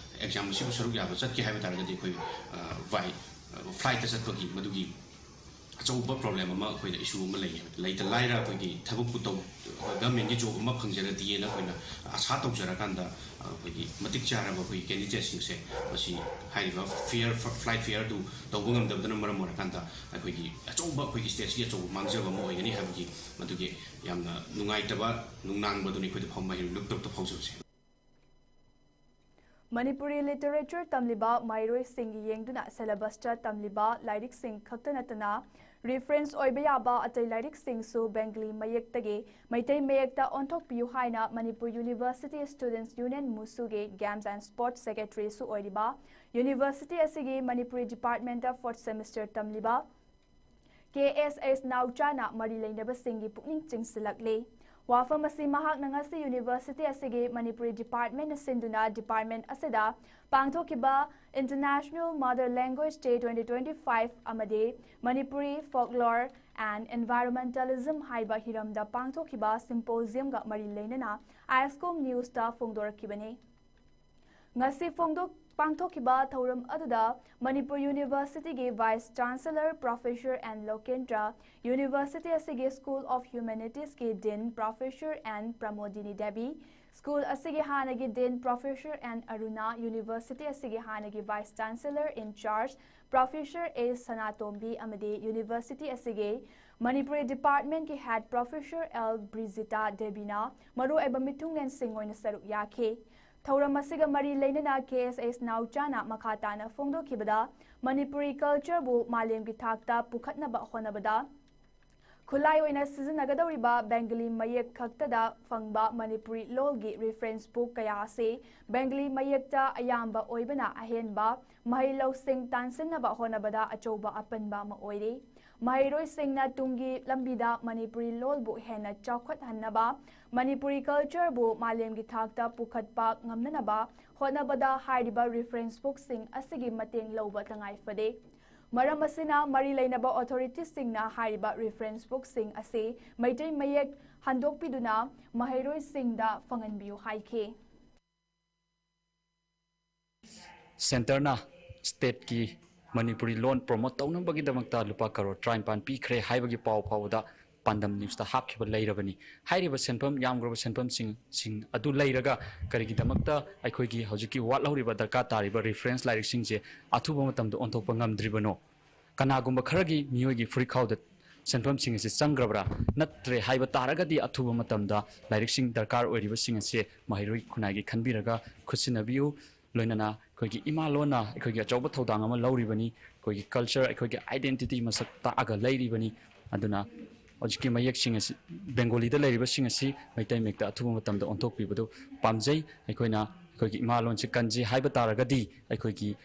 exam ꯑꯁꯤꯕꯨ ꯁꯔꯨꯛ ꯌꯥꯕ ꯆꯠꯀꯦ ꯍꯥꯏꯕ ꯇꯥꯔꯒꯗꯤ ꯑꯩꯈꯣꯏ, ꯑ, by, ꯑ, flight ꯇ ꯆꯠꯄꯒꯤ ꯃꯗꯨꯒꯤ ꯑꯆꯧꯕ problem ꯑꯃ, ꯑꯩꯈꯣꯏꯗ issue ꯑꯃ ꯂꯩ ꯍꯥꯏꯕ꯫ ꯂꯩꯇ ꯂꯥꯏꯔ ꯑꯩꯈꯣꯏꯒꯤ ꯊꯕꯛꯄꯨ ꯇꯧ-, government ꯀꯤ job ꯑꯃ ꯐꯪꯖꯔꯗꯤꯅ ꯑꯩꯈꯣꯏꯅ ꯑꯁꯥ ꯇꯧꯖꯔꯀꯥꯟꯗ, ꯑꯩꯈꯣꯏꯒꯤ ꯃꯇꯤꯛ ꯆꯥꯔꯕ ꯑꯩꯈꯣꯏꯒꯤ candidate ꯁꯤꯡꯁꯦ ꯃꯁꯤ ꯍꯥꯏꯔꯤꯕ fare, flight fare ꯗꯨ ꯇꯧꯕ ꯉꯝꯗꯕꯗꯨꯅ ꯃꯔꯝ ꯑꯣꯏꯔꯀꯥꯟꯗ ꯑꯩꯈꯣꯏꯒꯤ ꯑꯆꯧꯕ, ꯑꯩꯈꯣꯏꯒꯤ state ꯁꯤꯒꯤ ꯑꯆꯧꯕ ꯃꯥꯡꯖꯕ ꯑꯃ ꯑꯣꯏꯒꯅꯤ ꯍꯥꯏꯕꯒꯤ ꯃꯗꯨꯒꯤ ꯌꯥꯝꯅ ꯅꯨꯡꯉꯥꯏꯇꯕ ꯅꯨꯡꯅꯥꯡꯕ ꯑꯗꯨꯅꯤ ꯑꯩꯈꯣꯏꯗ ꯐꯥꯎ-, ꯃꯍꯩꯔꯣꯏ ꯂꯨꯞ ꯇꯔꯨꯛꯇ ꯐꯥꯎꯖꯕꯁꯦ꯫ ꯃꯅꯤꯄꯨꯔꯤ ꯂꯤꯇꯔꯦꯆꯔ ꯇꯝꯂꯤꯕ ꯃꯍꯩꯔꯣꯏꯁꯤꯡꯒꯤ ꯌꯦꯡꯗꯨꯅ ꯁꯦꯂꯦꯕꯁꯇ ꯇꯝꯂꯤꯕ ꯂꯥꯏꯔꯤꯛꯁꯤꯡ ꯈꯛꯇ ꯅꯠꯇꯅ ꯔꯤꯐꯔꯦꯟꯁ ꯑꯣꯏꯕ ꯌꯥꯕ ꯑꯇꯩ ꯂꯥꯏꯔꯤꯛꯁꯤꯡꯁꯨ ꯕꯦꯡꯒꯂꯤ ꯃꯌꯦꯛꯇꯒꯤ ꯃꯩꯇꯩ ꯃꯌꯦꯛꯇ ꯑꯣꯟꯊꯣꯛꯄꯤꯌꯨ ꯍꯥꯏꯅ ꯃꯅꯤꯄꯨꯔ ꯌꯨꯅꯤꯚꯔꯁꯤꯇꯤ ꯁ꯭ꯇꯨꯗꯦꯟꯠꯁ ꯌꯨꯅꯤꯌꯟ, ꯃꯨꯁꯨꯒꯤ ꯒꯦꯝꯁ ꯑꯦꯟ ꯁ꯭ꯄꯣꯔꯠꯁ ꯁꯦꯀ꯭ꯔꯦꯇꯔꯤꯁꯨ ꯑꯣꯏꯔꯤꯕ, ꯌꯨꯅꯤꯚꯔꯁꯤꯇꯤ ꯑꯁꯤꯒꯤ ꯃꯅꯤꯄꯨꯔꯤ ꯗꯤꯄꯥꯔꯠꯃꯦꯟꯠꯇ ꯐꯣꯔꯠ ꯁꯦꯃꯤꯁꯇꯔ ꯇꯝꯂꯤꯕ ꯀꯦ ꯑꯦꯁ ꯑꯦꯁ ꯅꯥꯎꯆꯥꯅ ꯃꯔꯤ ꯂꯩꯅꯕꯁꯤꯡꯒꯤ ꯄꯨꯛꯅꯤꯡ ꯆꯤꯡꯁꯤꯜꯂꯛꯂꯤ꯫ ꯋꯥꯐꯝ ꯑꯁꯤ ꯃꯍꯥꯛꯅ ꯉꯁꯤ ꯌꯨꯅꯤꯚꯔꯁꯤꯇꯤ ꯑꯁꯤꯒꯤ ꯃꯅꯤꯄꯨꯔꯤ ꯗꯤꯄꯥꯔꯠꯃꯦꯟꯠꯅ ꯁꯤꯟꯗꯨꯅ ꯗꯤꯄꯥꯔꯠꯃꯦꯟꯠ ꯑꯁꯤꯗ ꯄꯥꯡꯊꯣꯛꯈꯤꯕ International Mother Language Day twenty twenty-five ꯑꯃꯗꯤ Manipuri Folklore and Environmentalism ꯍꯥꯏꯕ ꯍꯤꯔꯝꯗ ꯄꯥꯡꯊꯣꯛꯈꯤꯕ ꯁꯤꯝꯄꯣꯖꯤꯌꯝꯒ ꯃꯔꯤ ꯂꯩꯅꯅ ꯑꯥꯏ ꯑꯦꯁ ꯀꯣꯝ ꯅ꯭ꯌꯨꯁꯇ ꯐꯣꯡꯗꯣꯔꯛꯈꯤꯕꯅꯤ꯫ ꯉꯁꯤ ꯐꯣꯡꯗꯣꯛ-, ꯄꯥꯡꯊꯣꯛꯈꯤꯕ ꯊꯧꯔꯝ ꯑꯗꯨꯗ ꯃꯅꯤꯄꯨꯔ ꯌꯨꯅꯤꯚꯔꯁꯤꯇꯤꯒꯤ vice chancellor professor N Lokendra, university ꯑꯁꯤꯒꯤ ꯁ꯭ꯀꯨꯜ ꯑꯣꯐ ꯍ꯭ꯌꯨꯃꯦꯅꯤꯇꯤꯁꯀꯤ dean professor N Pramodini Devi, school ꯑꯁꯤꯒꯤ ꯍꯥꯟꯅꯒꯤ dean professor N Aruna, university ꯑꯁꯤꯒꯤ ꯍꯥꯟꯅꯒꯤ vice chancellor in charge professor A Sanatombi ꯑꯃꯗꯤ ꯌꯨꯅꯤꯚꯔꯁꯤꯇꯤ ꯑꯁꯤꯒꯤ ꯃꯅꯤꯄꯨꯔꯤ ꯗꯤꯄꯥꯔꯠꯃꯦꯟꯠꯀꯤ ꯍꯦꯗ ꯄ꯭ꯔꯣꯐꯦꯁꯔ ꯑꯦꯜ ꯕ꯭ꯔꯤꯖꯤꯇꯥ ꯗꯦꯕꯤꯅ ꯃꯔꯨꯑꯣꯏꯕ ꯃꯤꯊꯨꯡꯂꯦꯟꯁꯤꯡ ꯑꯣꯏꯅ ꯁꯔꯨꯛ ꯌꯥꯈꯤ꯫ ꯊꯧꯔꯝ ꯑꯁꯤꯒ ꯃꯔꯤ ꯂꯩꯅꯅ ꯀꯦ ꯑꯦꯁ ꯑꯦꯁ ꯅꯥꯎꯆꯥꯅ ꯃꯈꯥ ꯇꯥꯅ ꯐꯣꯡꯗꯣꯛꯈꯤꯕꯗ, ꯃꯅꯤꯄꯨꯔꯤ ꯀꯜꯆꯔꯕꯨ ꯃꯥꯂꯦꯝꯒꯤ ꯊꯥꯛꯇ ꯄꯨꯈꯠꯅꯕ ꯍꯣꯠꯅꯕꯗ ꯈꯨꯠꯂꯥꯏ ꯑꯣꯏꯅ ꯁꯤꯖꯤꯟꯅꯒꯗꯧꯔꯤꯕ ꯕꯦꯡꯒꯂꯤ ꯃꯌꯦꯛ ꯈꯛꯇꯗ ꯐꯪꯕ ꯃꯅꯤꯄꯨꯔꯤ ꯂꯣꯜꯒꯤ ꯔꯤꯐꯔꯦꯟꯁ ꯕꯨꯛ ꯀꯌꯥ ꯑꯁꯤ ꯕꯦꯡꯒꯂꯤ ꯃꯌꯦꯛꯇ ꯑꯌꯥꯝꯕ ꯑꯣꯏꯕꯅ ꯑꯍꯦꯟꯕ ꯃꯍꯩ ꯂꯧꯁꯤꯡ ꯇꯥꯟꯁꯤꯟꯅꯕ ꯍꯣꯠꯅꯕꯗ ꯑꯆꯧꯕ ꯑꯄꯟꯕ ꯑꯃ ꯑꯣꯏꯔꯤ꯫ ꯃꯍꯩꯔꯣꯏꯁꯤꯡꯅ ꯇꯨꯡꯒꯤ ꯂꯝꯕꯤꯗ ꯃꯅꯤꯄꯨꯔꯤ ꯂꯣꯜꯕꯨ ꯍꯦꯟꯅ ꯆꯥꯎꯈꯠꯍꯟꯅꯕ, ꯃꯅꯤꯄꯨꯔꯤ ꯀꯜꯆꯔꯕꯨ ꯃꯥꯂꯦꯝꯒꯤ ꯊꯥꯛꯇ ꯄꯨꯈꯠꯄ ꯉꯝꯅꯅꯕ ꯍꯣꯠꯅꯕꯗ ꯍꯥꯏꯔꯤꯕ ꯔꯤꯐꯔꯦꯟꯁ ꯕꯨꯛꯁꯤꯡ ꯑꯁꯤꯒꯤ ꯃꯇꯦꯡ ꯂꯧꯕ ꯇꯉꯥꯏ ꯐꯗꯦ꯫ ꯃꯔꯝ ꯑꯁꯤꯅ, ꯃꯔꯤ ꯂꯩꯅꯕ ꯑꯣꯊꯣꯔꯤꯇꯤꯁꯤꯡꯅ ꯍꯥꯏꯔꯤꯕ ꯔꯤꯐꯔꯦꯟꯁ ꯕꯨꯛꯁꯤꯡ ꯑꯁꯤ ꯃꯩꯇꯩ ꯃꯌꯦꯛ ꯍꯟꯗꯣꯛꯄꯤꯗꯨꯅ ꯃꯍꯩꯔꯣꯏꯁꯤꯡꯗ ꯐꯪꯍꯟꯕꯤꯌꯨ ꯍꯥꯏꯈꯤ꯫ ꯁꯦꯟꯇꯔꯅ ꯁ꯭ꯇꯦꯠꯀꯤ ꯃꯅꯤꯄꯨꯔꯤ ꯂꯣꯟ ꯄ꯭ꯔꯣꯃꯣꯠ ꯇꯧꯅꯕꯒꯤꯗꯃꯛꯇ ꯂꯨꯄꯥ ꯀꯔꯣꯔ ꯇꯔꯥꯅꯤꯄꯥꯟ ꯄꯤꯈ꯭ꯔꯦ ꯍꯥꯏꯕꯒꯤ ꯄꯥꯎ ꯐꯥꯎꯕꯗ ꯄꯥꯟꯗꯝ ꯅ꯭ꯌꯨꯁꯇ ꯍꯥꯞꯈꯤꯕ ꯂꯩꯔꯕꯅꯤ꯫ ꯍꯥꯏꯔꯤꯕ ꯁꯦꯟꯐꯝ, ꯌꯥꯝꯈ꯭ꯔꯕ ꯁꯦꯟꯐꯝꯁꯤꯡ, ꯁꯤꯡ ꯑꯗꯨ ꯂꯩꯔꯒ ꯀꯔꯤꯒꯤꯗꯃꯛꯇ ꯑꯩꯈꯣꯏꯒꯤ ꯍꯧꯖꯤꯛꯀꯤ ꯋꯥꯠꯍꯧꯔꯤꯕ ꯗꯔꯀꯥꯔ ꯇꯥꯔꯤꯕ ꯔꯤꯐꯔꯦꯟꯁ ꯂꯥꯏꯔꯤꯛꯁꯤꯡꯁꯦ ꯑꯊꯨꯕ ꯃꯇꯝꯗ ꯑꯣꯟꯊꯣꯛꯄ ꯉꯝꯗ꯭ꯔꯤꯕꯅꯣ? ꯀꯅꯥꯒꯨꯝꯕ ꯈꯔꯒꯤ ꯃꯤꯑꯣꯏꯒꯤ ꯐꯨꯔꯤꯠꯈꯥꯎꯗ ꯁꯦꯟꯐꯝꯁꯤꯡ ꯑꯁꯤ ꯆꯪꯈ꯭ꯔꯕ꯭ꯔꯥ? ꯅꯠꯇ꯭ꯔꯦ ꯍꯥꯏꯕ ꯇꯥꯔꯒꯗꯤ ꯑꯊꯨꯕ ꯃꯇꯝꯗ ꯂꯥꯏꯔꯤꯛꯁꯤꯡ ꯗꯔꯀꯥꯔ ꯑꯣꯏꯔꯤꯕꯁꯤꯡ ꯑꯁꯤ ꯃꯍꯩꯔꯣꯏ ꯈꯨꯟꯅꯥꯏꯒꯤ ꯈꯟꯕꯤꯔꯒ ꯈꯨꯠꯁꯤꯟꯅꯕꯤꯌꯨ꯫ ꯂꯣꯏꯅꯅ ꯑꯩꯈꯣꯏꯒꯤ ꯏꯃꯥ ꯂꯣꯟꯅ ꯑꯩꯈꯣꯏꯒꯤ ꯑꯆꯧꯕ ꯊꯧꯗꯥꯡ ꯑꯃ ꯂꯧꯔꯤꯕꯅꯤ꯫ ꯑꯩꯈꯣꯏꯒꯤ culture, ꯑꯩꯈꯣꯏꯒꯤ identity ꯃꯁꯛ ꯇꯥꯛꯑꯒ ꯂꯩꯔꯤꯕꯅꯤ꯫ ꯑꯗꯨꯅ ꯍꯧꯖꯤꯛꯀꯤ ꯃꯌꯦꯛꯁꯤꯡ ꯑꯁꯤ, ꯕꯦꯡꯒꯣꯂꯤꯗ ꯂꯩꯔꯤꯕꯁꯤꯡ ꯑꯁꯤ ꯃꯩꯇꯩ ꯃꯌꯦꯛꯇ ꯑꯊꯨꯕ ꯃꯇꯝꯗ ꯑꯣꯟꯊꯣꯛꯄꯤꯕꯗꯨ ꯄꯥꯝꯖꯩ꯫ ꯑꯩꯈꯣꯏꯅ ꯑꯩꯈꯣꯏꯒꯤ ꯏꯃꯥ ꯂꯣꯟꯁꯤ ꯀꯟꯁꯤ ꯍꯥꯏꯕ ꯇꯥꯔꯒꯗꯤ, ꯑꯩꯈꯣꯏꯒꯤ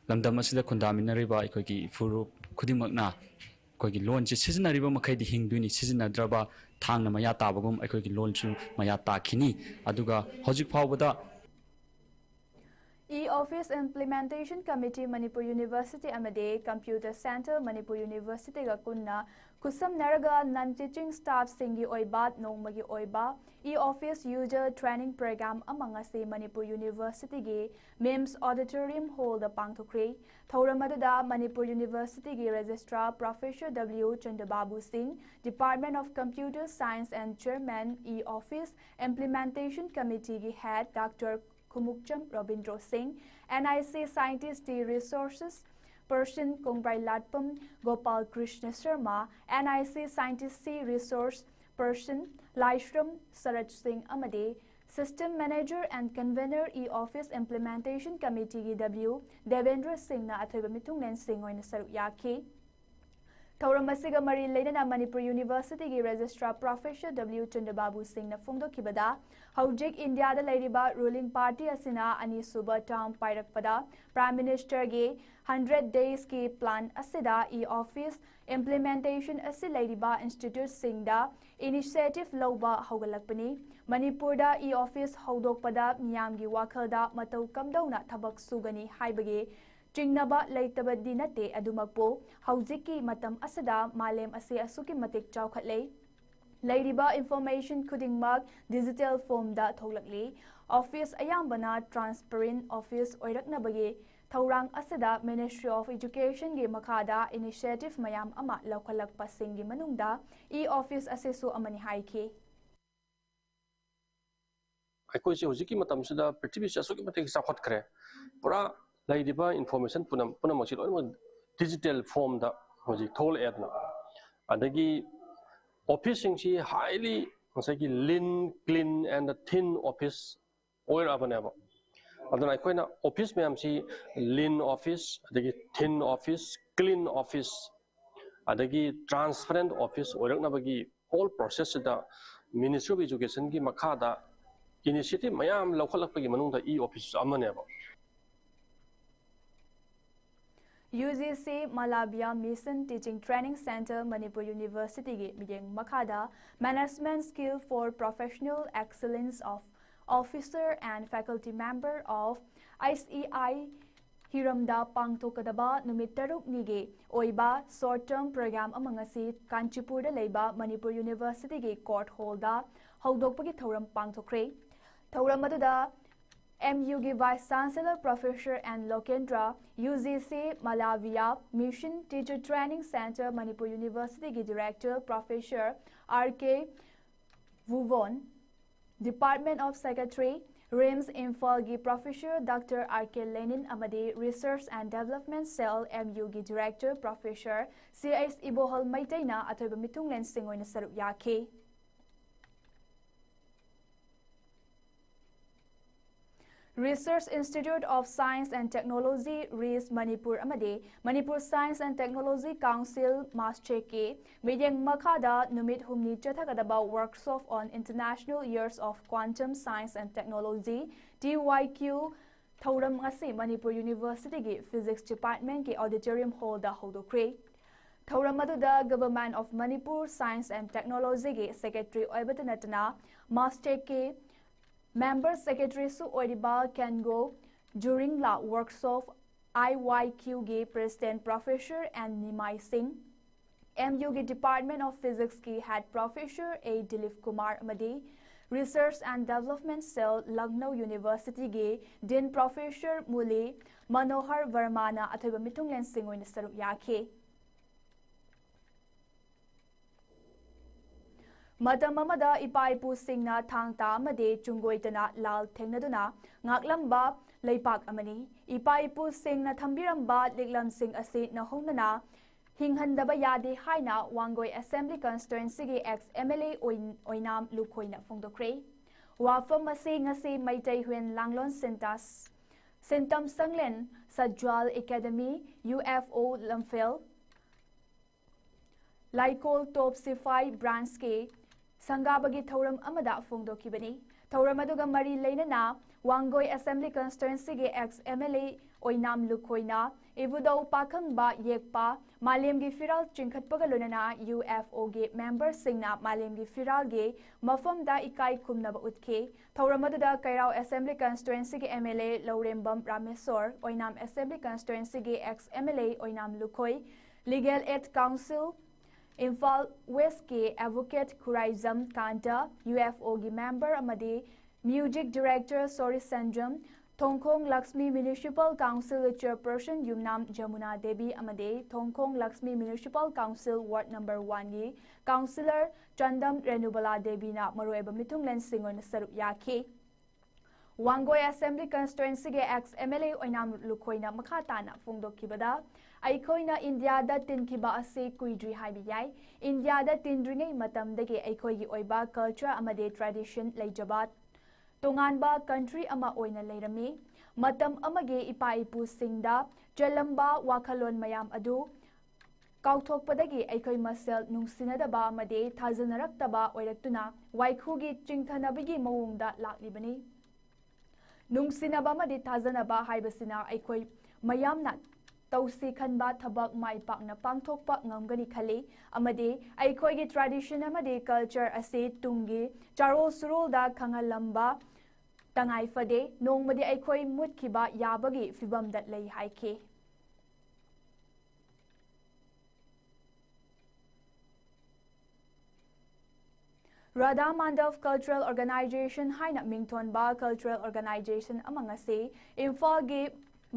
ꯂꯝꯗꯝ ꯑꯁꯤꯗ ꯈꯨꯟꯗꯥꯃꯤꯟꯅꯔꯤꯕ ꯑꯩꯈꯣꯏꯒꯤ ꯐꯨꯔꯨꯞ ꯈꯨꯗꯤꯡꯃꯛꯅ ꯑꯩꯈꯣꯏꯒꯤ ꯂꯣꯟꯁꯤ ꯁꯤꯖꯤꯟꯅꯔꯤꯕ ꯃꯈꯩꯗꯤ ꯍꯤꯡꯗꯣꯏꯅꯤ, ꯁꯤꯖꯤꯟꯅꯗ꯭ꯔꯕ ꯊꯥꯡꯅ ꯃꯌꯥ ꯇꯥꯕꯒꯨꯝ ꯑꯩꯈꯣꯏꯒꯤ ꯂꯣꯟꯁꯨ ꯃꯌꯥ ꯇꯥꯈꯤꯅꯤ꯫ ꯑꯗꯨꯒ ꯍꯧꯖꯤꯛ ꯐꯥꯎꯕꯗ E-Office Implementation Committee Manipur University ꯑꯃꯗꯤ Computer Center Manipur Universityꯒ ꯄꯨꯟꯅ ꯈꯨꯠꯁꯝꯅꯔꯒ non teaching staffꯁꯤꯡꯒꯤ ꯑꯣꯏꯕ ꯅꯣꯡꯃꯒꯤ ꯑꯣꯏꯕ E-Office User Training Program ꯑꯃ ꯉꯁꯤ ꯃꯅꯤꯄꯨꯔ ꯌꯨꯅꯤꯚꯔꯁꯤꯇꯤꯒꯤ MIMS Auditorium Hallꯗ ꯄꯥꯡꯊꯣꯛꯈ꯭ꯔꯦ꯫ ꯊꯧꯔꯝ ꯑꯗꯨꯗ ꯃꯅꯤꯄꯨꯔ ꯌꯨꯅꯤꯚꯔꯁꯤꯇꯤꯒꯤ Registrar Professor W ꯆꯟꯗ꯭ꯔꯕꯥꯕꯨ ꯁꯤꯡ, Department of Computer Science and Chairman E-Office Implementation Committeeꯒꯤ Head Doctor Khumukcham Robindro ꯁꯤꯡ, NIC Scientist Resources Person ꯀꯣꯡꯕ꯭ꯔꯥꯏ ꯂꯥꯠꯄꯝ Gopal Krishna Sharma, NIC Scientist Resource Person ꯂꯥꯏꯁ꯭ꯔꯝ ꯁꯔꯠ ꯁꯤꯡ ꯑꯃꯗꯤ System Manager and Convener E-Office Implementation Committeeꯒꯤ W Debendra ꯁꯤꯡꯅ ꯑꯊꯣꯏꯕ ꯃꯤꯊꯨꯡꯂꯦꯟꯁꯤꯡ ꯑꯣꯏꯅ ꯁꯔꯨꯛ ꯌꯥꯈꯤ꯫ ꯊꯧꯔꯝ ꯑꯁꯤꯒ ꯃꯔꯤ ꯂꯩꯅꯅ ꯃꯅꯤꯄꯨꯔ ꯌꯨꯅꯤꯚꯔꯁꯤꯇꯤꯒꯤ Registrar Professor W ꯆꯟꯗ꯭ꯔꯕꯥꯕꯨ ꯁꯤꯡꯅ ꯐꯣꯡꯗꯣꯛꯈꯤꯕꯗ, ꯍꯧꯖꯤꯛ ꯏꯟꯗꯤꯌꯥꯗ ꯂꯩꯔꯤꯕ ruling party ꯑꯁꯤꯅ ꯑꯅꯤꯁꯨꯕ term ꯄꯥꯏꯔꯛꯄꯗ Prime Ministerꯒꯤ hundred daysꯀꯤ plan ꯑꯁꯤꯗ E-Office implementation ꯑꯁꯤ ꯂꯩꯔꯤꯕ instituteꯁꯤꯡꯗ initiative ꯂꯧꯕ ꯍꯧꯒꯠꯂꯛꯄꯅꯤ꯫ ꯃꯅꯤꯄꯨꯔꯗ E-Office ꯍꯧꯗꯣꯛꯄꯗ ꯃꯤꯌꯥꯝꯒꯤ ꯋꯥꯈꯜꯗ ꯃꯇꯧ ꯀꯝꯗꯧꯅ ꯊꯕꯛ ꯁꯨꯒꯅꯤ ꯍꯥꯏꯕꯒꯤ ꯆꯤꯡꯅꯕ ꯂꯩꯇꯕꯗꯤ ꯅꯠꯇꯦ꯫ ꯑꯗꯨꯃꯛꯄꯨ ꯍꯧꯖꯤꯛꯀꯤ ꯃꯇꯝ ꯑꯁꯤꯗ ꯃꯥꯂꯦꯝ ꯑꯁꯤ ꯑꯁꯨꯛꯀꯤ ꯃꯇꯤꯛ ꯆꯥꯎꯈꯠꯂꯦ꯫ ꯂꯩꯔꯤꯕ information ꯈꯨꯗꯤꯡꯃꯛ digital formꯗ ꯊꯣꯛꯂꯛꯂꯤ꯫ Office ꯑꯌꯥꯝꯕꯅ transparent office ꯑꯣꯏꯔꯛꯅꯕꯒꯤ ꯊꯧꯔꯥꯡ ꯑꯁꯤꯗ Ministry of Educationꯒꯤ ꯃꯈꯥꯗ initiative ꯃꯌꯥꯝ ꯑꯃ ꯂꯧꯈꯠꯂꯛꯄꯁꯤꯡꯒꯤ ꯃꯅꯨꯡꯗ E-Office ꯑꯁꯤꯁꯨ ꯑꯃꯅꯤ ꯍꯥꯏꯈꯤ꯫ ꯑꯩꯈꯣꯏꯁꯦ ꯍꯧꯖꯤꯛꯀꯤ ꯃꯇꯝꯁꯤꯗ ꯄ꯭ꯔꯤꯊꯤꯕꯤꯁꯦ ꯑꯁꯨꯛꯀꯤ ꯃꯇꯤꯛ ꯆꯥꯎꯈꯠꯈ꯭ꯔꯦ꯫ ꯄꯨꯔꯥ ꯂꯩꯔꯤꯕ information ꯄꯨꯝꯅꯃꯛ ꯄꯨꯝꯅꯃꯛꯁꯤ ꯂꯣꯏꯅꯃꯛ digital formꯗ ꯍꯧꯖꯤꯛ ꯊꯣꯛꯂꯛꯑꯦꯗꯅ꯫ ꯑꯗꯒꯤ officeꯁꯤꯡꯁꯤ highly ꯉꯁꯥꯏꯒꯤ lean, clean and thin office ꯑꯣꯏꯔꯛꯑꯕꯅꯦꯕ꯫ ꯑꯗꯨꯅ ꯑꯩꯈꯣꯏꯅ ꯑꯣꯐꯤꯁ ꯃꯌꯥꯝꯁꯤ ꯂꯤꯟ ꯑꯣꯐꯤꯁ, ꯑꯗꯒꯤ ꯊꯤꯟ ꯑꯣꯐꯤꯁ, ꯀ꯭ꯂꯤꯟ ꯑꯣꯐꯤꯁ, ꯑꯗꯒꯤ ꯇ꯭ꯔꯥꯟꯁꯄꯔꯦꯟ ꯑꯣꯐꯤꯁ ꯑꯣꯏꯔꯛꯅꯕꯒꯤ ꯍꯣꯜ ꯄ꯭ꯔꯣꯁꯦꯁꯁꯤꯗ ꯃꯤꯅꯤꯁꯇ꯭ꯔꯤ ꯑꯣꯐ ꯏꯖꯨꯀꯦꯁꯟꯒꯤ ꯃꯈꯥꯗ ꯏꯅꯤꯁꯤꯌꯦꯇꯤꯚ ꯃꯌꯥꯝ ꯂꯧꯈꯠꯂꯛꯄꯒꯤ ꯃꯅꯨꯡꯗ ꯏ ꯑꯣꯐꯤꯁꯁꯨ ꯑꯃꯅꯦꯕ꯫ UGC Malavia Mission Teaching Training Center Manipur University ꯒꯤ ꯃꯤꯠꯌꯦꯡ ꯃꯈꯥꯗ Management Skill for Professional Excellence of Officer and Faculty Member of ICI ꯍꯤꯔꯝꯗ ꯄꯥꯡꯊꯣꯛꯀꯗꯕ ꯅꯨꯃꯤꯠ ꯇꯔꯨꯛꯅꯤꯒꯤ ꯑꯣꯏꯕ short term program ꯑꯃ ꯉꯁꯤ ꯀꯥꯟꯆꯤꯄꯨꯔꯗ ꯂꯩꯕ ꯃꯅꯤꯄꯨꯔ ꯌꯨꯅꯤꯚꯔꯁꯤꯇꯤꯒꯤ ꯀꯣꯔꯠ ꯍꯣꯜꯗ ꯍꯧꯗꯣꯛꯄꯒꯤ ꯊꯧꯔꯝ ꯄꯥꯡꯊꯣꯛꯈ꯭ꯔꯦ꯫ ꯊꯧꯔꯝ ꯑꯗꯨꯗ MU ꯒꯤ Vice Chancellor Professor N Lokendra, UGC Malavia Mission Teacher Training Center Manipur University ꯒꯤ Director Professor R K Vuvon, Department of Secretary, RIMS ꯏꯝꯐꯥꯜꯒꯤ Professor Doctor R K Lenin ꯑꯃꯗꯤ Research and Development Cell, MU ꯒꯤ Director Professor C H ꯏꯕꯣꯍꯜ ꯃꯩꯇꯩꯅ ꯑꯊꯣꯏꯕ ꯃꯤꯊꯨꯡꯂꯦꯟꯁꯤꯡ ꯑꯣꯏꯅ ꯁꯔꯨꯛ ꯌꯥꯈꯤ꯫ Research Institute of Science and Technology, RIST, Manipur ꯑꯃꯗꯤ Manipur Science and Technology Council, MASTECCI ꯒꯤ ꯃꯤꯠꯌꯦꯡ ꯃꯈꯥꯗ ꯅꯨꯃꯤꯠ ꯍꯨꯝꯅꯤ ꯆꯠꯊꯒꯗꯕ Workshop on International Years of Quantum Science and Technology, TYQ, ꯊꯧꯔꯝ ꯉꯁꯤ ꯃꯅꯤꯄꯨꯔ ꯌꯨꯅꯤꯚꯔꯁꯤꯇꯤꯒꯤ Physics Department ꯀꯤ Auditorium Hall ꯗ ꯍꯧꯗꯣꯛꯈ꯭ꯔꯦ꯫ ꯊꯧꯔꯝ ꯑꯗꯨꯗ Government of Manipur Science and Technology ꯒꯤ Secretary ꯑꯣꯏꯕꯇ ꯅꯠꯇꯅ MASTECCI ꯒꯤ Member Secretary ꯁꯨ ꯑꯣꯏꯔꯤꯕ ꯀꯦꯟꯒꯣ ꯖꯨꯔꯤꯡꯂꯥ, Workshop IYQ ꯒꯤ President Professor N ꯅꯤꯃꯥꯏ ꯁꯤꯡ, MU ꯒꯤ Department of Physics ꯀꯤ Head Professor A Dilip Kumar ꯑꯃꯗꯤ Research and Development Cell, Lucknow University ꯒꯤ Dean Professor ꯃꯨꯂꯤ ꯃꯅꯣꯍꯔ ꯕꯔꯃꯥꯅ ꯑꯊꯣꯏꯕ ꯃꯤꯊꯨꯡꯂꯦꯟꯁꯤꯡ ꯑꯣꯏꯅ ꯁꯔꯨꯛ ꯌꯥꯈꯤ꯫ ꯃꯇꯝ ꯑꯃꯗ ꯏꯄꯥ ꯏꯄꯨꯁꯤꯡꯅ ꯊꯥꯡ ꯇꯥ ꯑꯃꯗꯤ ꯆꯨꯡꯒꯣꯏꯇꯅ ꯂꯥꯜ ꯊꯦꯡꯅꯗꯨꯅ ꯉꯥꯛꯂꯝꯕ ꯂꯩꯄꯥꯛ ꯑꯃꯅꯤ꯫ ꯏꯄꯥ ꯏꯄꯨꯁꯤꯡꯅ ꯊꯝꯕꯤꯔꯝꯕ ꯂꯤꯛꯂꯝꯁꯤꯡ ꯑꯁꯤ ꯅꯧꯍꯧꯅꯅ ꯍꯤꯡꯍꯟꯗꯕ ꯌꯥꯗꯦ ꯍꯥꯏꯅ ꯋꯥꯡꯒꯣꯏ Assembly Constituency ꯒꯤ ex MLA ꯑꯣꯏ-, ꯑꯣꯏꯅꯥꯝ ꯂꯨꯈꯣꯏꯅ ꯐꯣꯡꯗꯣꯛꯈ꯭ꯔꯦ꯫ ꯋꯥꯐꯝ ꯑꯁꯤ ꯉꯁꯤ ꯃꯩꯇꯩ ꯍꯨꯏꯟ ꯂꯥꯡꯂꯣꯟ ꯁꯤꯟꯇꯥꯁ, ꯁꯤꯟꯇꯝ ꯁꯪꯂꯦꯟ, ꯁꯖ꯭ꯋꯥꯜ academy, U F O Lamphel, ꯂꯥꯏꯀꯣꯜ ꯇꯣꯞ ꯁꯤꯐꯥꯏ ꯕ꯭ꯔꯥꯟꯁꯀꯤ ꯁꯪꯒꯥꯕꯒꯤ ꯊꯧꯔꯝ ꯑꯃꯗ ꯐꯣꯡꯗꯣꯛꯈꯤꯕꯅꯤ꯫ ꯊꯧꯔꯝ ꯑꯗꯨꯒ ꯃꯔꯤ ꯂꯩꯅꯅ ꯋꯥꯡꯒꯣꯏ ꯑꯦꯁꯦꯝꯕ꯭ꯂꯤ ꯀꯟꯁꯇꯤꯇ꯭ꯋꯦꯟꯁꯤꯒꯤ ꯑꯦꯛꯁ ꯑꯦꯝ ꯑꯦꯜ ꯑꯦ ꯑꯣꯏꯅꯥꯝ ꯂꯨꯈꯣꯏꯅ ꯏꯕꯨꯙꯧ ꯄꯥꯈꯪꯕ ꯌꯦꯛꯄ ꯃꯥꯂꯦꯝꯒꯤ ꯐꯤꯔꯥꯜ ꯆꯤꯡꯈꯠꯄꯒ ꯂꯣꯏꯅꯅ ꯌꯨ ꯑꯦꯐ ꯑꯣꯒꯤ ꯃꯦꯝꯕꯔꯁꯤꯡꯅ ꯃꯥꯂꯦꯝꯒꯤ ꯐꯤꯔꯥꯜꯒꯤ ꯃꯐꯝꯗ ꯏꯀꯥꯏ ꯈꯨꯝꯅꯕ ꯎꯠꯈꯤ꯫ ꯊꯧꯔꯝ ꯑꯗꯨꯗ ꯀꯩꯔꯥꯎ ꯑꯦꯁꯦꯝꯕ꯭ꯂꯤ ꯀꯟꯁꯇꯤꯇ꯭ꯋꯦꯟꯁꯤꯒꯤ M L A Laurembam Rameshor, ꯑꯣꯏꯅꯥꯝ ꯑꯦꯁꯦꯝꯕ꯭ꯂꯤ ꯀꯟꯁꯇꯤꯇ꯭ꯋꯦꯟꯁꯤꯒꯤ ꯑꯦꯛꯁ ꯑꯦꯝ ꯑꯦꯜ ꯑꯦ ꯑꯣꯏꯅꯥꯝ ꯂꯨꯈꯣꯏ, ꯂꯤꯒꯦꯜ ꯑꯦꯗ ꯀꯥꯎꯟꯁꯤꯜ, ꯏꯝꯐꯥꯜ ꯋꯦꯁꯀꯤ advocate Khuraijam Kanta, U F ꯑꯣꯒꯤ ꯃꯦꯝꯕꯔ ꯑꯃꯗꯤ music director Sori Senjam, Thongkhong Laxmi municipal council chairperson Yumnam Jamuna Devi ꯑꯃꯗꯤ Thongkhong Laxmi municipal council ward number ꯋꯥꯟꯒꯤ ꯀꯥꯎꯟꯁꯤꯂꯔ ꯆꯟꯗꯝ ꯔꯦꯅꯨꯕꯂꯥ ꯗꯦꯕꯤꯅ ꯃꯔꯨꯑꯣꯏꯕ ꯃꯤꯊꯨꯡꯂꯦꯟꯁꯤꯡ ꯑꯣꯏꯅ ꯁꯔꯨꯛ ꯌꯥꯈꯤ꯫ ꯋꯥꯡꯒꯣꯏ ꯑꯦꯁꯦꯝꯕ꯭ꯂꯤ ꯀꯟꯁꯇꯤꯇ꯭ꯋꯦꯟꯁꯤꯒꯤ ꯑꯦꯛꯁ ꯑꯦꯝ ꯑꯦꯜ ꯑꯦ ꯑꯣꯏꯅꯥꯝ ꯂꯨꯈꯣꯏꯅ ꯃꯈꯥ ꯇꯥꯅ ꯐꯣꯡꯗꯣꯛꯈꯤꯕꯗ, ꯑꯩꯈꯣꯏꯅ ꯏꯟꯗꯤꯌꯥꯗ ꯇꯤꯟꯈꯤꯕ ꯑꯁꯤ ꯀꯨꯏꯗ꯭ꯔꯤ ꯍꯥꯏꯕ ꯌꯥꯏ꯫ ꯏꯟꯗꯤꯌꯥꯗ ꯇꯤꯟꯗ꯭ꯔꯤꯉꯩ ꯃꯇꯝꯗꯒꯤ ꯑꯩꯈꯣꯏꯒꯤ ꯑꯣꯏꯕ ꯀꯜꯆꯔ ꯑꯃꯗꯤ ꯇ꯭ꯔꯦꯗꯤꯁꯟ ꯂꯩꯖꯕ ꯇꯣꯉꯥꯟꯕ ꯀꯟꯇ꯭ꯔꯤ ꯑꯃ ꯑꯣꯏꯅ ꯂꯩꯔꯝꯃꯤ꯫ ꯃꯇꯝ ꯑꯃꯒꯤ ꯏꯄꯥ ꯏꯄꯨꯁꯤꯡꯗ ꯆꯦꯜꯂꯝꯕ ꯋꯥꯈꯜꯂꯣꯟ ꯃꯌꯥꯝ ꯑꯗꯨ ꯀꯥꯎꯊꯣꯛꯄꯗꯒꯤ ꯑꯩꯈꯣꯏ ꯃꯁꯦꯜ ꯅꯨꯡꯁꯤꯅꯗꯕ ꯑꯃꯗꯤ ꯊꯥꯖꯅꯔꯛꯇꯕ ꯑꯣꯏꯔꯛꯇꯨꯅ ꯋꯥꯏꯈꯨꯒꯤ ꯆꯤꯡꯊꯅꯕꯒꯤ ꯃꯑꯣꯡꯗ ꯂꯥꯛꯂꯤꯕꯅꯤ꯫ ꯅꯨꯡꯁꯤꯅꯕ ꯑꯃꯗꯤ ꯊꯥꯖꯅꯕ ꯍꯥꯏꯕꯁꯤꯅ ꯑꯩꯈꯣꯏ ꯃꯌꯥꯝꯅ ꯇꯧꯁꯤ ꯈꯟꯕ ꯊꯕꯛ ꯃꯥꯏ ꯄꯥꯛꯅ ꯄꯥꯡꯊꯣꯛꯄ ꯉꯝꯒꯅꯤ ꯈꯜꯂꯤ ꯑꯃꯗꯤ ꯑꯩꯈꯣꯏꯒꯤ ꯇ꯭ꯔꯦꯗꯤꯁꯟ ꯑꯃꯗꯤ ꯀꯜꯆꯔ ꯑꯁꯤ ꯇꯨꯡꯒꯤ ꯆꯥꯔꯣꯜ ꯁꯨꯔꯣꯜꯗ ꯈꯪꯍꯜꯂꯝꯕ ꯇꯉꯥꯏ ꯐꯗꯦ꯫ ꯅꯣꯡꯃꯗꯤ ꯑꯩꯈꯣꯏ ꯃꯨꯠꯈꯤꯕ ꯌꯥꯕꯒꯤ ꯐꯤꯕꯝꯗ ꯂꯩ ꯍꯥꯏꯈꯤ꯫ ꯔꯥꯙꯥ ꯃꯥꯟꯗꯕ ꯀꯜꯆꯔꯦꯜ ꯑꯣꯔꯒꯅꯥꯏꯖꯦꯁꯟ ꯍꯥꯏꯅ ꯃꯤꯡꯊꯣꯟꯕ ꯀꯜꯆꯔꯦꯜ ꯑꯣꯔꯒꯅꯥꯏꯖꯦꯁꯟ ꯑꯃ ꯉꯁꯤ ꯏꯝꯐꯥꯜꯒꯤ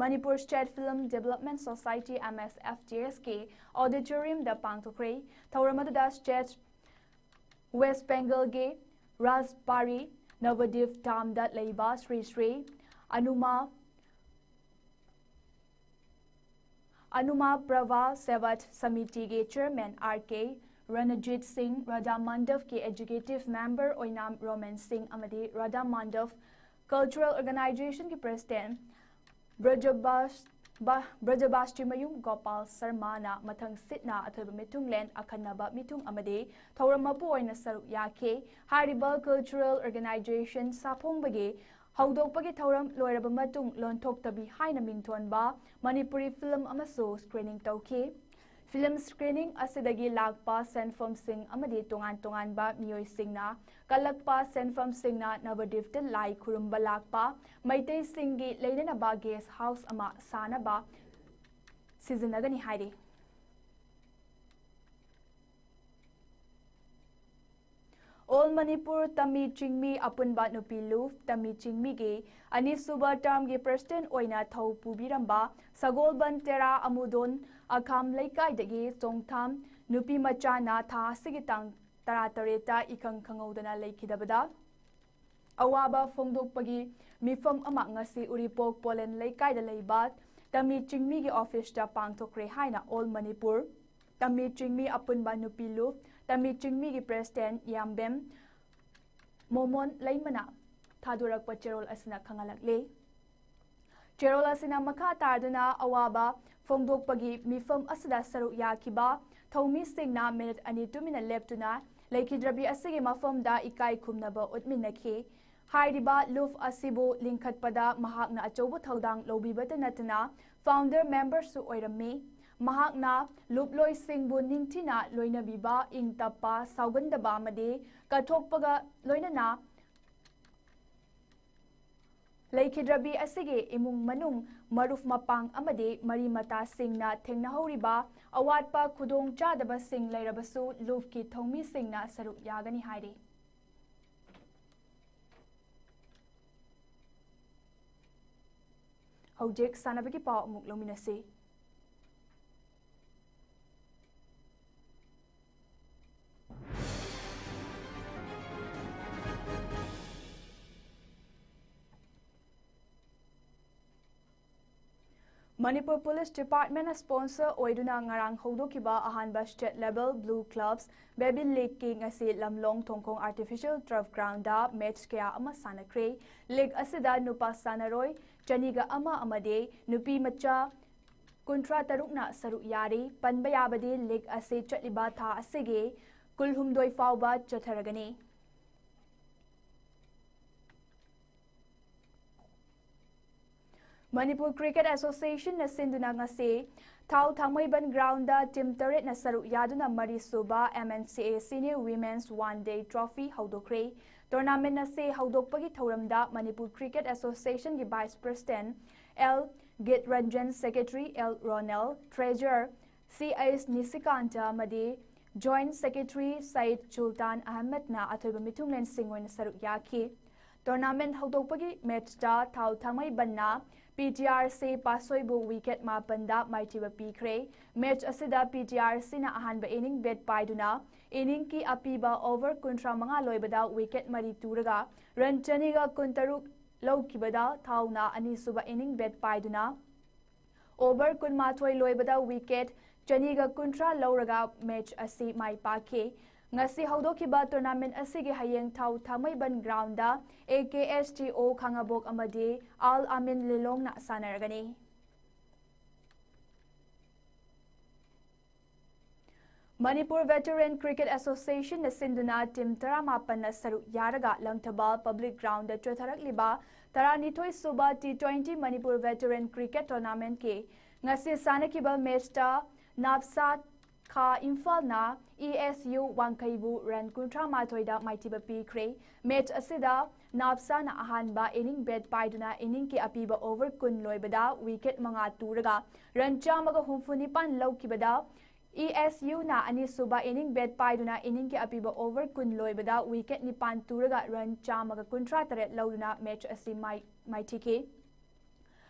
Manipur state film development society, M S F D ꯑꯦꯁꯀꯤ ꯑꯣꯗꯤꯇꯣꯔꯤꯌꯝꯗ ꯄꯥꯡꯊꯣꯛꯈ꯭ꯔꯦ꯫ ꯊꯧꯔꯝ ꯑꯗꯨꯗ ꯁ꯭ꯇꯦꯠ ꯋꯦꯁ ꯕꯦꯡꯒꯜꯒꯤ ꯔꯥꯖꯕꯥꯔꯤ ꯅꯕꯗꯤꯞ ꯙꯥꯝꯗ ꯂꯩꯕ ꯁ꯭ꯔꯤ ꯁ꯭ꯔꯤ ꯑꯅꯨꯃꯥ ꯑꯅꯨꯃꯥ ꯄ꯭ꯔꯚꯥ ꯁꯦꯕꯠ ꯁꯃꯤꯇꯤꯒꯤ chairman R K Ranjit Singh, Radha ꯃꯟꯗꯞꯀꯤ ꯑꯦꯛꯖꯤꯀ꯭ꯌꯨꯇꯤꯚ ꯃꯦꯝꯕꯔ ꯑꯣꯏꯅꯥꯝ ꯔꯣꯃꯟ ꯁꯤꯡ ꯑꯃꯗꯤ ꯔꯥꯙꯥ ꯃꯟꯗꯞ ꯀꯜꯆꯔꯦꯜ ꯑꯣꯔꯒꯅꯥꯏꯖꯦꯁꯟꯒꯤ ꯄ꯭ꯔꯦꯁꯤꯗꯦꯟꯠ ꯕ꯭ꯔꯖꯕꯥꯁ-, ꯕ-, ꯕ꯭ꯔꯖꯕꯥꯁꯇ꯭ꯔꯤꯃꯌꯨꯝ ꯒꯣꯄꯥꯜ ꯁꯔꯃꯥꯅ ꯃꯊꯪ ꯁꯤꯠꯅ ꯑꯊꯣꯏꯕ ꯃꯤꯊꯨꯡꯂꯦꯟ ꯑꯈꯟꯅꯕ ꯃꯤꯊꯨꯡ ꯑꯃꯗꯤ ꯊꯧꯔꯝ ꯃꯄꯨ ꯑꯣꯏꯅ ꯁꯔꯨꯛ ꯌꯥꯈꯤ꯫ ꯍꯥꯏꯔꯤꯕ ꯀꯜꯆꯔꯦꯜ ꯑꯣꯔꯒꯅꯥꯏꯖꯦꯁꯟ ꯁꯥꯐꯣꯡꯕꯒꯤ ꯍꯧꯗꯣꯛꯄꯒꯤ ꯊꯧꯔꯝ ꯂꯣꯏꯔꯕ ꯃꯇꯨꯡ ꯂꯣꯟꯊꯣꯛꯇꯕꯤ ꯍꯥꯏꯅ ꯃꯤꯡꯊꯣꯟꯕ ꯃꯅꯤꯄꯨꯔꯤ ꯐꯤꯂꯝ ꯑꯃꯁꯨ ꯁ꯭ꯀ꯭ꯔꯤꯅꯤꯡ ꯇꯧꯈꯤ꯫ ꯐꯤꯂꯝ ꯁ꯭ꯀ꯭ꯔꯤꯅꯤꯡ ꯑꯁꯤꯗꯒꯤ ꯂꯥꯛꯄ ꯁꯦꯟꯐꯝꯁꯤꯡ ꯑꯃꯗꯤ ꯇꯣꯉꯥꯟ ꯇꯣꯉꯥꯟꯕ ꯃꯤꯑꯣꯏꯁꯤꯡꯅ ꯀꯜꯂꯛꯄ ꯁꯦꯟꯐꯝꯁꯤꯡꯅ ꯅꯕꯗꯤꯞꯇ ꯂꯥꯏ ꯈꯨꯔꯨꯝꯕ ꯂꯥꯛꯄ ꯃꯩꯇꯩꯁꯤꯡꯒꯤ ꯂꯩꯅꯅꯕ ꯒꯦꯁ ꯍꯥꯎꯁ ꯑꯃ ꯁꯥꯅꯕ ꯁꯤꯖꯤꯟꯅꯒꯅꯤ ꯍꯥꯏꯔꯤ꯫ ꯑꯣꯜ ꯃꯅꯤꯄꯨꯔ ꯇꯝꯃꯤ ꯆꯤꯡꯃꯤ ꯑꯄꯨꯟꯕ ꯅꯨꯄꯤ ꯂꯨꯞ ꯇꯝꯃꯤ ꯆꯤꯡꯃꯤꯒꯤ ꯑꯅꯤꯁꯨꯕ ꯇꯔꯝꯒꯤ ꯄ꯭ꯔꯦꯁꯤꯗꯦꯟꯠ ꯑꯣꯏꯅ ꯊꯧ ꯄꯨꯕꯤꯔꯝꯕ ꯁꯒꯣꯜꯕꯟ ꯇꯦꯔꯥ ꯑꯃꯨꯗꯣꯟ ꯑꯈꯥꯝ ꯂꯩꯀꯥꯏꯗꯒꯤ ꯆꯣꯡꯊꯥꯝ ꯅꯨꯄꯤ ꯃꯆꯥꯅ ꯊꯥ ꯑꯁꯤꯒꯤ ꯇꯥꯡ ꯇꯔꯥꯇꯔꯦꯠꯇ ꯏꯈꯪ ꯈꯪꯍꯧꯗꯅ ꯂꯩꯈꯤꯗꯕꯗ ꯑꯋꯥꯕ ꯐꯣꯡꯗꯣꯛꯄꯒꯤ ꯃꯤꯐꯝ ꯑꯃ ꯉꯁꯤ ꯎꯔꯤꯄꯣꯛ ꯄꯣꯂꯦꯟ ꯂꯩꯀꯥꯏꯗ ꯂꯩꯕ ꯇꯝꯃꯤ ꯆꯤꯡꯃꯤꯒꯤ ꯑꯣꯐꯤꯁꯇ ꯄꯥꯡꯊꯣꯛꯈ꯭ꯔꯦ ꯍꯥꯏꯅ ꯑꯣꯜ ꯃꯅꯤꯄꯨꯔ ꯇꯝꯃꯤ ꯆꯤꯡꯃꯤ ꯑꯄꯨꯟꯕ ꯅꯨꯄꯤ ꯂꯨꯞ ꯇꯝꯃꯤ ꯆꯤꯡꯃꯤꯒꯤ ꯄ꯭ꯔꯦꯁꯤꯗꯦꯟꯠ ꯌꯥꯝꯕꯦꯝ ꯃꯣꯃꯣꯟ ꯂꯩꯃꯅ ꯊꯥꯗꯣꯔꯛꯄ ꯆꯦꯔꯣꯜ ꯑꯁꯤꯅ ꯈꯪꯍꯜꯂꯛꯂꯤ꯫ ꯆꯦꯔꯣꯜ ꯑꯁꯤꯅ ꯃꯈꯥ ꯇꯥꯗꯨꯅ ꯑꯋꯥꯕ ꯐꯣꯡꯗꯣꯛꯄꯒꯤ ꯃꯤꯐꯝ ꯑꯁꯤꯗ ꯁꯔꯨꯛ ꯌꯥꯈꯤꯕ ꯊꯧꯃꯤꯁꯤꯡꯅ ꯃꯤꯅꯤꯠ ꯑꯅꯤ ꯇꯨꯃꯤꯟꯅ ꯂꯦꯞꯇꯨꯅ ꯂꯩꯈꯤꯗ꯭ꯔꯕꯤ ꯑꯁꯤꯒꯤ ꯃꯐꯝꯗ ꯏꯀꯥꯏ ꯈꯨꯝꯅꯕ ꯎꯠꯃꯤꯟꯅꯈꯤ꯫ ꯍꯥꯏꯔꯤꯕ ꯂꯨꯞ ꯑꯁꯤꯕꯨ ꯂꯤꯡꯈꯠꯄꯗ ꯃꯍꯥꯛꯅ ꯑꯆꯧꯕ ꯊꯧꯗꯥꯡ ꯂꯧꯕꯤꯕꯇ ꯅꯠꯇꯅ ꯐꯥꯎꯟꯗꯔ ꯃꯦꯝꯕꯔꯁꯨ ꯑꯣꯏꯔꯝꯃꯤ꯫ ꯃꯍꯥꯛꯅ ꯂꯨꯞꯂꯣꯏꯁꯤꯡꯕꯨ ꯅꯤꯡꯊꯤꯅ ꯂꯣꯏꯅꯕꯤꯕ, ꯏꯪ ꯇꯞꯄ, ꯁꯥꯎꯒꯟꯗꯕ ꯑꯃꯗꯤ ꯀꯠꯊꯣꯛꯄꯒ ꯂꯣꯏꯅꯅ ꯂꯩꯈꯤꯗ꯭ꯔꯕꯤ ꯑꯁꯤꯒꯤ ꯏꯃꯨꯡ ꯃꯅꯨꯡ, ꯃꯔꯨꯞ ꯃꯄꯥꯡ ꯑꯃꯗꯤ ꯃꯔꯤ ꯃꯇꯥꯁꯤꯡꯅ ꯊꯦꯡꯅꯍꯧꯔꯤꯕ ꯑꯋꯥꯠꯄ ꯈꯨꯗꯣꯡ ꯆꯥꯗꯕꯁꯤꯡ ꯂꯩꯔꯕꯁꯨ ꯂꯨꯞꯀꯤ ꯊꯧꯃꯤꯁꯤꯡꯅ ꯁꯔꯨꯛ ꯌꯥꯒꯅꯤ ꯍꯥꯏꯔꯤ꯫ ꯍꯧꯖꯤꯛ ꯁꯥꯟꯅꯕꯒꯤ ꯄꯥꯎ ꯑꯃꯨꯛ ꯂꯧꯃꯤꯟꯅꯁꯤ꯫ Manipur Police Department sponsor ꯑꯣꯏꯗꯨꯅ ꯉꯔꯥꯡ ꯍꯧꯗꯣꯛꯈꯤꯕ ꯑꯍꯥꯟꯕ State Level Blue Clubs Baby League ꯀꯤ ꯉꯁꯤ ꯂꯝꯂꯣꯡ ꯊꯣꯡꯈꯣꯡ Artificial Turf Ground ꯗ match ꯀꯌꯥ ꯑꯃ ꯁꯥꯟꯅꯈ꯭ꯔꯦ꯫ League ꯑꯁꯤꯗ ꯅꯨꯄꯥ ꯁꯥꯟꯅꯔꯣꯏ ꯆꯅꯤꯒ ꯑꯃ ꯑꯃꯗꯤ ꯅꯨꯄꯤ ꯃꯆꯥ ꯀꯨꯟꯊ꯭ꯔꯥ ꯇꯔꯨꯛꯅ ꯁꯔꯨꯛ ꯌꯥꯔꯤ꯫ ꯄꯟꯕ ꯌꯥꯕꯗꯤ league ꯑꯁꯤ ꯆꯠꯂꯤꯕ ꯊꯥ ꯑꯁꯤꯒꯤ ꯀꯨꯟꯍꯨꯝꯗꯣꯏ ꯐꯥꯎꯕ ꯆꯠꯊꯔꯒꯅꯤ꯫ Manipur Cricket Association ꯅ ꯁꯤꯟꯗꯨꯅ ꯉꯁꯤ ꯊꯥꯎ ꯊꯥꯡꯃꯩꯕꯟ ground ꯗ team ꯇꯔꯦꯠꯅ ꯁꯔꯨꯛ ꯌꯥꯗꯨꯅ ꯃꯔꯤꯁꯨꯕ M N C A Senior Women's One Day Trophy ꯍꯧꯗꯣꯛꯈ꯭ꯔꯦ꯫ Tournament ꯑꯁꯤ ꯍꯧꯗꯣꯛꯄꯒꯤ ꯊꯧꯔꯝꯗ Manipur Cricket Association ꯒꯤ Vice President L Gitranjan, Secretary L Ronald, Treasurer C H Nisikanta ꯑꯃꯗꯤ Joint Secretary Said Sultan Ahmedꯅ ꯑꯊꯣꯏꯕ ꯃꯤꯊꯨꯡꯂꯦꯟꯁꯤꯡ ꯑꯣꯏꯅ ꯁꯔꯨꯛ ꯌꯥꯈꯤ꯫ Tournament ꯍꯧꯗꯣꯛꯄꯒꯤ match ꯇ ꯊꯥꯎ ꯊꯥꯡꯃꯩꯕꯟꯅ P T R C ꯄꯥꯁꯣꯏꯕꯨ wicket ꯃꯥꯄꯟꯗ ꯃꯥꯏꯊꯤꯕ ꯄꯤꯈ꯭ꯔꯦ꯫ Match ꯑꯁꯤꯗ P T R C ꯅ ꯑꯍꯥꯟꯕ inning bat ꯄꯥꯏꯗꯨꯅ inning ꯀꯤ ꯑꯄꯤꯕ over ꯀꯨꯟꯊ꯭ꯔꯥ ꯃꯉꯥ ꯂꯣꯏꯕꯗ wicket ꯃꯔꯤ ꯇꯨꯔꯒ run ꯆꯅꯤꯒ ꯀꯨꯟꯇꯔꯨꯛ ꯂꯧꯈꯤꯕꯗ ꯊꯥꯎꯅ ꯑꯅꯤꯁꯨꯕ inning bat ꯄꯥꯏꯗꯨꯅ over ꯀꯨꯟꯃꯥꯊꯣꯏ ꯂꯣꯏꯕꯗ wicket ꯆꯅꯤꯒ ꯀꯨꯟꯊ꯭ꯔꯥ ꯂꯧꯔꯒ match ꯑꯁꯤ ꯃꯥꯏ ꯄꯥꯛꯈꯤ꯫ ꯉꯁꯤ ꯍꯧꯗꯣꯛꯈꯤꯕ tournament ꯑꯁꯤꯒꯤ ꯍꯌꯦꯡ ꯊꯥꯎ ꯊꯥꯡꯃꯩꯕꯟ ground the A K S T O ꯈꯥꯉꯕꯣꯛ ꯑꯃꯗꯤ Al Amin ꯂꯤꯂꯣꯡꯅ ꯁꯥꯟꯅꯔꯒꯅꯤ꯫ Manipur Veteran Cricket Association ꯅ ꯁꯤꯟꯗꯨꯅ team ꯇꯔꯥꯃꯥꯄꯟꯅ ꯁꯔꯨꯛ ꯌꯥꯔꯒ ꯂꯪꯊꯕꯥꯜ Public Ground ꯗ ꯆꯠꯊꯔꯛꯂꯤꯕ ꯇꯔꯥꯅꯤꯊꯣꯏ ꯁꯨꯕ T twenty Manipur Veteran Cricket Tournament ꯀꯤ ꯉꯁꯤ ꯁꯥꯟꯅꯈꯤꯕ match ꯇ ꯅꯥꯞꯁꯥ ꯈꯥ ꯏꯝꯐꯥꯜꯅ E S U ꯋꯥꯡꯈꯩꯕꯨ run ꯀꯨꯟꯊ꯭ꯔꯥ ꯃꯥꯊꯣꯏꯗ ꯃꯥꯏꯊꯤꯕ ꯄꯤꯈ꯭ꯔꯦ꯫ Match ꯑꯁꯤꯗ ꯅꯥꯞꯁꯥꯅ ꯑꯍꯥꯟꯕ inning bat ꯄꯥꯏꯗꯨꯅ inning ꯀꯤ ꯑꯄꯤꯕ over ꯀꯨꯟ ꯂꯣꯏꯕꯗ wicket ꯃꯉꯥ ꯇꯨꯔꯒ run ꯆꯥꯝꯃꯒ ꯍꯨꯝꯐꯨ ꯅꯤꯄꯥꯟ ꯂꯧꯈꯤꯕꯗ, E S U ꯅ ꯑꯅꯤꯁꯨꯕ inning bat ꯄꯥꯏꯗꯨꯅ inning ꯀꯤ ꯑꯄꯤꯕ over ꯀꯨꯟ ꯂꯣꯏꯕꯗ wicket ꯅꯤꯄꯥꯟ ꯇꯨꯔꯒ run ꯆꯥꯝꯃꯒ ꯀꯨꯟꯊ꯭ꯔꯥ ꯇꯔꯦꯠ ꯂꯧꯗꯨꯅ match ꯑꯁꯤ ꯃꯥꯏ-, ꯃꯥꯏꯊꯤꯈꯤ꯫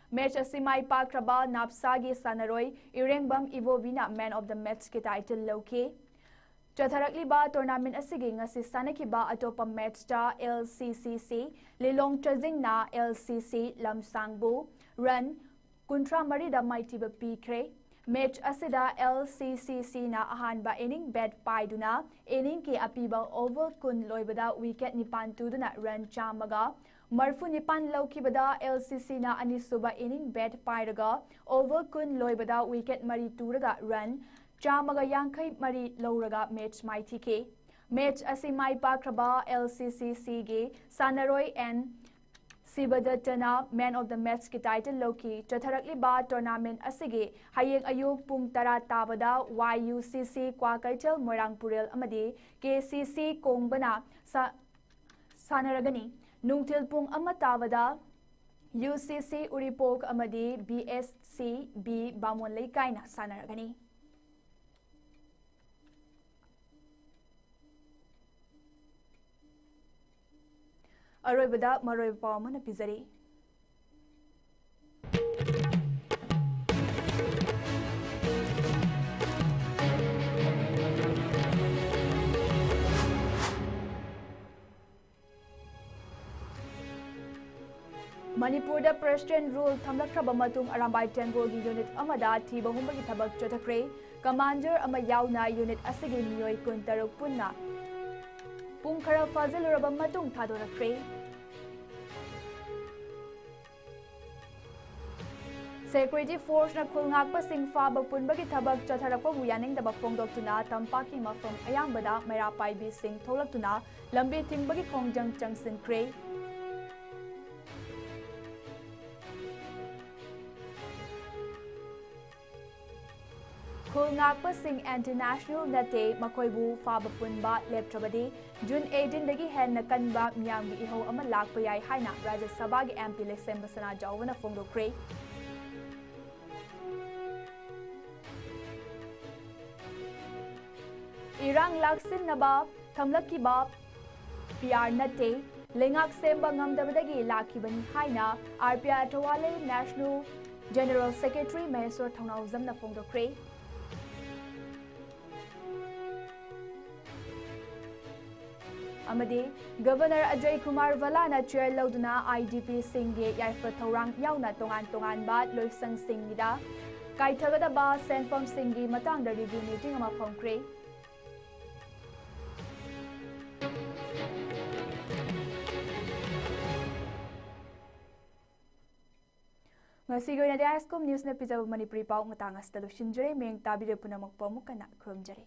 Match ꯑꯁꯤ ꯃꯥꯏ ꯄꯥꯛꯈ꯭ꯔꯕ ꯅꯥꯞꯁꯥꯒꯤ ꯁꯥꯟꯅꯔꯣꯏ ꯏꯔꯦꯡꯕꯝ ꯏꯕꯣꯕꯤꯅ man of the match ꯀꯤ title ꯂꯧꯈꯤ꯫ ꯆꯠꯊꯔꯛꯂꯤꯕ tournament ꯑꯁꯤꯒꯤ ꯉꯁꯤ ꯁꯥꯟꯅꯈꯤꯕ ꯑꯇꯣꯞꯄ match ꯇ L C C C ꯂꯤꯂꯣꯡ ꯆꯖꯤꯡꯅ L C C ꯂꯝꯁꯥꯡꯕꯨ run ꯀꯨꯟꯊ꯭ꯔꯥ ꯃꯔꯤꯗ ꯃꯥꯏꯊꯤꯕ ꯄꯤꯈ꯭ꯔꯦ꯫ ꯃꯦꯆ ꯑꯁꯤꯗ LCCCꯅ ꯑꯍꯥꯟꯕ inning bat ꯄꯥꯏꯗꯨꯅ inningꯒꯤ ꯑꯄꯤꯕ over ꯀꯨꯟ ꯂꯣꯏꯕꯗ wicket ꯅꯤꯄꯥꯟ ꯇꯨꯗꯨꯅ run ꯆꯥꯝꯃꯒ ꯃꯔꯤꯐꯨ ꯅꯤꯄꯥꯟ ꯂꯧꯈꯤꯕꯗ, LCCꯅ ꯑꯅꯤꯁꯨꯕ inning bat ꯄꯥꯏꯔꯒ over ꯀꯨꯟ ꯂꯣꯏꯕꯗ wicket ꯃꯔꯤ ꯇꯨꯔꯒ run ꯆꯥꯝꯃꯒ ꯌꯥꯡꯈꯩ ꯃꯔꯤ ꯂꯧꯔꯒ ꯃꯦꯆ ꯃꯥꯏꯊꯤꯈꯤ꯫ ꯃꯦꯆ ꯑꯁꯤ ꯃꯥꯏ ꯄꯥꯛꯈ꯭ꯔꯕ LCCCꯒꯤ ꯁꯥꯟꯅꯔꯣꯏ ꯑꯦꯟ ꯁꯤꯕꯗꯠꯇꯅ Man of the Matchꯀꯤ title ꯂꯧꯈꯤ꯫ ꯆꯠꯊꯔꯛꯂꯤꯕ tournament ꯑꯁꯤꯒꯤ ꯍꯌꯦꯡ ꯑꯌꯨꯛ ꯄꯨꯡ ꯇꯔꯥ ꯇꯥꯕꯗ YUCC ꯀ꯭ꯋꯥꯀꯩꯊꯦꯜ, ꯃꯣꯏꯔꯥꯡ ꯄꯨꯔꯦꯜ ꯑꯃꯗꯤ KCC ꯀꯣꯡꯕꯅ ꯁꯥ-, ꯁꯥꯟꯅꯔꯒꯅꯤ꯫ ꯅꯨꯡꯊꯤꯜ ꯄꯨꯡ ꯑꯃ ꯇꯥꯕꯗ UCC ꯎꯔꯤꯄꯣꯛ ꯑꯃꯗꯤ BSCB ꯕꯥꯃꯣꯟ ꯂꯩꯀꯥꯏꯅ ꯁꯥꯟꯅꯔꯒꯅꯤ꯫ ꯑꯔꯣꯏꯕꯗ ꯃꯔꯨꯑꯣꯏꯕ ꯄꯥꯎ ꯑꯃꯅ ꯄꯤꯖꯔꯤ꯫ ꯃꯅꯤꯄꯨꯔꯗ President Rule ꯊꯝꯂꯛꯈ꯭ꯔꯕ ꯃꯇꯨꯡ ꯑꯔꯥꯝꯕꯥꯏ ꯇꯦꯡꯒꯣꯜꯒꯤ unit ꯑꯃꯗ ꯊꯤꯕ ꯍꯨꯝꯕꯒꯤ ꯊꯕꯛ ꯆꯠꯊꯈ꯭ꯔꯦ꯫ Commander ꯑꯃ ꯌꯥꯎꯅ unit ꯑꯁꯤꯒꯤ ꯃꯤꯑꯣꯏ ꯀꯨꯟꯇꯔꯨꯛ ꯄꯨꯟꯅ ꯄꯨꯡ ꯈꯔ ꯐꯥꯖꯤꯜꯂꯨꯔꯕ ꯃꯇꯨꯡ ꯊꯥꯗꯣꯔꯛꯈ꯭ꯔꯦ꯫ Security Forceꯅ ꯈꯨꯜ ꯉꯥꯛꯄꯁꯤꯡ ꯐꯥꯕ ꯄꯨꯟꯕꯒꯤ ꯊꯕꯛ ꯆꯠꯊꯔꯛꯄꯕꯨ ꯌꯥꯅꯤꯡꯗꯕ ꯐꯣꯡꯗꯣꯛꯇꯨꯅ ꯇꯝꯄꯥꯛꯀꯤ ꯃꯐꯝ ꯑꯌꯥꯝꯕꯗ ꯃꯩꯔꯥ ꯄꯥꯏꯕꯤꯁꯤꯡ ꯊꯣꯛꯂꯛꯇꯨꯅ ꯂꯝꯕꯤ ꯊꯤꯡꯕꯒꯤ ꯈꯣꯡꯖꯪ ꯆꯪꯁꯤꯟꯈ꯭ꯔꯦ꯫ ꯈꯨꯜ ꯉꯥꯛꯄꯁꯤꯡ anti-national ꯅꯠꯇꯦ, ꯃꯈꯣꯏꯕꯨ ꯐꯥꯕ ꯄꯨꯟꯕ ꯂꯦꯞꯇ꯭ꯔꯕꯗꯤ June eighteenꯗꯒꯤ ꯍꯦꯟꯅ ꯀꯟꯕ ꯃꯤꯌꯥꯝꯒꯤ ꯏꯍꯧ ꯑꯃ ꯂꯥꯛꯄ ꯌꯥꯏ ꯍꯥꯏꯅ ꯔꯥꯖ꯭ꯌ ꯁꯚꯥꯒꯤ MP ꯂꯩꯁꯦꯝꯕ ꯁꯅꯥꯖꯥꯎꯕꯅ ꯐꯣꯡꯗꯣꯛꯈ꯭ꯔꯦ꯫ ꯏꯔꯥꯡ ꯂꯥꯛꯁꯤꯟꯅꯕ ꯊꯝꯂꯛꯈꯤꯕ PR ꯅꯠꯇꯦ, ꯂꯩꯉꯥꯛ ꯁꯦꯝꯕ ꯉꯝꯗꯕꯗꯒꯤ ꯂꯥꯛꯈꯤꯕꯅꯤ ꯍꯥꯏꯅ RPI ꯊꯧꯋꯥꯂꯩ National General Secretary ꯃꯍꯦꯁ꯭ꯋꯔ ꯊꯧꯅꯥꯎꯖꯝꯅ ꯐꯣꯡꯗꯣꯛꯈ꯭ꯔꯦ꯫ ꯑꯃꯗꯤ ꯒꯕꯔꯅꯔ ꯑꯖꯌ ꯀꯨꯃꯥꯔ ꯚꯜꯂꯥꯅ ꯆꯤꯌꯔ ꯂꯧꯗꯨꯅ IDPꯁꯤꯡꯒꯤ ꯌꯥꯏꯐ ꯊꯧꯔꯥꯡ ꯌꯥꯎꯅ ꯇꯣꯉꯥꯟ ꯇꯣꯉꯥꯟꯕ ꯂꯣꯏꯁꯪꯁꯤꯡꯒꯤꯗ ꯀꯥꯏꯊꯒꯗꯕ ꯁꯦꯟꯐꯝꯁꯤꯡꯒꯤ ꯃꯇꯥꯡꯗ ꯔꯤꯚ꯭ꯌꯨ ꯃꯤꯇꯤꯡ ꯑꯃ ꯐꯝꯈ꯭ꯔꯦ꯫ ꯉꯁꯤꯒꯤ ꯑꯣꯏꯅꯗꯤ ꯑꯥꯏ ꯑꯦꯁ ꯀꯣꯝ ꯅ꯭ꯌꯨꯁꯅ ꯄꯤꯖꯕ ꯃꯅꯤꯄꯨꯔꯤ ꯄꯥꯎ ꯃꯇꯥꯡ ꯑꯁꯤꯗ ꯂꯣꯏꯁꯤꯟꯖꯔꯦ꯫ ꯃꯌꯦꯡ ꯇꯥꯕꯤꯔꯤꯕ ꯄꯨꯝꯅꯃꯛꯄꯨ ꯑꯃꯨꯛ ꯍꯟꯅ ꯈꯨꯔꯨꯝꯖꯔꯤ꯫